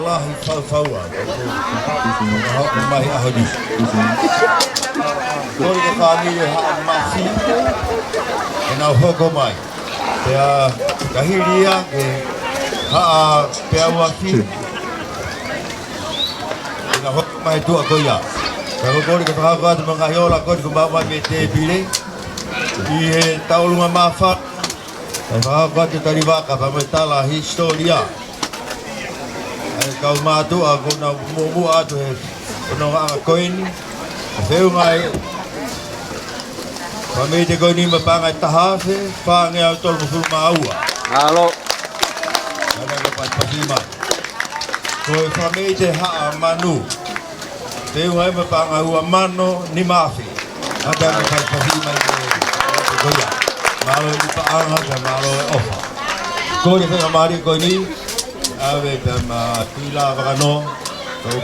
Lahi faufaua. Naʻa nau hoko mai he ʻaho ni. Kole ki he fāmili Haʻa Mafi ke nau hoko mai. Pea ka hili ia ki he Haʻa Peauafi ke nau hoko mai he tuʻa ko ia. Pea ko e kole ke fakahoko atu mo e ngaahi ola ko eni kuo maʻu mai mei he tēpile ʻi he tauʻolunga māfana. ʻE fakahoko atu e talivaka pea mo e tala hisitōlia ʻa e kau mātuʻa kuo nau muʻomuʻa atu he fonongaʻanga ko eni. ʻE feʻunga e fāmili ko eni mo e paʻanga ʻe taha afe fāngeau tolungofulu mā ua. Mālō. Ana ka pai pasi mai. Ko e fāmili Haʻamanu. Feʻunga ia mo e paʻanga ua mano nima afe. Ana ka pai pasi mai ko ia. Mālō e paʻanga, pea mālō e ʻofa. Kole ki he faingamālie ko eni, ʻave pea mo Tuʻilaʻā Vakanoa.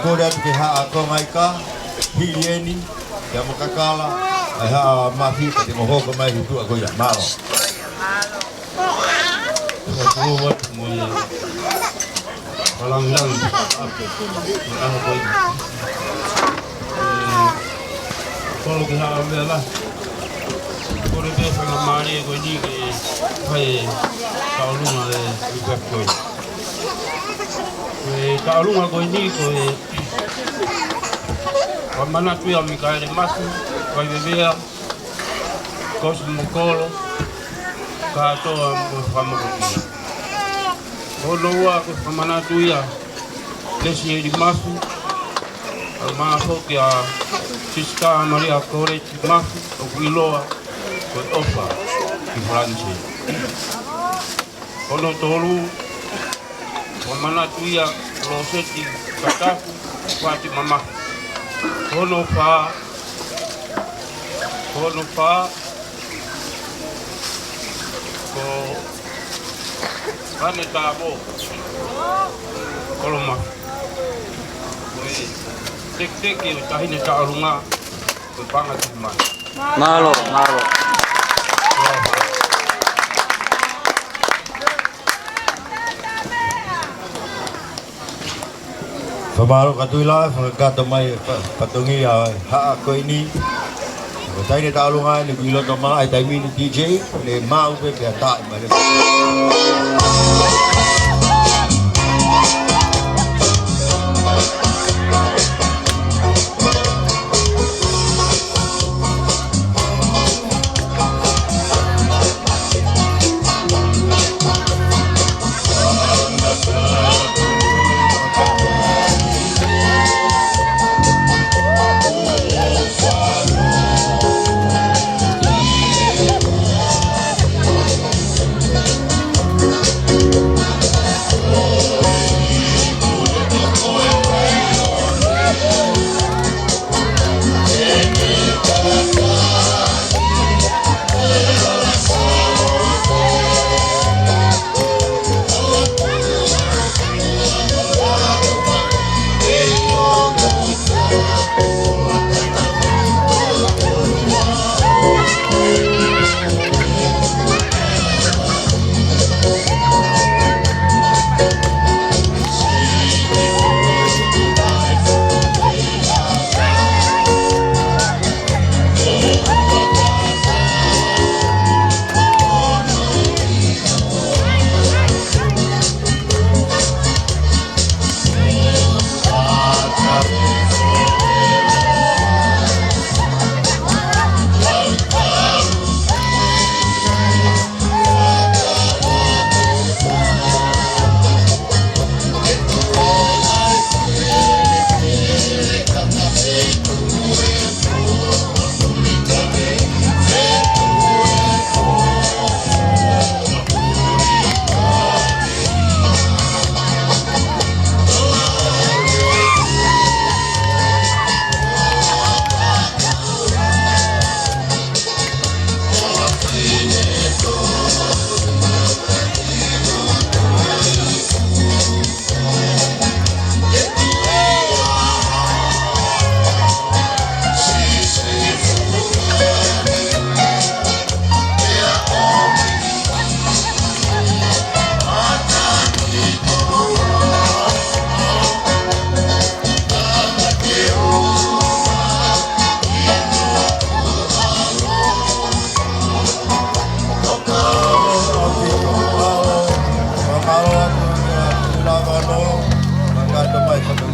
Kole atu ki he Haʻa Konga ʻIka, hili eni, pea mo Kakala, ʻa e Haʻa Mafi, ka te mo hoko mai he tuʻa ko ia. Mālō. Ka tuʻu atu mo e fakalāngilangi ʻi he ʻaho ko eni. ʻE, kole ki he Haʻa Vela. Kole pē faingamālie ko eni ke fai e tauʻolunga e ʻi he ko eni. E tauʻolunga ko eni ko e fakamanatu ia ʻa Mikaele Mafi, Vaivevea, Kosi mo Kolo, kātoa mo Fakamokotia. Hono ua ko e fakamanatu ia Lesieli Mafi, ʻa e mafoki ʻa Sisitā Malia Koleti Mafi, ʻoku ʻiloa ko e ʻOfa ʻi Falanisē. Hono tolu, fakamanatu ia Loseti Katafu, Fati Mama. Hono fā, hono fā, ko Pane Tamo, Koloma. Ko e teketeke ʻo e taʻahine tauʻolunga, ko e paʻanga Tuʻimai. Mālō, mālō. Fakamālō ka Tuʻilaʻā, fakakakato mai e fa-, fatongia ʻo e haʻa ko eni. Ko e taʻahine tauʻolunga eni ʻoku ʻi loto malaʻe he taimi ni, DJ, ne maʻu pē pea taaʻi mai leva.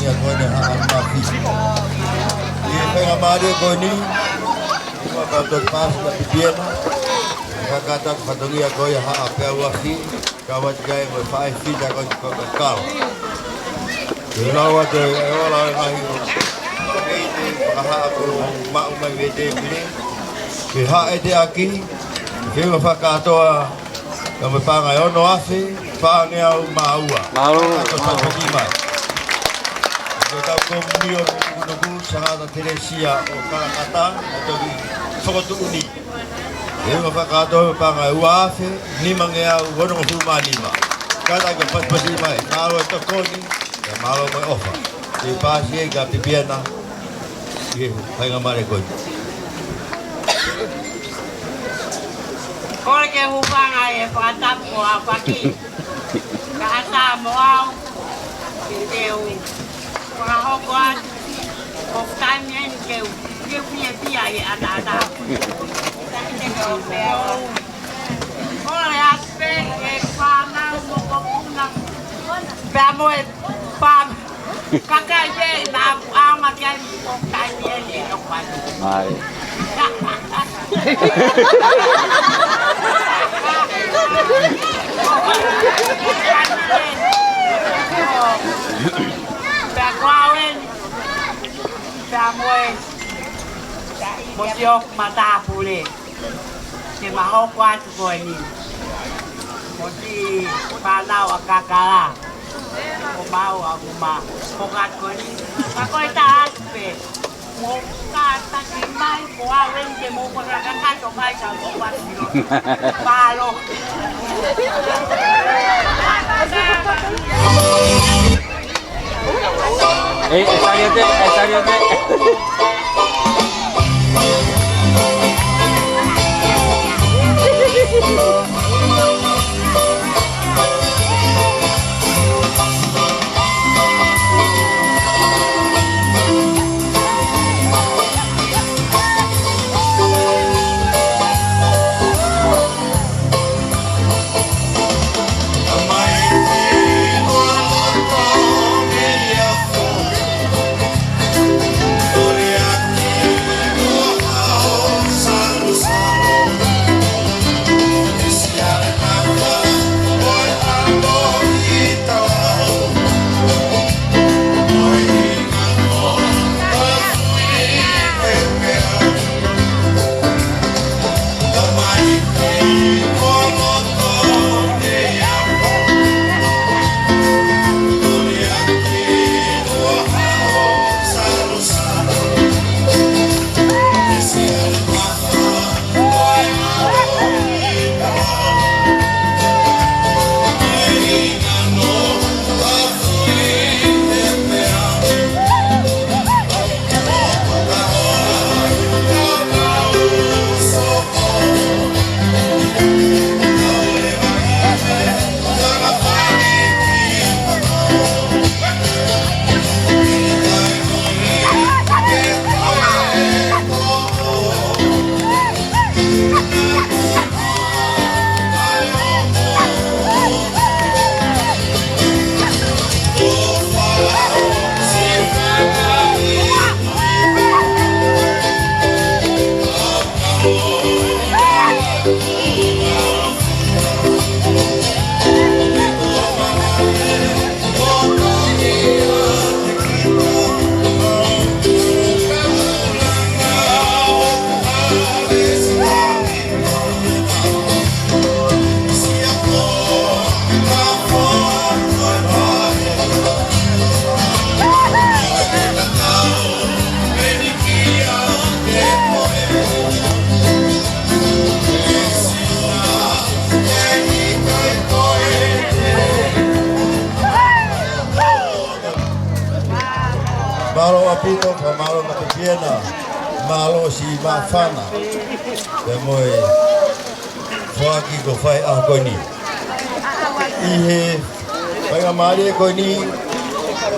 Ko eni Haʻa Mafi. ʻI he faingamālie ko eni, ʻoku mau toki paasi ʻa Pipiena. Kakato atu fatongia ko ia Haʻa Peauafi. Kau atu ki ai mo e faʻē fita ko eni ko Kakao. Ke lau atu e ola e ngaahi ʻo e fakahaʻa ko maʻu mai vete mine. Ke haʻe te aki, ke ua fakatoa, ka me panga e ono afe, panga au maua. Maua. Ka to sa poki mai. Ko tau ko mio nukunuku, Sangata Teresia ʻo Kalakata, ʻa toki fokotuʻu ni. Ke ua fakatoa, panga e ua afe, nima nge au, ono ngeau fuma nima. Ka ta ke pasipasi mai, mālō e tokoni, ka mālō mai ʻofa. Ke paasi e ka Pipiena, ʻi he faingamālie ko eni. Kole ke hūfanga he fakatapu ʻa Faki. Ka ata mo au, ke te u fakahoko atu, ko taimi eni ke u, ke u fiefia he ʻataʻatā. Kole atu pē ke fānau mo ko puna. Pea mo e pam. Kakai pē naʻa ku ʻaonga ki ai mo ko taimi eni ʻe ʻoku ai. Mai. Pea ko au eni. Pea mo e. Mo si ʻoku matāpule. Ke ma hoko atu ko eni. Mo si fānau ʻa Kakala. Ko mau ʻa kuma. Ko ka ko eni. Ka ko e tā atu pē. Mo ka taki mai ko au eni ke mo ka kakato mai ka mo ka tiro. Mālō. ʻE, ʻe, Sariote, ʻe, Sariote. Mālō ʻaupito, ka mālō ka Pipiena, mālō si māfana. Pea mo e foaki ko fai ʻaho ko eni. ʻI he faingamālie ko eni,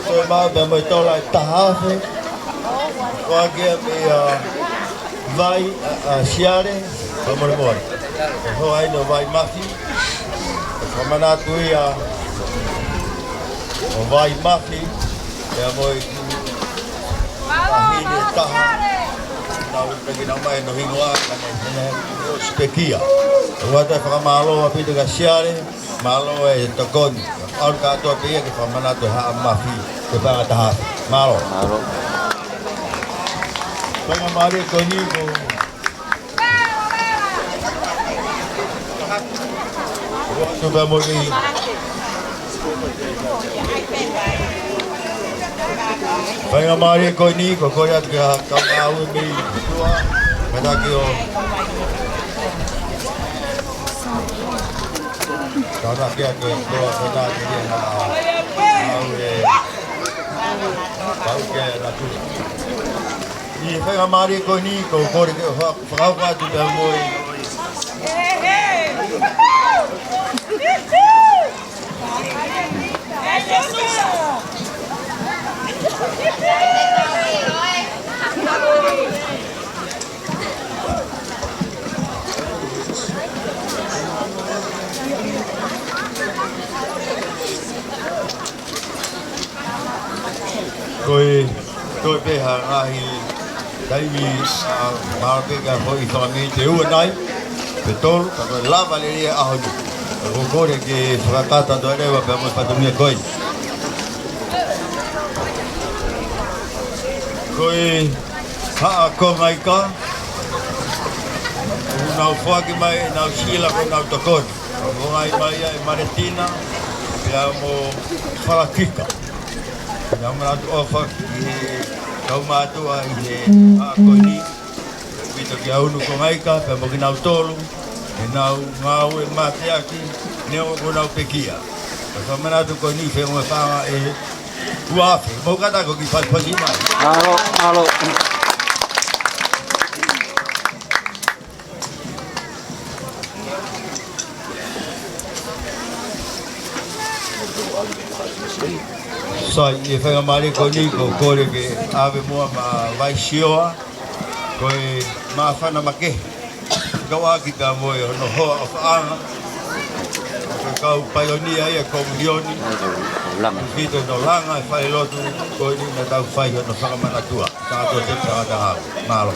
ko e mau pea mo e tola e taha afe. Foaki ia mei a Vai, ʻa, ʻa Siale, ka molemole. Ko e hoa eni ʻo Vai Mafi. Ko e fakamanatu ia ʻo Vai Mafi. Pea mo e taʻahine ʻe taha, naʻa nau pehē naʻa nau ʻomai hono hingoa, ka naʻe, naʻe ʻosi pekia. ʻOatu e fakamālō ʻaupito kia Siale, mālō e tokoni. ʻAlu kātoa pē ia ke fakamanatu e Haʻa Mafi, ke paenga taha. Mālō. Mālō. Faingamālie ko eni ko ʻOatu pē mo e faingamālie ko eni, ko e kole atu ki he kau ngāue mei tuʻa, kātaki ʻo kātaki atu e kole atu ki he ngāue pau ke na tu. ʻI he faingamālie ko eni, ko e kole ke fa-, fakahoko atu pē mo e Ko e, ko e pē ha ngaahi taimi, ʻa, mahalo pē ka foʻi fakaminiti ʻe ua nai, pe tolu, ka ko e lava lelei e ʻaho ni. Ka ko e kole ke fakakata atu leva pē mo e fatongia ko ē. Ko e Haʻa Kongaika, ʻoku nau foaki mai ʻenau sila ko ʻenau tokoni. ʻOku foaki mai ia ʻe Maletina, pea mo Falakika. Pea mo nau ʻofa ki he kau mātuʻa ʻi he haʻa ko eni. ʻOku ʻi ai ʻa Unu Kongaika, pea mo kinautolu, ʻenau ngāue mateaki, neongo ʻoku nau pekia. Ka fakamanatu ko eni fengo e fanga e uafe, mo kata ko ki pasipasi mai. Mālō, mālō. Sai, ʻi he faingamālie ko eni, ko e kole ke ʻave muʻa maʻa Vaisioa, ko e māfana makehe. Kau ʻaki pea mo e hono hoa ʻofaʻanga. Ko e kau paionia ia ko Milioni. Langa. Kito no langa e falelotu ko eni naʻa tau fai hono fakamanatua. Tangata te tangata hau. Mālō.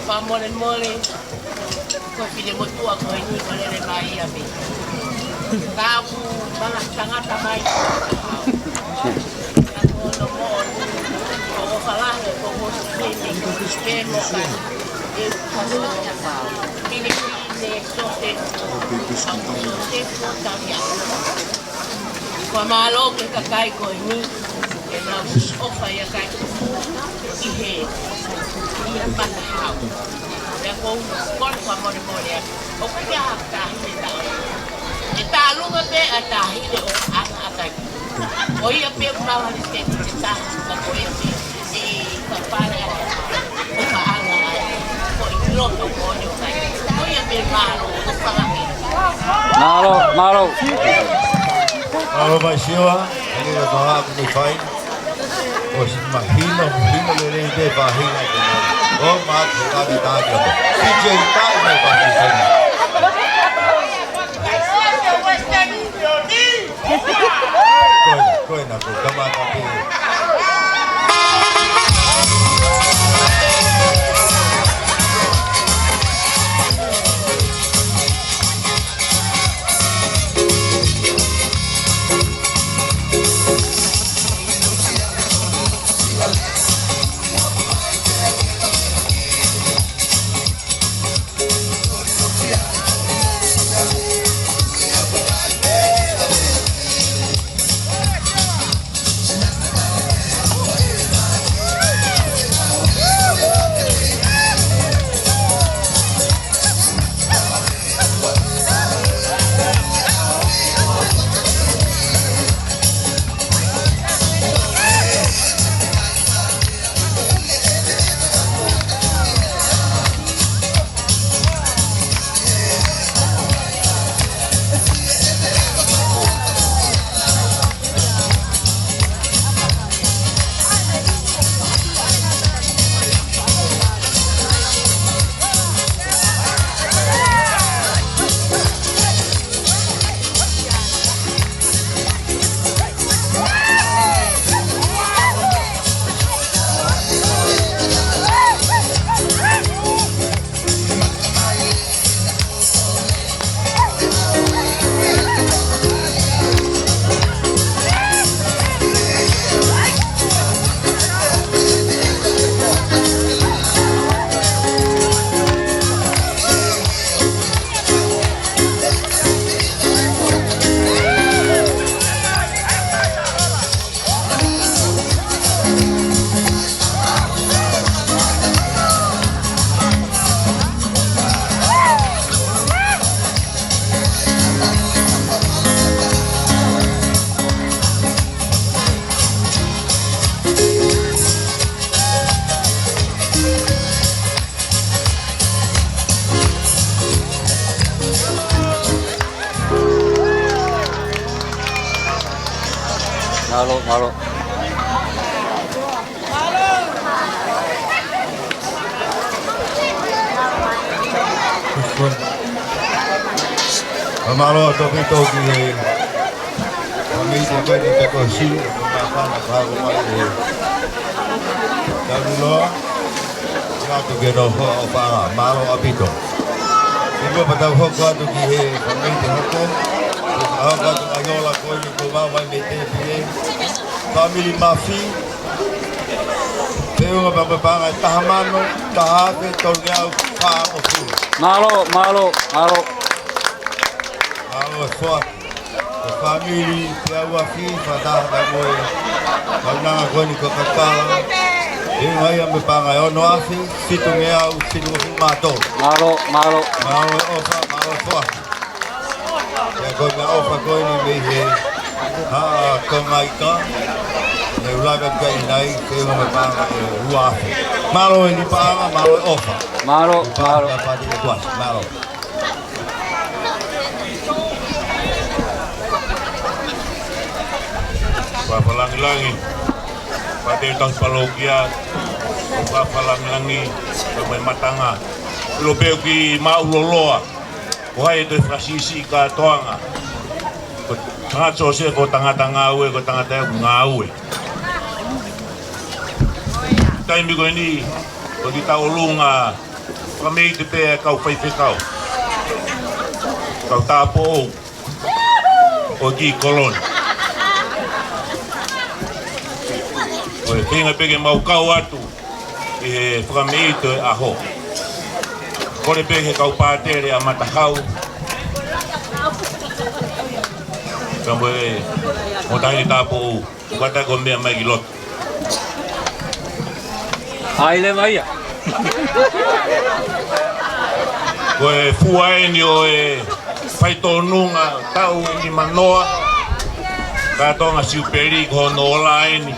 Fakamolemole, ko e finemotuʻa ko eni ko e lele mai ia mei. Ka ʻoku mala tangata mai. Ka ko hono moʻoni, ko e ʻofa lahi, ko hono sipeni, ke mo kai. E ka ko hono moʻoni. Pine pine, sote. Sote ko talia. Fakamālō ki he kakai ko eni, ʻenau ʻofa ia kai ʻi he, ʻi he matahau. Pea ʻoku ou kole fakamolemole atu. ʻOku ʻikai ha taʻahine taʻo. ʻE tālunga pē ʻa e taʻahine ʻo ʻaʻakai. ʻO ia pē ʻoku mau hali seti te taha, ka ko e pē. Mālō, mālō. Mālō Vaisioa, ʻa e lele ko ē ʻoku ne fai. ʻOsi mahino, mahino lelei pē faʻahinga ko ē. ʻO mate ka me tāki o. P J tai mai pa ki seni. Ko ena, ko ena, ko e kamata pē. Mālō, mālō. Mālō ʻaupito ki he fāmili ko eni ʻa e Takosi, ko e māfana ka hoko mai ʻe Tauloa. Atu ke nofo ʻo fala, mālō ʻaupito. Kimuʻa pea tau hoko atu ki he fāmili hoko. Hoko atu ʻa e ola ko eni kuo maʻu mai mei Tēpile. Fāmili Mafi. Feʻunga pea mo e paʻanga ʻe taha mano, taha afe, tolungeau fāngofulu. Mālō, mālō, mālō. Mālō e foaki. Ko e fāmili Peauafi, fakataha mo e kaunanga ko eni ko Kakala. Feʻunga ia mo e paʻanga ʻe ono afe, fitungeau fitungofulu mā tolu. Mālō, mālō. Mālō e ʻofa, mālō e foaki. Pea ko e meʻaʻofa ko eni mei he Haʻa Tonga ʻIka, ne u lave atu ki ai ʻanenai, feʻunga mo e paʻanga ʻe ua afe. Mālō e nipaʻanga, mālō e ʻofa. Mālō, mālō. Pāti e kuasi, mālō. Fakalāngilangi, Pātele Tauhi Palokia, fakalāngilangi, ko e mai matanga. ʻIlo pē ʻoku kiʻi māʻuloloa, ko hai ʻe toe fakasiʻisiʻi kātoanga. Ko e tangata Siosefa ko e tangata ngāue, ko e tangata ʻoku ngāue. Taimi ko eni, ko e kiʻi tauʻolunga, fakameʻite pē ʻa e kau faifekau. Kau tāupoʻou ʻo e kiʻi kolo ni. Ko e feinga pē ke mau kau atu ʻi he fakameʻite ʻo e ʻaho. Kole pē ki he kau pātele ʻa Matahau. Ka mo e, mo e taʻahine tāupoʻou. Kuata ko e meʻa mai ki loto. ʻAi leva ia. Ko e fua eni ʻo e faitōnunga taʻu ʻe nimanoa. Kātoanga siupeli ko hono ola eni.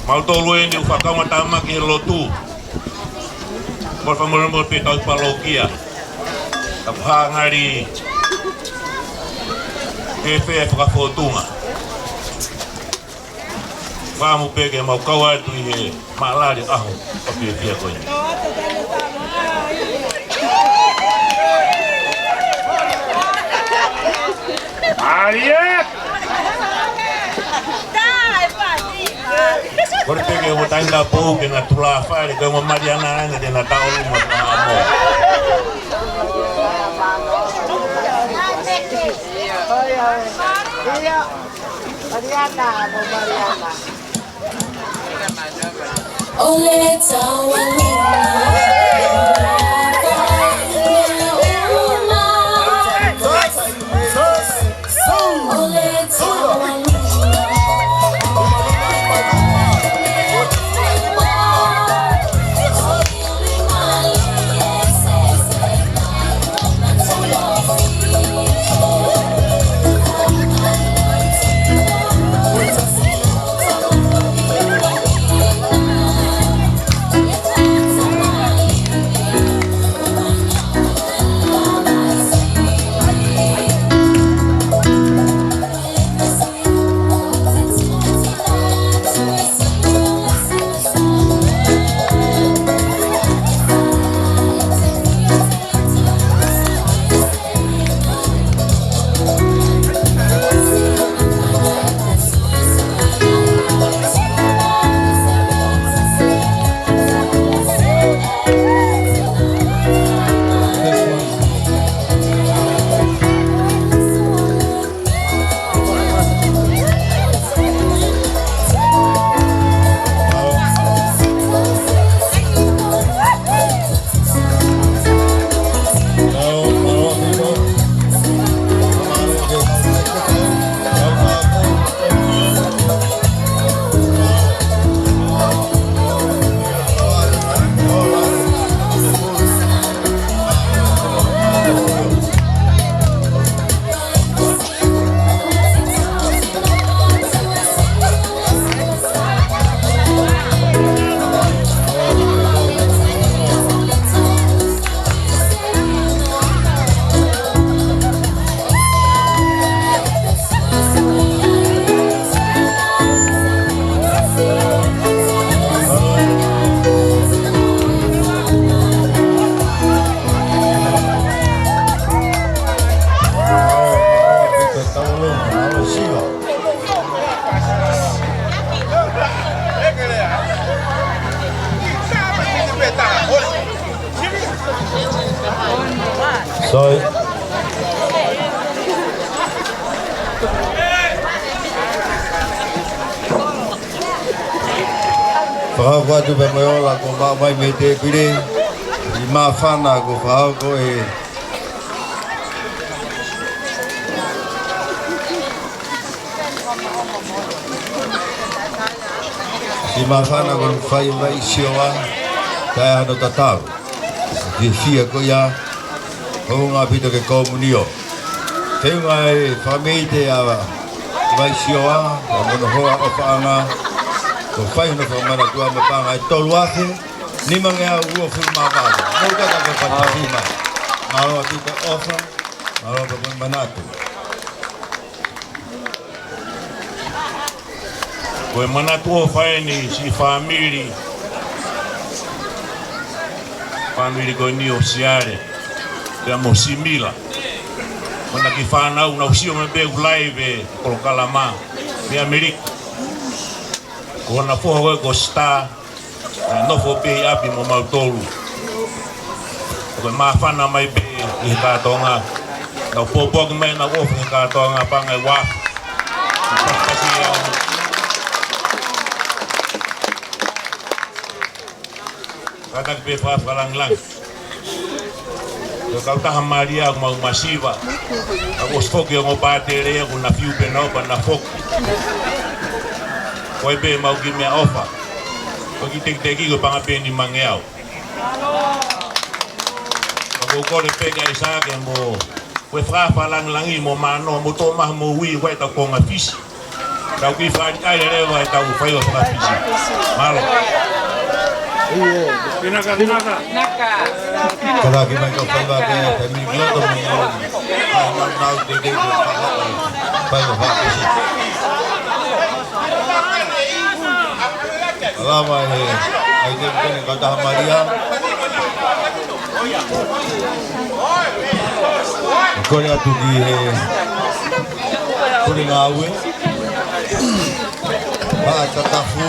Mautolu eni ʻoku fakakaungātāmaki he lotu. Mo e fakamolemole pē Tauhi Palokia. Ka ʻoku hā ngali ke fai e fakafōtunga. Fakaʻamu pē ke mau kau atu ʻi he mālali ʻaho ʻo e fiefia ko eni. Mālie! Kole pē ki he ongo taʻahine tāupoʻou ke na tula fale, ko e ongo Maliana ena ke na tau luma mo. Maliana, mo Maliana. Fakahoko atu pē mo e ola kuo maʻu mai mei he tēpile, ʻi māfana kuo fakahoko ʻe siʻi māfana kuo fai mai ʻi Sioa, taʻe hano tatau. Fiefia ko ia, hounga ʻaupito ke komunio. Feʻunga e fāmili ʻa Vaisioa, ʻa Monohoa ʻOfaʻanga, kuo fai hono fakamanatua mo e paʻanga ʻe tolu afe, nimangeau uofulu mā valu. Mou kātaki ke fai tapu mai. Mālō ʻaupito ʻofa, mālō ʻaupito manatu. Ko e manatu ʻofa eni siʻi fāmili, fāmili ko eni ʻo Siale, pea mo Simila. Ko ʻena kiʻi fānau naʻa ku sio mai pē ʻoku live e polokalama mei ʻAmelika. Ko hona foha ko ē ko Star, naʻe nofo pē ʻi ʻapi mo mautolu. Ko e māfana mai pē ʻi he kātoanga. Naʻa ku pōpoaki mai ʻenau ʻofa he kātoanga paʻanga ʻe uaafe. Kātaki pē fakalangilangi. Ko e kautaha Malia ʻoku mau masiva. Ka kuo ʻosi foki ongo pātele ia kuo na fiu pē ʻena ʻofa na foki. Ko e pē mau kiʻi meʻaʻofa. Ko e kiʻi tekiteki ko e paʻanga pē ʻe nimangeau. Ka ʻoku ou kole pē kia ʻAisake mo, ko e fakalangilangi mo Manoa mo Tomaha mo Ui, ko e tau konga Fisi. Tau kiʻi fāʻeleʻele leva ʻetau faiva faka-Fisi. Mālō. Kātaki mai kau faiva ke fāmili loto mo e au. Nau, nau, te, te, te, faiva faka-Fisi. Lava e, ai te kene kautaha Malia. Kole atu ki he pule ngāue. Pā tatafu.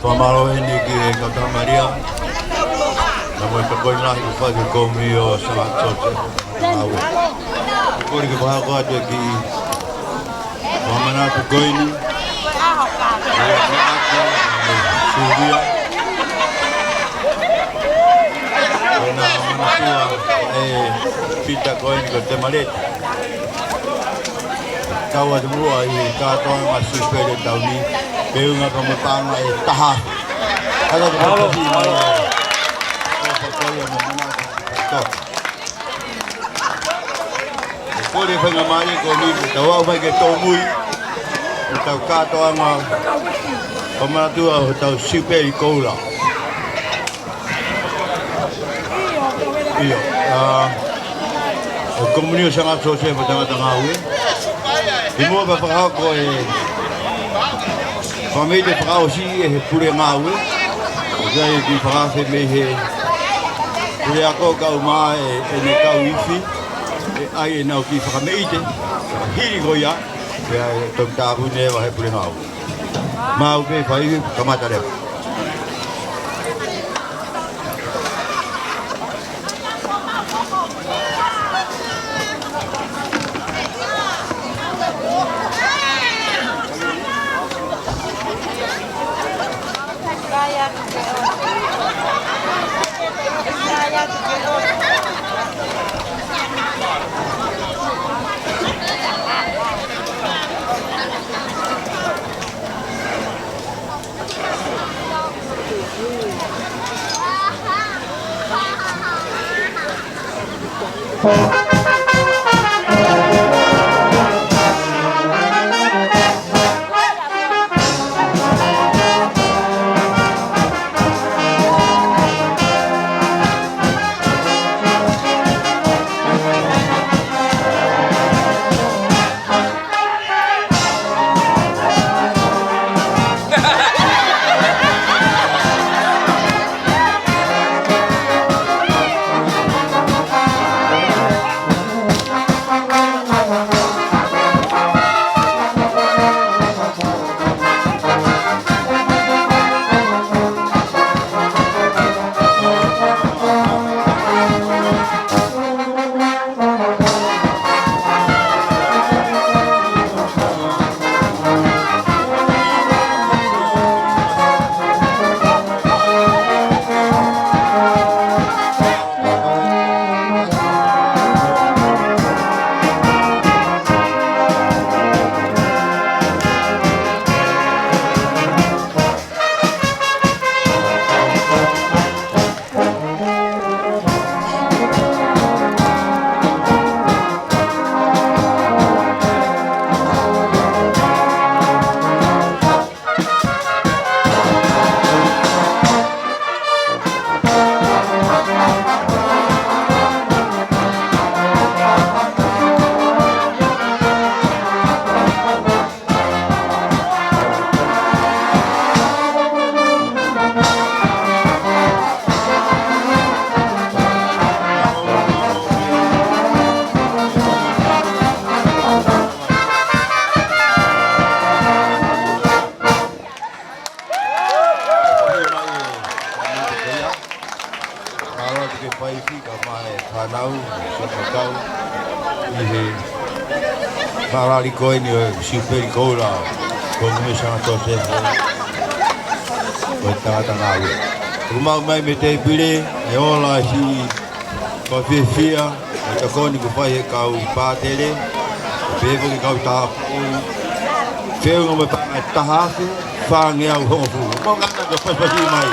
Fakamālō eni ki he kautaha Malia, pea mo e tokoni lahi kuo fai ki he kōmiti ʻo Sanga Sosefa. Kole ke fakahoko atu e kiʻi fakamanatu ko eni. Ko ia ko Ako mo Sylvia. Ko ʻena manatua e pita ko eni ko Temaleti. Kau atu muʻa ʻi he kātoanga Siupeli ʻo e taʻu ni, feʻunga pea mo e paʻanga ʻe taha. Kau atu muʻa. Mālō. Ko ia mo Manaka. Kole faingamālie ko eni ke tau aʻu mai ke tōmui ʻetau kātoanga fakamanatu ʻo hotau Siupeli Koula. ʻIo, ʻa, ʻa e kōmiti ʻo Sanga Sosefa Tangata Ngāue. Kimuʻa pea fakahoko e fakameʻite fakaʻosi ʻe he pule ngāue. ʻOku ʻi ai e kiʻi fakaafe mei he pule ako kae ʻumaʻā ʻene kau ifi, ʻe ʻai ʻenau kiʻi fakameʻite. Hili ko ia, pea ʻe toki tāpuni leva ʻe he pule ngāue. Maʻu pē fai, kamata leva. Mālō atu ki he faifi kae ʻumaʻā e fānau, sio ki he kau, ʻi he fālali ko eni ʻo e Siupeli Koula, ko e Kōmiti ʻo Sanga Sosefa ʻo e Tangata Ngāue. Kuo maʻu mai mei he tēpile e ola ʻo e siʻi fakafiefia, mo e tokoni kuo fai ʻe he kau pātele, pehē foki e kau tāupoʻou, feʻunga mo e paʻanga ʻe taha afe fāngeau hongofulu. Mou ngata ke pasipasi mai,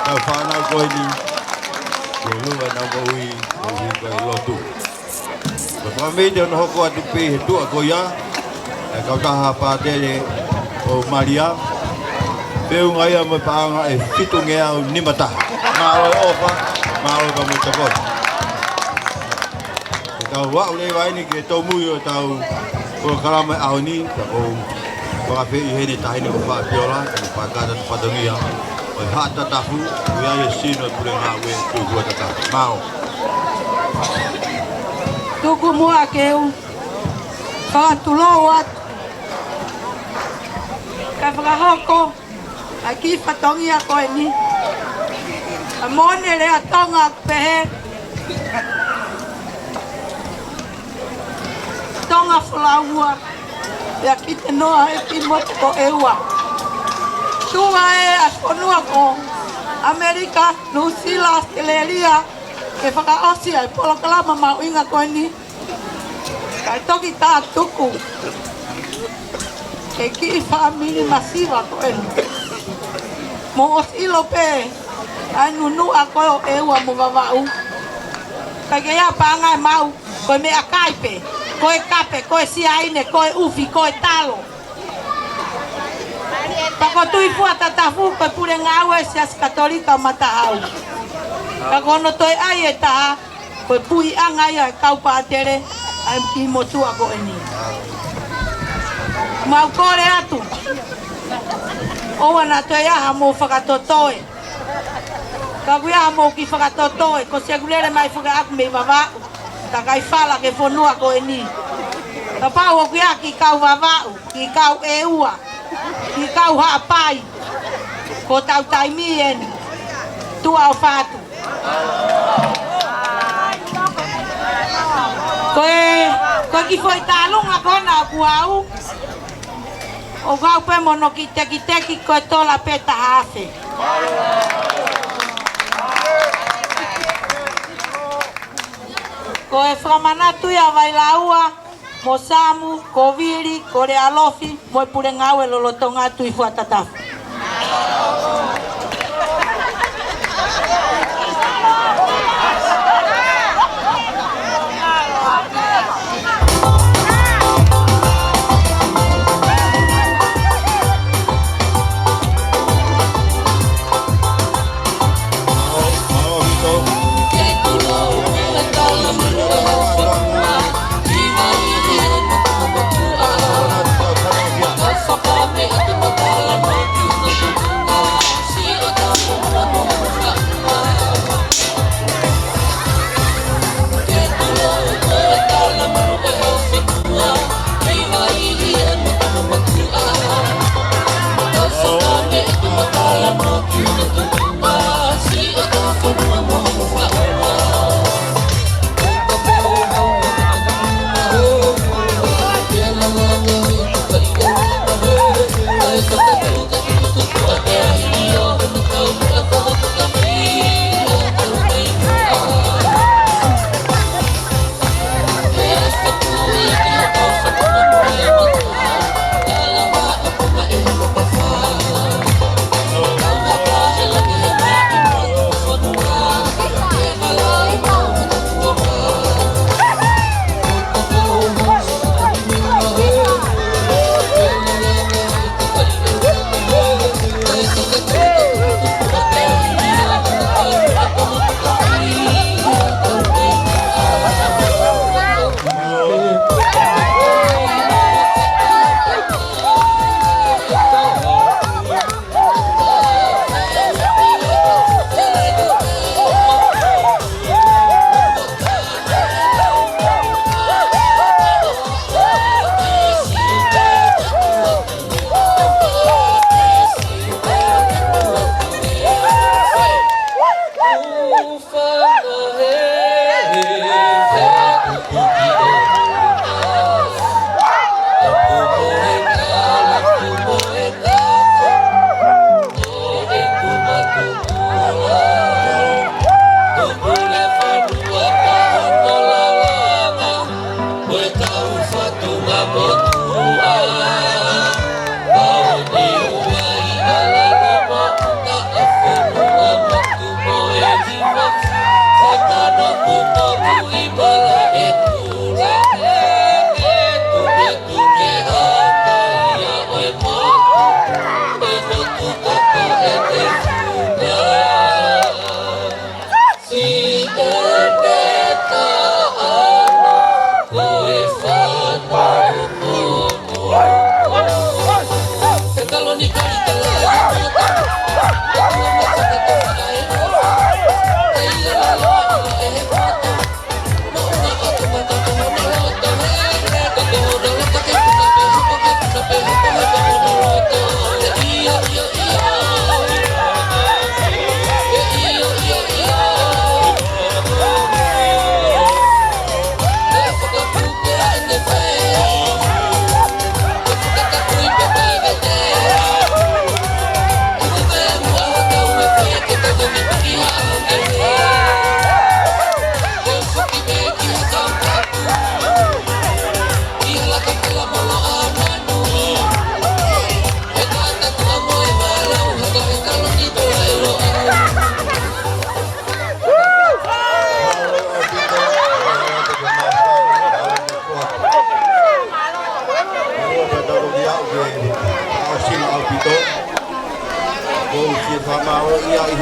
kau fānau ko eni, ke lava ʻenau moʻui, koeʻuhi ko e lotu. Ko e fakameʻite hono hoko atu pē he tuʻa ko ia, ʻa e kautaha pātele ʻo Malia, feʻunga ia mo e paʻanga ʻe fitungeau nima taha. Mālō e ʻofa, mālō pea mo e tokoni. Ke tau aʻu leva eni ki he tōmui ʻo ʻetau polokalama he ʻaho ni, pea ʻoku ou fakaafeʻi heni e Taʻahine ko Faʻa Piola, ki he Pakata Fatongia ʻo e Haʻa Tatafu, ʻoku ʻi ai e sino e pule ngāue, Tuʻi Huatatapu. Mālō. Tuku muʻa ke u fakatulou atu. Ka fakahoko ʻa e kiʻi fatongia ko eni. ʻA e moʻoni e lea Tonga ʻoku pehē, Tonga folau ua, pea kite noa e kiʻi motu ko ʻEua. Tuʻu ai ʻa e fonua ko ʻAmelika, Nuʻusila, ʻAositelēlia, ke fakaʻosi ʻa e polokalama mahuʻinga ko eni. Kae toki tā tuku e kiʻi fāmili masiva ko eni. Mou ʻosi ʻilo pē ʻa e nunuʻa ko ē ʻo ʻEua mo Vavaʻu. ʻIkai ke ʻi ai ha paʻanga ʻe maʻu, ko e meʻakai pē, ko e kape, ko e siaine, ko e ʻufi, ko e talo. Pea ko Tuʻifuatatafu ko e pule ngāue Siasi Katolika Matahau. Ka ko hono toe ʻai ʻe taha, ko e puleʻanga ia ʻo e kau pātele ʻa e kiʻi motuʻa ko eni. Mau kole atu, ʻoua naʻa toe ʻi ai haʻamou fakatotoe. Ka ʻoku ʻi ai haʻamou kiʻi fakatotoe, ko e siʻi ʻoku lele mai fakaʻaku mei Vavaʻu, ka ʻikai fala ki he fonua ko eni. Kapau ʻoku ʻi ai ha kiʻi kau Vavaʻu, kiʻi kau ʻEua, kiʻi kau Haʻapai, ko hotau taimi eni. Tuʻa ʻofa atu. Ko e, ko e kiʻi foʻi tālunga ko ena ʻoku haʻu, ʻoku haʻu pē mo hono kiʻi tekiteki, ko e tola pē taha afe. Ko e fakamanatu ia ʻa Vailaua, mo Samu, ko Vili, ko Lealofi, mo e pule ngāue lolotonga Tuʻifuatatafu.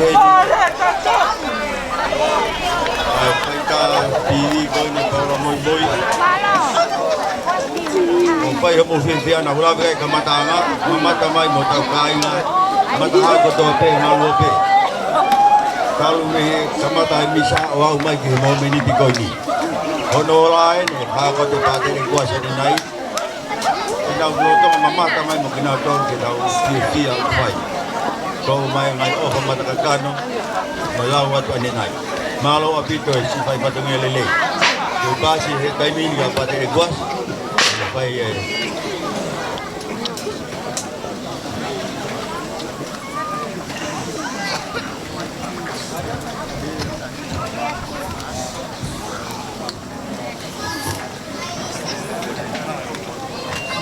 ʻA e faitā P V ko eni Paula Moimoi. ʻOku fai hoʻomou fiefia naʻa ku lave ki he kamataʻanga, mamata mai mo hotau kāinga, mataha kotoa pē, ngaluope. Talu mei he kamata e misa ʻo aʻu mai ki he momeniti ko eni. Hono ola eni, hā ko e pātele kuo ʻasi ʻanenai. Ke nau lolotonga mamata mai mo kinautolu ke nau fiefia ʻoku fai. Tau mai ngaahi ʻofa mata kakano, mo lau atu ʻanenai. Mālō ʻaupito e siʻi fai fatongia lelei. Ke pasi he taimi ni ka pate e kuas. Fai e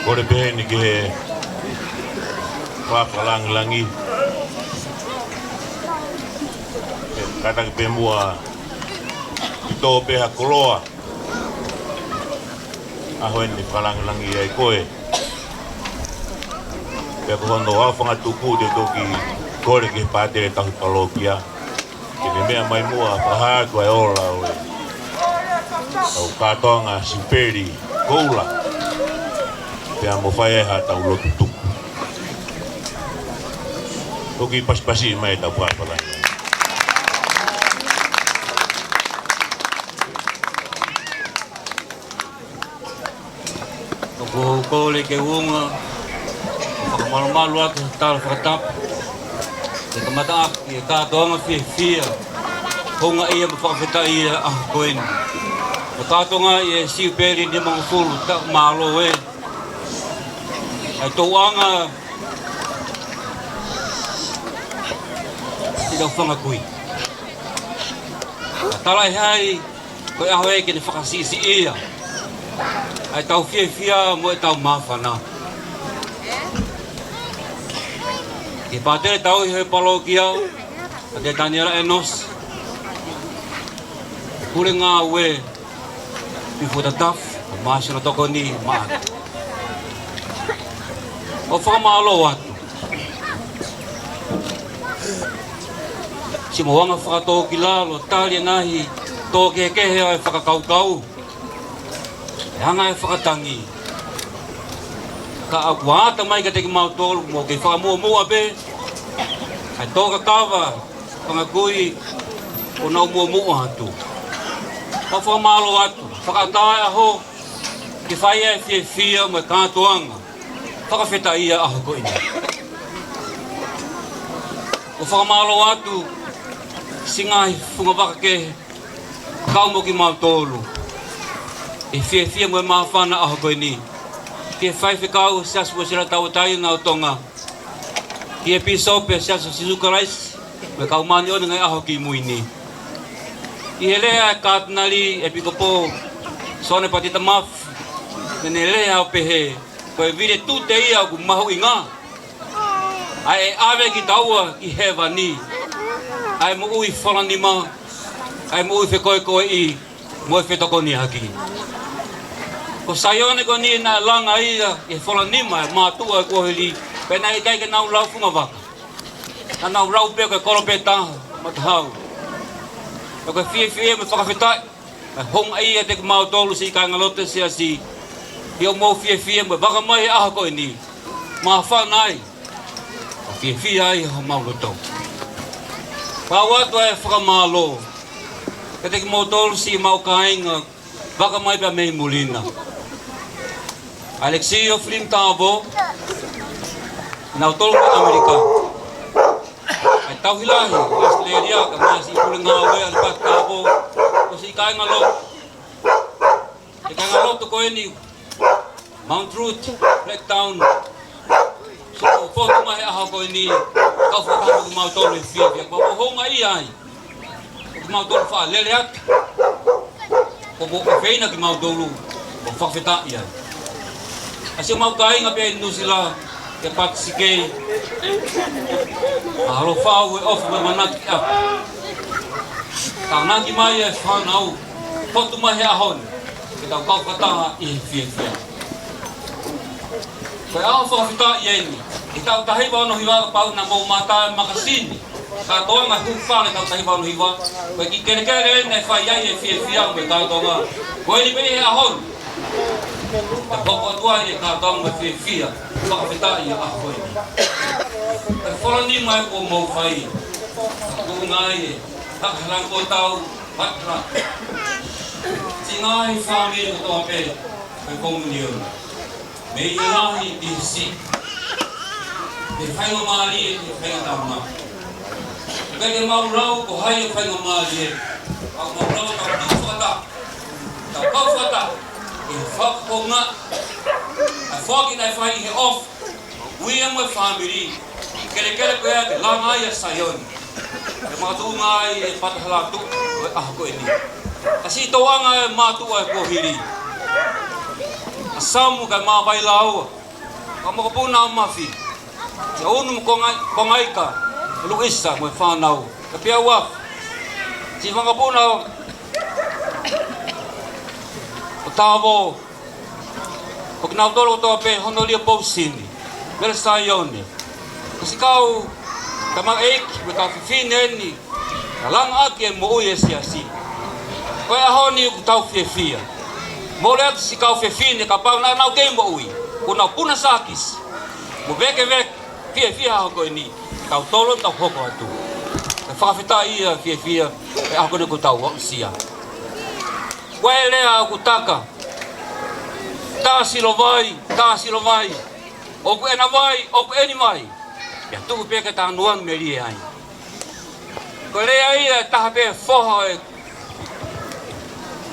Kole pē eni ke fakalangilangi. Kātaki pē muʻa ʻi tō pē ha koloa. ʻAho eni fakalangilangi ai koe. Pea ko hono aofangatuku te u toki kole ki he pātele tauhi palōkia. Ke ne meʻa mai muʻa fakahā atu ʻa e ola ʻo e ʻau kātoanga Siupeli Koula. Pea mo fai ai haʻatau lotu tuku. Toki pasipasi mai ʻetau fakalangilangi. ʻOku ou kole ke u ʻunga, ʻo fakamalumalu atu he tala fakatapu. Ke kamata ʻaki e kātoanga fiefia, houngaʻia mo fakafetaʻia ʻaho ko eni. Ko e kātoanga ʻi he Siupeli nimangofulu taʻu mālō ē. ʻA e tōʻonga ʻi he fanga kui. Tala ʻe hai, ko e ʻaho ē ke ne fakasiʻisiʻia ʻa ʻetau fiefia mo ʻetau māfana. Ki he pātele tauhi ʻo e palōkia, Pātele Taniela Enosi. Pule ngāue, Pifuta Tafu, mo Māsila Tokoni Maʻake. ʻOku fakamālō atu. Siʻi mo anga fakatōkilalo, tali e ngaahi tō kehekehe ʻo e fakakaukau. ʻE hanga ʻe fakatangi. Ka ʻoku ʻata mai kiate kimautolu, mo ke fakamuʻomuʻa pē. ʻA e tō kakava, fanga kui, ʻoku nau muʻomuʻa atu. ʻOku fakamālō atu, fakaʻatā e ʻaho, ke fai e fiefia mo e kātoanga. Fakafetaʻia ʻaho ko eni. ʻOku fakamālō atu, siʻi ngaahi fungavaka kehe, kau mo kimautolu. ʻI he fiefia mo e māfana ʻaho ko eni. Ki he faifekau Siasi Uēsila Tauʻatāina ʻo Tonga. Ki he pīsope Siasi ʻo Sīsū Kalaisi, mo e kau māʻoniʻoni ngaahi ʻaho kimui ni. ʻI he lea ʻa e Katinali ʻEpikopō Sione Patita Mafi, naʻa ne lea ʻo pehē, ko e vile tute ia ʻoku mahuʻinga. ʻA e ʻave kitaua ki hēvani. ʻA e moʻui folanima. ʻA e moʻui fekoekoeʻi. Mo e fetokoniʻaki. Ko Saione ko eni naʻe langa ia ʻi he folanima e mātuʻa ʻo e kuohili. Pea naʻe ʻikai ke nau lau fungavaka. Naʻa nau lau pē ko e kolope taha, matahau. Pea ko e fiefia mo e fakafetaʻi. ʻA e houngaʻia kiate kimautolu siʻi kāingalotu ʻo e siasi. ʻI hoʻomou fiefia mo e vaka mai he ʻaho ko eni. Māfana ai. ʻO fiefia ai homau loto. Pau atu ʻa e fakamālō. Kiate kimoutolu siʻi mau kāinga. Vaka mai pea mei muli na. ʻAlekisio Filim Tavo. Nautolu mei ʻAmelika. ʻA e tauhi lahi, ʻAositelēlia, kae ʻumaʻā siʻi pule ngāue ʻa Lipati Tavo, ko siʻi kāingalotu. ʻE kāingalotu ko eni, Mount Druitt, Blacktown. Siʻi ʻoku fotu mai he ʻaho ko eni, kau fakataha mo kimautolu he fiefia. Ko e houngaʻia ai. Kimautolu faʻa lele atu. Ko e ʻofeina kimautolu, ʻo fakafetaʻi ai. ʻA siʻomau kāinga pē ʻi Nuʻusila, ʻia Pati Sikei. ʻAloʻofa ʻoku ʻofa mo ʻamanaki ʻaupito. Tānaki mai e fānau, fotu mai he ʻaho ni, ke tau kau fakataha ʻi he fiefia. Ko e ʻaho fakafetaʻi eni, ʻi he taʻu taha hiva ono hiva kapau naʻa mou mamata he makasini. Kātoanga hūfanga ʻi he taha valu hiva, ko e kiʻi kelekele eni naʻe fai ai e fiefia mo e kātoanga. Ko eni pē he ʻaho ni, ʻe hoko atu ai e kātoanga mo e fiefia, fakafetaʻi ʻa e ʻaho ko eni. Ko e fola nima ē kuo mou fai, tuʻunga ai e haka hala ko tau, haka hala. Siʻi ngaahi fāmili kotoa pē, ko e komuniona. Mei he lahi ki he siʻi. Ko e faingamālie, ko e faingatama. ʻIkai ke mau lau ko hai e faingamālie. Ka mau lau tau tuʻu fakataha. Tau kau fakataha. ʻI he fakakonga. ʻA e foaki naʻe fai he ofi. Uia mo e fāmili. Kelekele ko ia ke langa ai ʻa Saione. Ke makatuʻunga ai e pata hala tuʻu ʻo e ʻaho ko eni. ʻA siʻi toʻonga e mātuʻa ʻo e kuohili. ʻA Samu kae Mavailāua. Ka mokopuna ʻo Mafi. Siʻa unu mo Kongai-, Kongaika. Luisa mo e fānau. Ka pea ua. Siʻi fanga mokopuna ʻo, ʻo Tavo. Ko kinautolu kotoa pē hono lia pousini. Mele Saione. Ko siʻi kau tamaiki, mo e kau fefine eni. Ka langa ʻaki e moʻui e siasi. Ko e ʻaho ni ʻoku tau fiefia. Mole atu siʻi kau fefine kapau naʻa nau kei moʻui. Kuo nau puna sākisi. Mo vekeveke, fiefia ʻaho ko eni. Tautolu tau hoko atu. Ka fakafetaʻi ia fiefia, e ʻaho ko eni ʻoku tau aʻusia. Ko e lea ʻoku taka. Tā Silovai, tā Silovai. ʻOku ʻena vai, ʻoku ʻeni vai. ʻIa tuku pē ke tā nuan melie ai. Ko e lea ia ʻe taha pē foha ʻo e,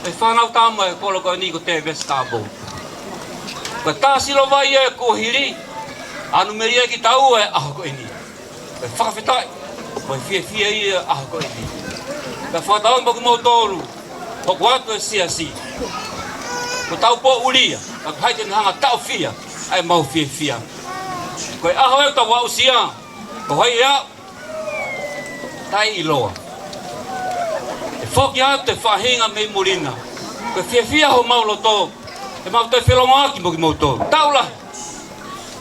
e fānau tama ʻo e kolo ko eni ko Tēvesi Tāpou. Ko e tā Silovai ʻo e kuohili, ʻa ʻene melie kitaua he ʻaho ko eni. Ko e fakafetaʻi, ko e fiefia ia he ʻaho ko eni. Ka fakatauange mo kimoutolu, hoko atu e siasi. Ko e tau poʻuli ia, ka ʻoku ʻikai te ne hanga ʻo taʻofia, ʻa e mau fiefia. Ko e ʻaho ē ʻoku tau aʻusia, ko hai ia, taʻeʻiloa. ʻE foki atu e faʻahinga mei muli na. Ko e fiefia homau loto, ʻe mau toe felōngoaki mo kimoutolu. Tau lahi.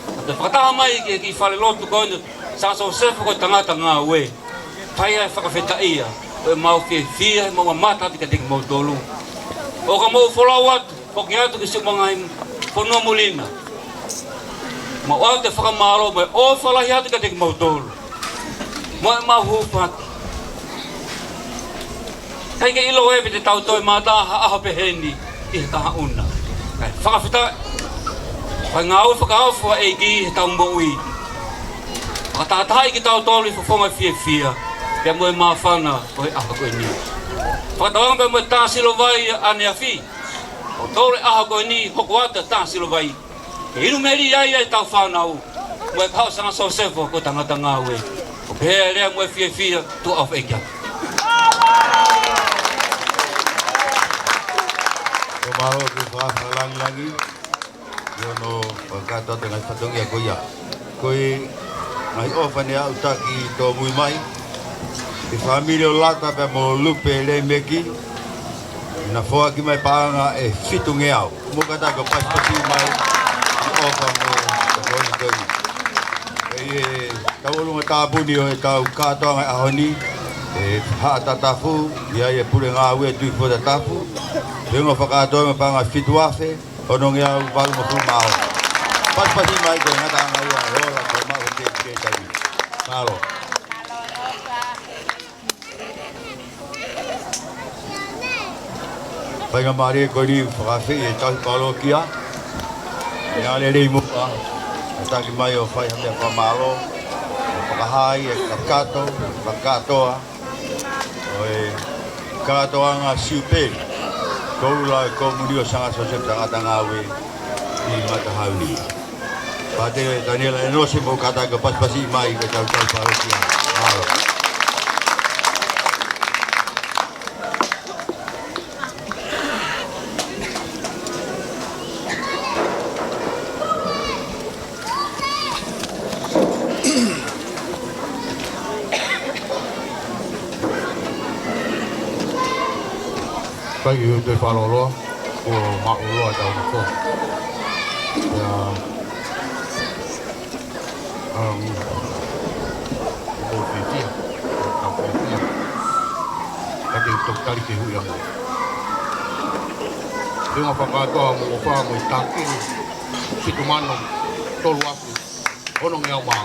Ka te fakataha mai ki he kiʻi fale lotu ko eni, Sanga Sosefo ko e tangata ngāue. Fai ai e fakafetaʻia, ko e mau fiefia, mau mamata atu kiate kimoutolu. ʻO ka mou folau atu, foki atu ki siʻomou ngaahi fonua muli na. Mau ʻoatu e fakamālō, mo e ʻofa lahi atu kiate kimoutolu. Mo e mau hūfanga. ʻIkai ke ʻilo ē pe te tau toe mātā ha ʻaho pehē ni ʻi he kahaʻu na. Kae fakafetaʻi. Fai ngāue fakaofo ʻa e ʻEiki he tau moʻui. Fakatahatahaʻi kitautolu ʻi he fofonga fiefia. Pea mo e māfana ʻo e ʻaho ko eni. Fakatauange pē mo e tā Silovai ʻaneafi. ʻO tole ʻaho ko eni hoko atu e tā Silovai. Ke inu melie ai ʻetau fānau, mo e kahaʻu Sanga Sosefo ko e tangata ngāue. ʻO pehē lea mo e fiefia, tuʻa ʻofa ʻEiki atu. Ko e mālō ki he fakaafe langilangi, ʻi hono fakakakato atu e ngaahi fatongia ko ia. Ko e ngaahi ʻofa ne aʻutaki tōmui mai, ki he fāmili ʻo Lata pea mo Lupe Leimeki, naʻa na foaki mai paʻanga ʻe fitungeau. Mou kātaki ʻo pasipasi mai, ʻi he ʻofa mo e tokoni ko eni. ʻI he tauʻolunga tāpuni ʻo e tau kātoanga ʻaho ni, ʻe Haʻa Tatafu, ʻi ai e pule ngāue Tuʻi Fuatatafu, pea ʻoku fakakātoa mai paʻanga fitu afe, ono ngeau valu mo fulu mā ono. Pasipasi mai ko e ngataʻanga ia ʻo e ola ko e maʻu he teʻeki ke taimi. Mālō. Faingamālie ko eni fakafeʻi e tauhi palokia. Meʻa lelei muʻa. Kātaki mai ʻo fai ha meʻa fakamālō. ʻO fakahā ai e kakato, fakakātoa ʻo e kātoanga Siupeli. Koula e komuni ʻo Sanga Sosefo tangata ngāue ʻi Matahau ni. Pātele Taniela Enosi, mou kātaki ʻo pasipasi mai ki he tauhi palokia. Mālō. Kai u te fakaloloa, ko mālō ʻetau nofo. Ia, um, ʻo fiefia. Te u toki tali ke hui amo. Te u fakakātoa mo ʻofa mo e taki, fitu mano, tolu afe, ono ngeau mā.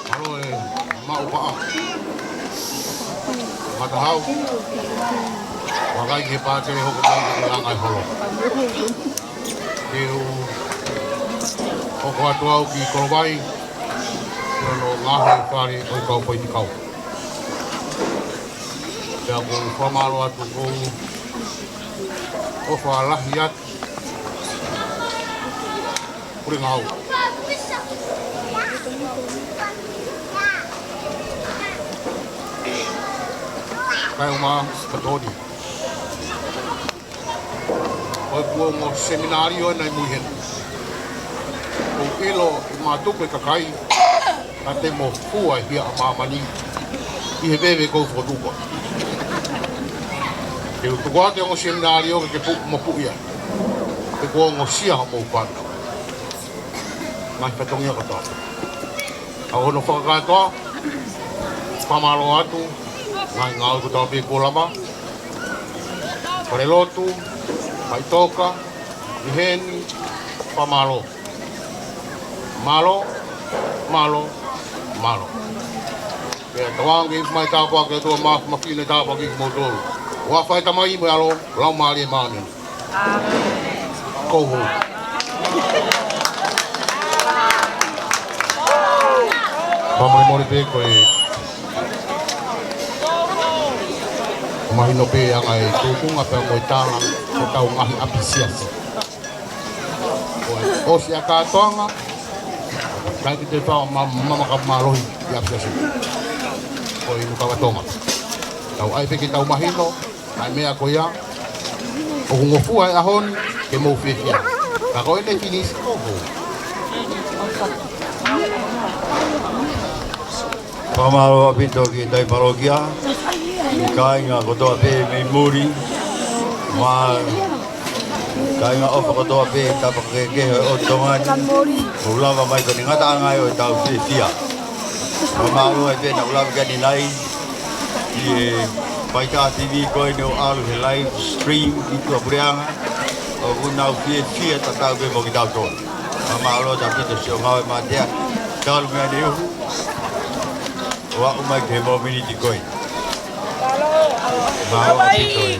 Mālō e maʻu paʻa. Matahau. Vakai ki he pātele hoko mai ki he anga e holo. Te u hoko atu au ki Kolovai, ki hono ngaahi fale ʻo e kau faifekau. Pea ʻoku ou fakamālō atu, ʻoku ou ʻofa lahi atu. Pule ngau. Kae ʻuma, Sikatoni. ʻOku ou ongo seminalio ʻena ʻi mui heni. ʻOku ou ʻilo ʻi mātuku e kakai, ka te mo fua e hia ʻa māmani ʻi he veve kou fokotuʻu. Te u tuku atu e ongo seminalio ke ke puʻu mo puʻi ia. Te u ongosia hoʻomou fānau. Ngaahi fatongia kotoa. ʻA hono fakakātoa, fakamālō atu, ngaahi ngāue kotoa pē kuo lava. Falelotu, faʻitoka, ʻi heni, fakamālō. Mālō, mālō, mālō. Pea tauange mai tāpuaki ʻa e ʻOtua Māfimafi ke tāpuakiʻi kimoutolu. ʻOfa ʻa e Tamai mo e ʻAlo, Laumālie Māʻoniʻoni. Kouhou. Fakamolemole pē ko e mahino pē anga e tūkunga pea mo e tala ʻo hotau ngaahi ʻapi siasi. Ko e ʻosi ʻa e kātoanga, ʻikai ke toe fai ha ma-, mamaka mālohi ʻi ʻapi siasi. Ko e inu kava Tonga. Tau ʻai pē ke tau mahino ʻa e meʻa ko ia, ʻoku ngofua e ʻaho ni, ke mou fiefia. Ka ko ʻene finish, kouhou. Fakamālō ʻaupito ki he tauhi palokia, ki he kāinga kotoa pē mei muli, mo e kāinga ʻofa kotoa pē, tapa kehekehe ʻo Tonga ni, ʻoku lava mai ko ʻene ngataʻanga ʻo ʻetau fiefia. Fakamālō ai pē naʻa ku lava ki ai ʻanenai, ʻi he Paita TV ko eni ʻoku ʻalu he live stream ʻi tuʻapuleʻanga. ʻOku nau fiefia tatau pē mo kitautolu. Fakamālō atu ʻaupito siʻo ngāue mateaki talu mei ʻaneuhu ʻo aʻu mai ki he mōmeniti ko eni. Mālō ʻaupito e.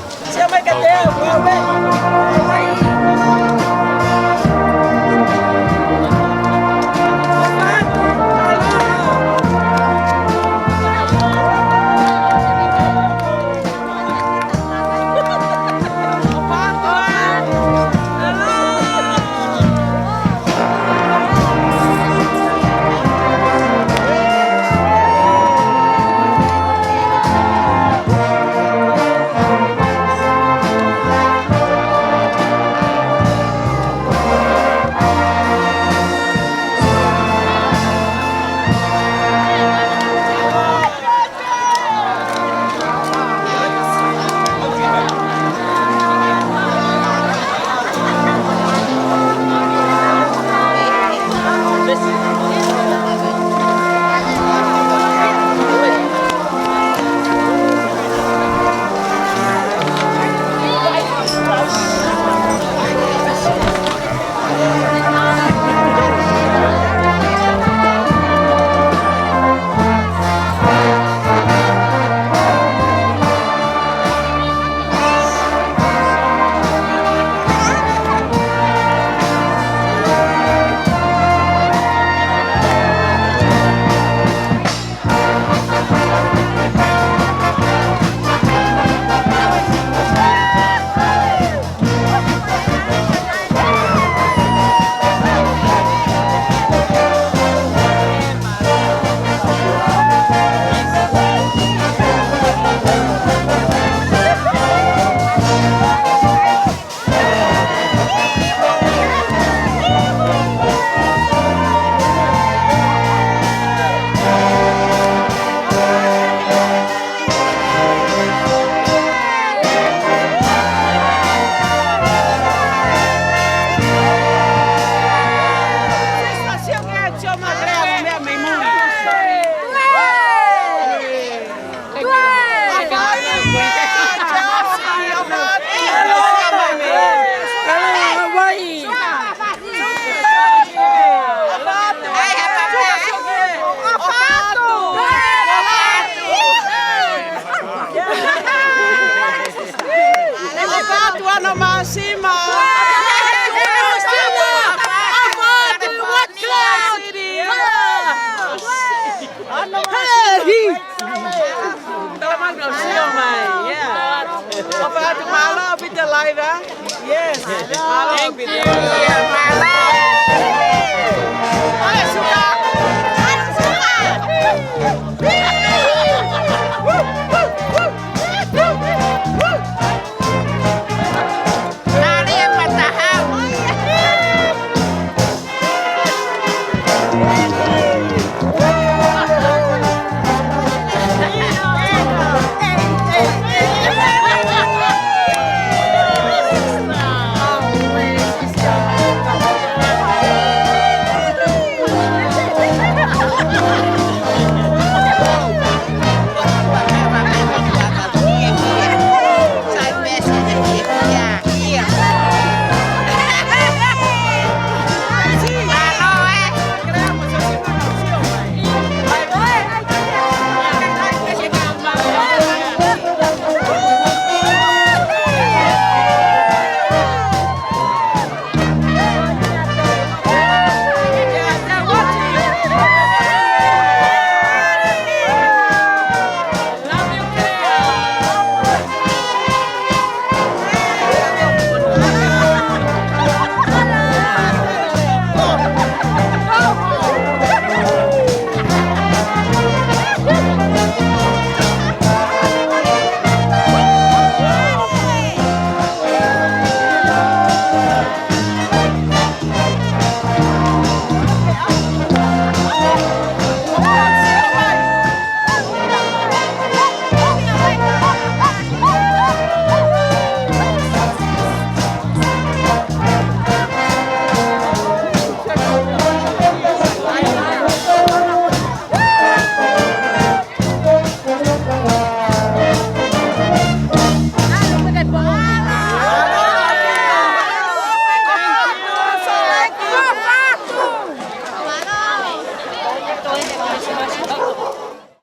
Nōmāsima. Nōmāsima. What cloud? City. Hey! Tala mai, no, sio mai. Yeah. ʻOfa atu, mālō ʻaupito live, huh? Yes. Mālō ʻaupito.